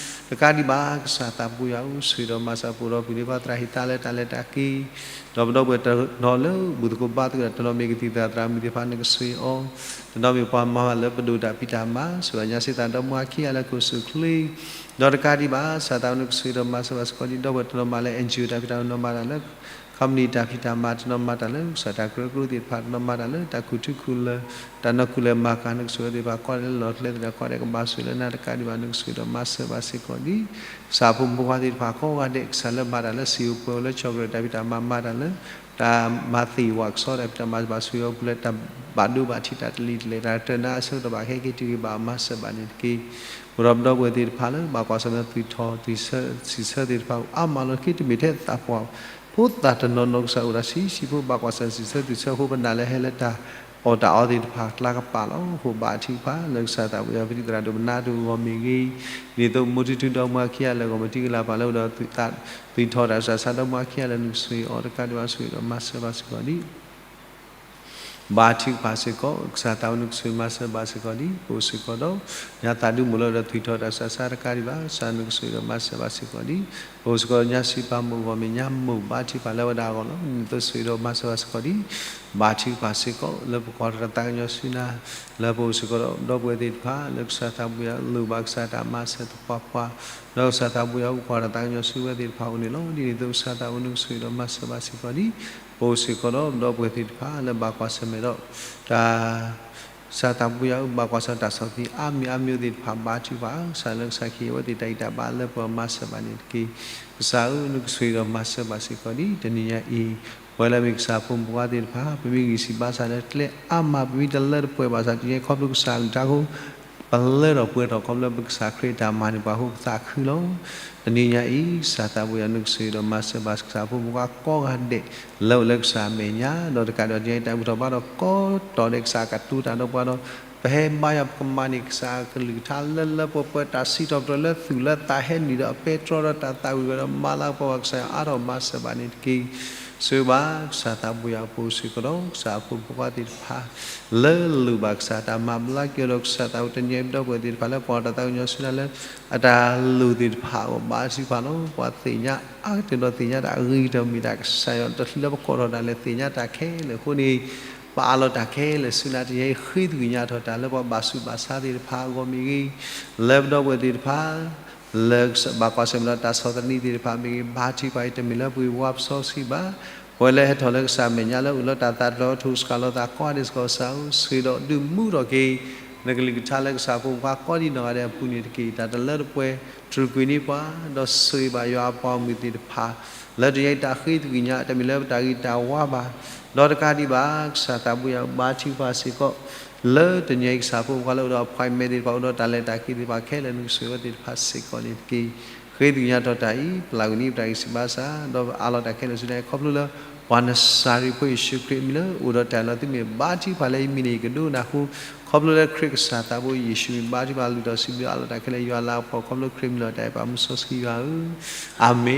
တကးဒံးဘၣ် ကစၢ်သးဘိယွၤဧၢ ဆိၣ်ဂ့ၤဒီးမၤစၢၤပအိၣ်ဒီးပုၢ်ဒီခွါသရၣ်ဟ့ၣ်သါလၢတၢ်လဲၤတၢ်က့ၤ ဒီးပဒီပုၢ်ဝဲၢ်တနီၤလၢဘူၣ်သကိးဘါသကိးတၢ် တနီၤမ့ၢ်ကသံၣ်သရၣ်သရၣ်မုၣ်သ့ၣ်တဖၣ် နကဆိၣ်ဂ့ၤအီၤ တနီၤမ့ၢ်ပှၤမၤဘၣ်လၢပဒိၣ်တၢ်ဖံးတၢ်မၤ ဆိၣ်ဂ့ၤညါစ့ၢ်သးဒီမါခံဂၤလၢကအိၣ်ဆူၣ်အိၣ်ချ့ ဒီးတကးဒံးဘၣ် ကစၢ်သးဘိယွၤ နကဆိၣ်ဂ့ၤဒီးမၤစၢၤဘၣ်စ့ၢ်ကီးဒံး ဒီပုၢ်ဝဲၢ်တနီၤမၤလၢ NGO တၢ်ဖံးတၢ်မၤ တနီၤမၤတၢ်လၢ company တၢ်ဖံးတၢ်မၤ တနီၤမၤတၢ်လၢကစၢ်တၢ်ကရၢကရိသ့ၣ်တဖၣ် တနီၤမၤတၢ်လၢတၢ်ခူၣ်ထူခူၣ်လၢၢ် တၢ်နီၢ်ခူၣ်လဲၤမၤကၤ နကဆိၣ်ဂ့ၤသ့ၣ်တဖၣ်ကိးဂၤဒဲးလၢလီၢ်ကျဲသ့ၣ်တဖၣ်ကိးဂၤဒဲး ကဘၣ်ဆိၣ်ဂ့ၤလၢနၤတကးဒံးဘၣ် နကဆိၣ်ဂ့ၤဒီးမၤစၢၤဘၣ်စ့ၢ်ကီးဒံး ကစၢ်ဖိမုၣ်ဖိခွါသ့ၣ်တဖၣ်ကိးဂၤဒဲး ကစၢ်လၢမၤတၢ်လၢစံာ်အိၣ်ပှဲၤအိၣ်လၢ chocolate တၢ်ဖံးတၢ်မၤ မၤတၢ်လၢ တၢ်မၤသံၣ်ဝးကစီဒီးတၢ်ဖံးတၢ်မၤ ဘၣ်ဆိၣ်ဂ့ၤအပူၤလၢတၢ်ဘၣ်ဒိဘၣ်ထံးတၢ်တလံၤတလဲၣ် တၢ်တနာ်အဆၢကတီၢ်ဘၣ်ဟဲက့ၤတုၤက့ၤဘၣ်မၤစၢၤဘၣ်န့ၣ်တက့ၢ်. အိၣ်ဒီးပဒီပုၢ်ဝဲၢ်သ့ၣ်တဖၣ်လၢ ဘၣ်ကွၢ်ဆၢၣ်မဲာ်သုးထီၣ် သုးဆၢသ့ၣ်တဖၣ်အါမးလီၤ. က့တမ့ၢ်ထဲသးပှၢ် ဖိသၣ်တနီၤနီၤ ကစၢ်အိၣ်တၢ်ဆံးဆံးဖိ ဘၣ်ကွၢ်ဆၢၣ်မဲာ်သုးဆၢသုးဆၢအဃိ ပနာ်လၢဟဲလၢတၢ်အီၣ်တၢ်အီသ့ၣ်တဖၣ်ကျါကပၤလီၤ. အဃိဘါထုကဖၣ်လၢကစၢ်သးဘိယွၤ ပတံၤသရၣ်ဒိၣ်ပနါတဂၤအဂီၢ်မ့ၢ်ဂ့ၤ, ဒ်သိးမိၢ်ထူထူဒီမါခံဂၤလၢာ် ဂီၢ်မုၢ်တံၤကလၤပၤလၢအိၣ်ဒီး သုးထီၣ်တၢ်ဆူးတၢ်ဆါဒီမါခံဂၤလၢာ် နကဆိၣ်ဂ့ၤအီၤတကးဒံးဘၣ် ဆိၣ်ဂ့ၤဒီးမၤစၢၤဘၣ်စ့ၢ်ကီးဒံး ဘါထုကဖၣ်စ့ၢ်ကီး, ကစၢ်သးဝံၣ်နုၢ်ကဆိၣ်ဂ့ၤမၤစၢၤဘၣ်စ့ၢ်ကီးဒံး, ပအိၣ်စ့ၢ်ကီးဒီး ညါသးဒုးမိၢ်လၢဒီးထွံၣ်ထီၣ်တၢ်ဆူးတၢ်ဆါတကးဒံးဘၣ်, ကစၢ်နုၢ်ကဆိၣ်ဂ့ၤဒီးမၤစၢၤဘၣ်စ့ၢ်ကီးဒံး, ပအိၣ်စ့ၢ်ကီးဒီးညါစံးပာ်မိၢ်အဂီၢ်မ့ၢ်ညါမိၢ်ဘါထုကဖၣ်လၢဝဲဒၣ်အဂီၢ်လီၤ. နုၢ်ကဆိၣ်ဂ့ၤဒီးမၤစၢၤဘၣ်စ့ၢ်ကီးဒံး, ဘါထုကဖၣ်စ့ၢ်ကီး လၢပကွၢ်ထီၣ်တၢ်သးကညီၤဆူနၤ, လၢပအိၣ်စ့ၢ်ကီးဒီးဒီပုၢ်ဝဲၢ်သ့ၣ်တဖၣ် လၢကစၢ်သးဘိယွၤလိၣ်ဘၣ်ကစၢ်တၢ်မၤစၢၤသပှၢ်ပှၢ်, ဒီးကစၢ်သးဘိယွၤပကွၢ်ထီၣ်တၢ်သးကညီၤဆူဝဲသ့ၣ်တဖၣ်အအိၣ်န့ၣ်လီၤ. ဒ်န့ၣ်အသိးကစၢ်သးဝံၣ်နုၢ်ကဆိၣ်ဂ့ၤဒီးမၤစၢၤဘၣ်စ့ၢ်ကီးဒံး, ပအိၣ်စ့ၢ်ကီးဒီးဒီပုၢ်ဝဲၢ်သ့ၣ်တဖၣ်လၢဘၣ်ကွၢ်ဆၢၣ်မဲာ်ဒီး တၢ် ကစၢ်သးဘိယွၤ ဘၣ်ကွၢ်ဆၢၣ်တၢ်ဆီၣ်သနံးအါမံၤအါမံၤသ့ၣ်တဖၣ် ဘါထုကဖၣ် ကစၢ်လၢကစၢ်ခ့အဝဲသ့ၣ်တၢ်ဂံၢ်တၢ်ဘါလၢပှၤမၤစၢၤဘၣ်န့ၣ်တက့ၢ်. ကစၢ်ဧၢ နုၢ်ကဆိၣ်ဂ့ၤဒီးမၤစၢၤဘၣ်စ့ၢ်ကီးဒံး တနံၤညါအံၤ, ပဝဲလၢမ့ၢ်ကစၢ်ဖိမုၣ်ဖိခွါသ့ၣ်တဖၣ် ပမ့ၢ်ဂံၢ်ဆံးဘါစၢ်လၢကျဲအါမး ပမ့ၢ်တလၢတပှဲၤဘၣ်ဆၣ် တနံၤညါအံၤခီဖျိကစၢ်အကလုၢ်ကထါအဃိ ပလၢထီၣ်ပှဲၤထီၣ်ခီဖျိလၢပကစၢ်ခရံာ်တၢ်မၤန့ၢ်ပှၤအဃိ ပသးခုလီၤ. တနံၤညါအံၤ ကစၢ်သးဘိယွၤ နုၢ်ကဆိၣ်ဂ့ၤဒီးမၤစၢၤဘၣ်ကစၢ်ဖိမုၣ်ဖိခွါကိးဂၤဒဲး လၢအိၣ်လၢကစၢ်အမဲာ်ညါ ဒီးတကးဒီးတနံၤညါအံၤ တၢ်ဘူၣ်ထီၣ်ဘါထီၣ်ကိးတီၤဒဲး ကစၢ်ကတိၤတၢ်ဒီးပှၤဒီး ပဟဲဘါယွၤ ပကမၤန့ၢ်ကစၢ်အကလုၢ်ကထါလၢလၢပှဲၤပှဲၤ တၢ်စံးထီၣ်ပတြၢၤလၢသူၣ်လၢသးဟဲနုာ်ဒီးအပဲတြီဒီးတၢ်သးဝံၣ်ဝဲဒီး မၤလၤကပီၤဘၣ်ကစၢ်ယွၤအါထီၣ်မၤစၢၤဘၣ်န့ၣ်တက့ၢ်. ဆိၣ်ဂ့ၤဘၣ်ကစၢ်သးဘိယွၤ ပအိၣ်စ့ၢ်ကီးဒီး ကစၢ်အဖိမုၣ်ဖိခွါသ့ၣ်တဖၣ် လၢလိၣ်ဘၣ်ကစၢ်တၢ်မၤဘျါက့ၤအီၤဒီး ကစၢ်သးဝံၣ် တနံၤညါအံၤ ပဒီပုၢ်ဝဲၢ်သ့ၣ်တဖၣ်လၢကွၢ်တၢ်သးကညီၤဆူနၤလၢ အတၢ်လိၣ်သ့ၣ်တဖၣ်အဂီၢ် ဘါထုကဖၣ်လီၤ. ပှၤသ့ၣ်ညါအါကတၢၢ်ဒီးသ့ၣ်ညါတၢ်အဂ့ၤကတၢၢ်မ့ၢ်တၢ်ကစၢ်ယွၤ တချုးလၢပကိးထီၣ်တၢ်လဲာ်သ့ၣ်ညါတၢ်ခဲလၢာ်အဃိန့ၣ် ပအးလီၤတၢ်ခဲလၢာ်ဆူနၤ တနံၤညါအံၤ ဃ့သကွံာ်ညါထီၣ်တၢ်လၢပှၤဘၣ်ဆူးဘၣ်ဆါသ့ၣ်တဖၣ်အဂီၢ်မ့ၢ်ဂ့ၤ, လၢပဒီပုၢ်ဝဲၢ်သ့ၣ်တဖၣ် လၢဘၣ်ကွၢ်ဆၢၣ်မဲာ်ဒီးတၢ်ဆီၣ်သနံးသ့ၣ်တဖၣ်မ့ၢ်ဂ့ၤ ဘါထုကဖၣ်အံၤ တမ့ၢ်လၢပဂံၢ်ပဘါပစီဆှံဘၣ်. ပဝဲလၢဟဲထီၣ်လၢကစၢ်မဲာ်ညါလၢအိၣ်လၢတၢ်သးတဖျၢၣ် ထိၣ်စှၤလီၤသးကိးဂၤဒဲးစ့ၢ်ကီး ကစၢ်ဧၢ ဆိၣ်ဂ့ၤဒီးဒုးမူထီၣ်က့ၤ နကလုၢ်ကထါလၢကစၢ်ဖိမုၣ်ဖိခွါကိးဒံနီၢ်ဂၤဒဲးအပူၤန့ၣ်တက့ၢ်. တၢ်တလၢတပှဲၤ တြူာ်ကွံာ်န့ၢ်ပှၤ ဒီးဆိၣ်ဂ့ၤဘၣ်ယွၤအပှၤဂီၢ်မုၢ်သ့ၣ်တဖၣ် လၢတနံၤညါအံၤတၢ်ဃ့သကွံာ်ညါ တမ့ၢ်လၢပတၢ်ဂ့ၤတၢ်ဝါဘၣ်. ဒီးတကးဒံးဘၣ် ကစၢ်သးဘိယွၤ ဘါထုကဖၣ်စ့ၢ်ကီး လၢတနံၤညါအံၤ ကစၢ်ဖိမုၣ်ဖိခွါလၢအိၣ်ဒီး appointment သ့ၣ်တဖၣ် အိၣ်ဒီးတၢ်လဲၤတၢ်က့ၤသ့ၣ်တဖၣ်ခဲလၢာ် နကဆိၣ်ဂ့ၤဝဲသ့ၣ်တဖၣ်စ့ၢ်ကီးန့ၣ်တက့ၢ်. ဃ့သကွံာ်ညါထီၣ်တၢ်အံၤ ပျၢ်ကွံာ်န့ၢ်ပတၢ်ဂံၢ်ဆံးဘါစၢ် ဒီးအးလီၤတၢ်ခဲလၢာ်ဆူနၤ ခီဖျိလၢ ပှၤနစၤရ့းဖိယ့ၣ်ၡူးခရံာ်အမံၤလၢအိၣ်ဒီးတၢ်အၢၣ်လီၤသုမ့ၢ်ဘါထုကဖၣ်လၢယမံၤန့ၣ် ယကဒိကနၣ်အဃိ ခီဖျိလၢခရံာ်ကစၢ်သးဘိယ့ၣ်ၡူးမံၤ ဘါထုကဖၣ်လုၢ်ထီၣ်စံးဘျုးအးလီၤတၢ်ခဲလၢာ် ယွၤလၤကပီၤ ခီဖျိခရံာ်မံၤလီၤတၢ်အဲၣ်ပာ်မူစီဆှံယွၤဧၢ, အၤမ့ၣ်.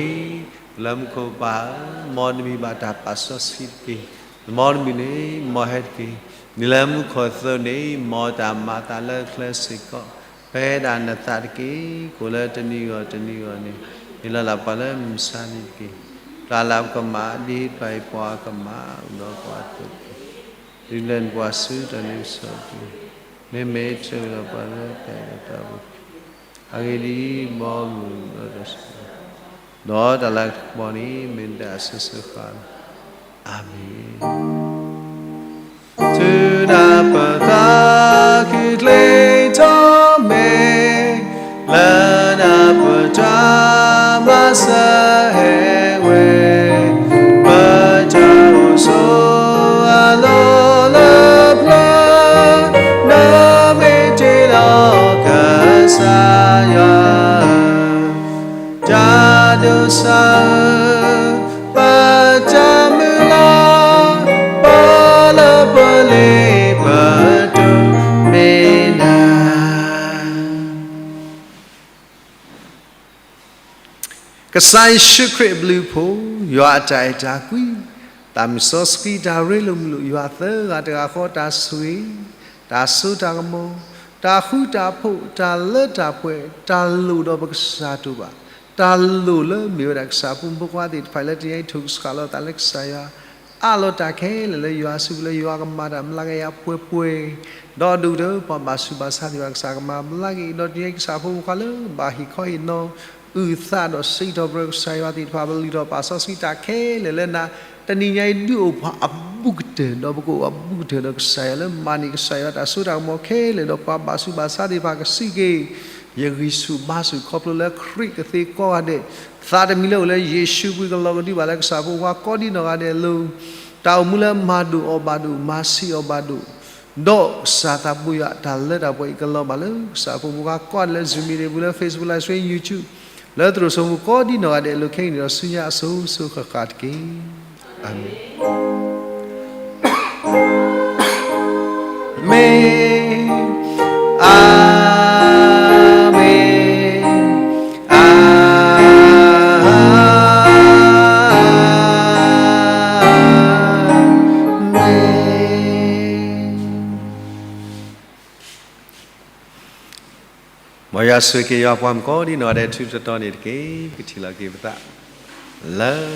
လၢမူခိၣ်ပၢ်ဧၢ, မ်နမံၤဘၣ်တၢ်ပာ်စီဆှံတက့ၢ်. မ်နမံၤန့ၣ် မ်ဟဲတက့ၢ်. နံၤလၢမူခိၣ်သၢန့ၣ် မ်တၢ်မၤအသးလၢချၢစ့ၢ်ကီး ပှဲၤဒၣ်နသးတက့ၢ်. ကိၣ်လၢတနံၤဂီၢ်တနံၤဂီၢ်န့ၣ် ဟ့ၣ်လီၤလၢပှၤလၢမုၢ်ဆါနံၤတက့ၢ်. တၢ်လၢပကမၤ ဒ်ပှၤဟ့ၣ်ပှၤကမၤ အိၣ်ဒီးပှၤအသိးတက့ၢ်. တုၤလၢနပှၤဆူတၢ်န့ၣ်ကစီၣ်တက့ၢ်. မ့မ့ၢ်တၢ်အိၣ်ဒီးပှၤလၢတၢ်အဲၣ်ဒီးတၢ်အုၣ်က့ၤ အဂ့ၢ်ဒ်အံၤ, မ်မုၢ်ဒီးတၢ်ဆၢ ဒီးတၢ်လၤကပီၤန့ၣ် မ့ၢ်တၢ်အဆၢဆၢဃၣ်ဃၣ်လီၤ. အၤမ့ၣ်. တုၤဒၣ်ပသးခုချ့ထီၣ်မဲာ် လၢနပတၢ်မၤစၢၤဟဲဝဲ, ပတၢ်အိၣ်ဆိးအလီၢ်လၢပျၢၤ, နမ့ၢ်တ့လီၤကစၢ်ယွၤ တၢ်ဒိးစၢ်ဧၢ, ပတၢ်မုၢ်လၢ်, ပလၢပလ့ပတိၢ်မ့ၢ်နၤ. ကစၢ်ယ့ၣ်ၡူးခရံာ်အဘျုးအဖှိၣ်, ယွၤအတၢ်အဲၣ်တၢ်ကွံ, သးမုၢ်စီဆှံတၢ်ရ့လိာ်မုာ်လိာ် ယွၤသၢဂၤတဂၤဃီတၢ်ဆိၣ်ဂ့ၤ, တၢ်စိတၢ်ကမီၤ, တၢ်ဃူတၢ်ဖိး, တၢ်လၢတၢ်ပှဲၤ, တၢ်လိၣ်ဒီးပကစၢ်တအိၣ်ဘၣ်, တၢ်လိၣ်လၢမ့ၢ်ဝဲဒၣ်ကစၢ်ဖိမုၣ်ဖိခွါသ့ၣ်တဖၣ်လၢတနံၤအံၤ ထိၣ်ကစှၤလီၤသးလၢကစၢ်ယွၤ အးလီၤတၢ်ခဲလၢာ်လၢယွၤအစုပူၤလၢယွၤကမၤတၢ်မျးကယၤပှဲၤပှဲၤ, ဒီးအဒိၣ်ကတၢၢ်ပှၤဘၣ်ဆူးဘၣ်ဆါသ့ၣ်တဖၣ် ကစၢ်ကမၤဘျါက့ၤ, ဒီးတနံၤအံၤကစၢ်ဖိမုၣ်ဖိခွါလၢဘၣ်ဟ့ၣ်ခီဟ့ၣ်နီၤ အုၣ်သးဒီးစံးထီၣ်ပတြၢၤကစၢ်ယွၤသ့ၣ်တဖၣ် ပလုၢ်ထီၣ်ပာ်စီဆှံတၢ်ခဲလၢာ်လၢနၤ, တနံၤညါအံၤဒုးအိၣ်ပှၤအဘူးကတၢၢ် ဒီးပကအိၣ်အဘူးကတၢၢ်ဒီးကစၢ်ယွၤလၢမၤန့ၢ်ကစၢ်ယွၤတၢ်စိတၢ်ကမီၤခဲလၢာ် ဒီးပှၤဘၣ်ဆူးဘၣ်ဆါသ့ၣ်တဖၣ်ကစံးက့ၤ ယဂံၢ်ဆူၣ်ဘါဆူၣ်ခီဖျိလၢခရံာ်ကသ့ကိးဂၤဒဲး, သးတမံၤလၢအိၣ်လၢယ့ၣ်ၡူးပူၤကလီၤကဒုဘၣ်လၢကစၢ်ဖိခွါကိးဒံနီၢ်ဂၤဒဲးအလိၤ, တၢ်အိၣ်မူလၢမၤဒိၣ်အီၣ်ဘၣ်ဒိၣ် မၤဆံးအီၣ်ဘၣ်ဒိၣ်, ဒီးကစၢ်သးဘိယွၤတၢ်လၢတၢ်ပှဲၤအံၤကလီၤဘၣ်လၢကစၢ်ဖိမုၣ်ဖိခွါကိးဂၤဒဲးလၢ Zoom meeting ပူၤလၢ Facebook Live Stream YouTube လၢသရိာ်စိမိၤကိးဒံနီၢ်ဂၤဒဲးအလိၤ ခဲအံၤန့ၣ်ဒီးဆူညါအစိၤစိၤဃၣ်ဃၣ်တက့ၢ်. အၤမ့ၣ်. မ့ၢ်, အၤမ့ၣ်, အၤမ့ၣ်. မ်ယွၤဆိၣ်ဂ့ၤက့ၤယွၤပှၤမုၣ်ကိးဒံနီၢ်ဂၤဒဲး ထူးထူးတီၤတီၤန့ၣ်တက့ၢ်. ပကထံၣ်လိာ်က့ၤပသးလၢ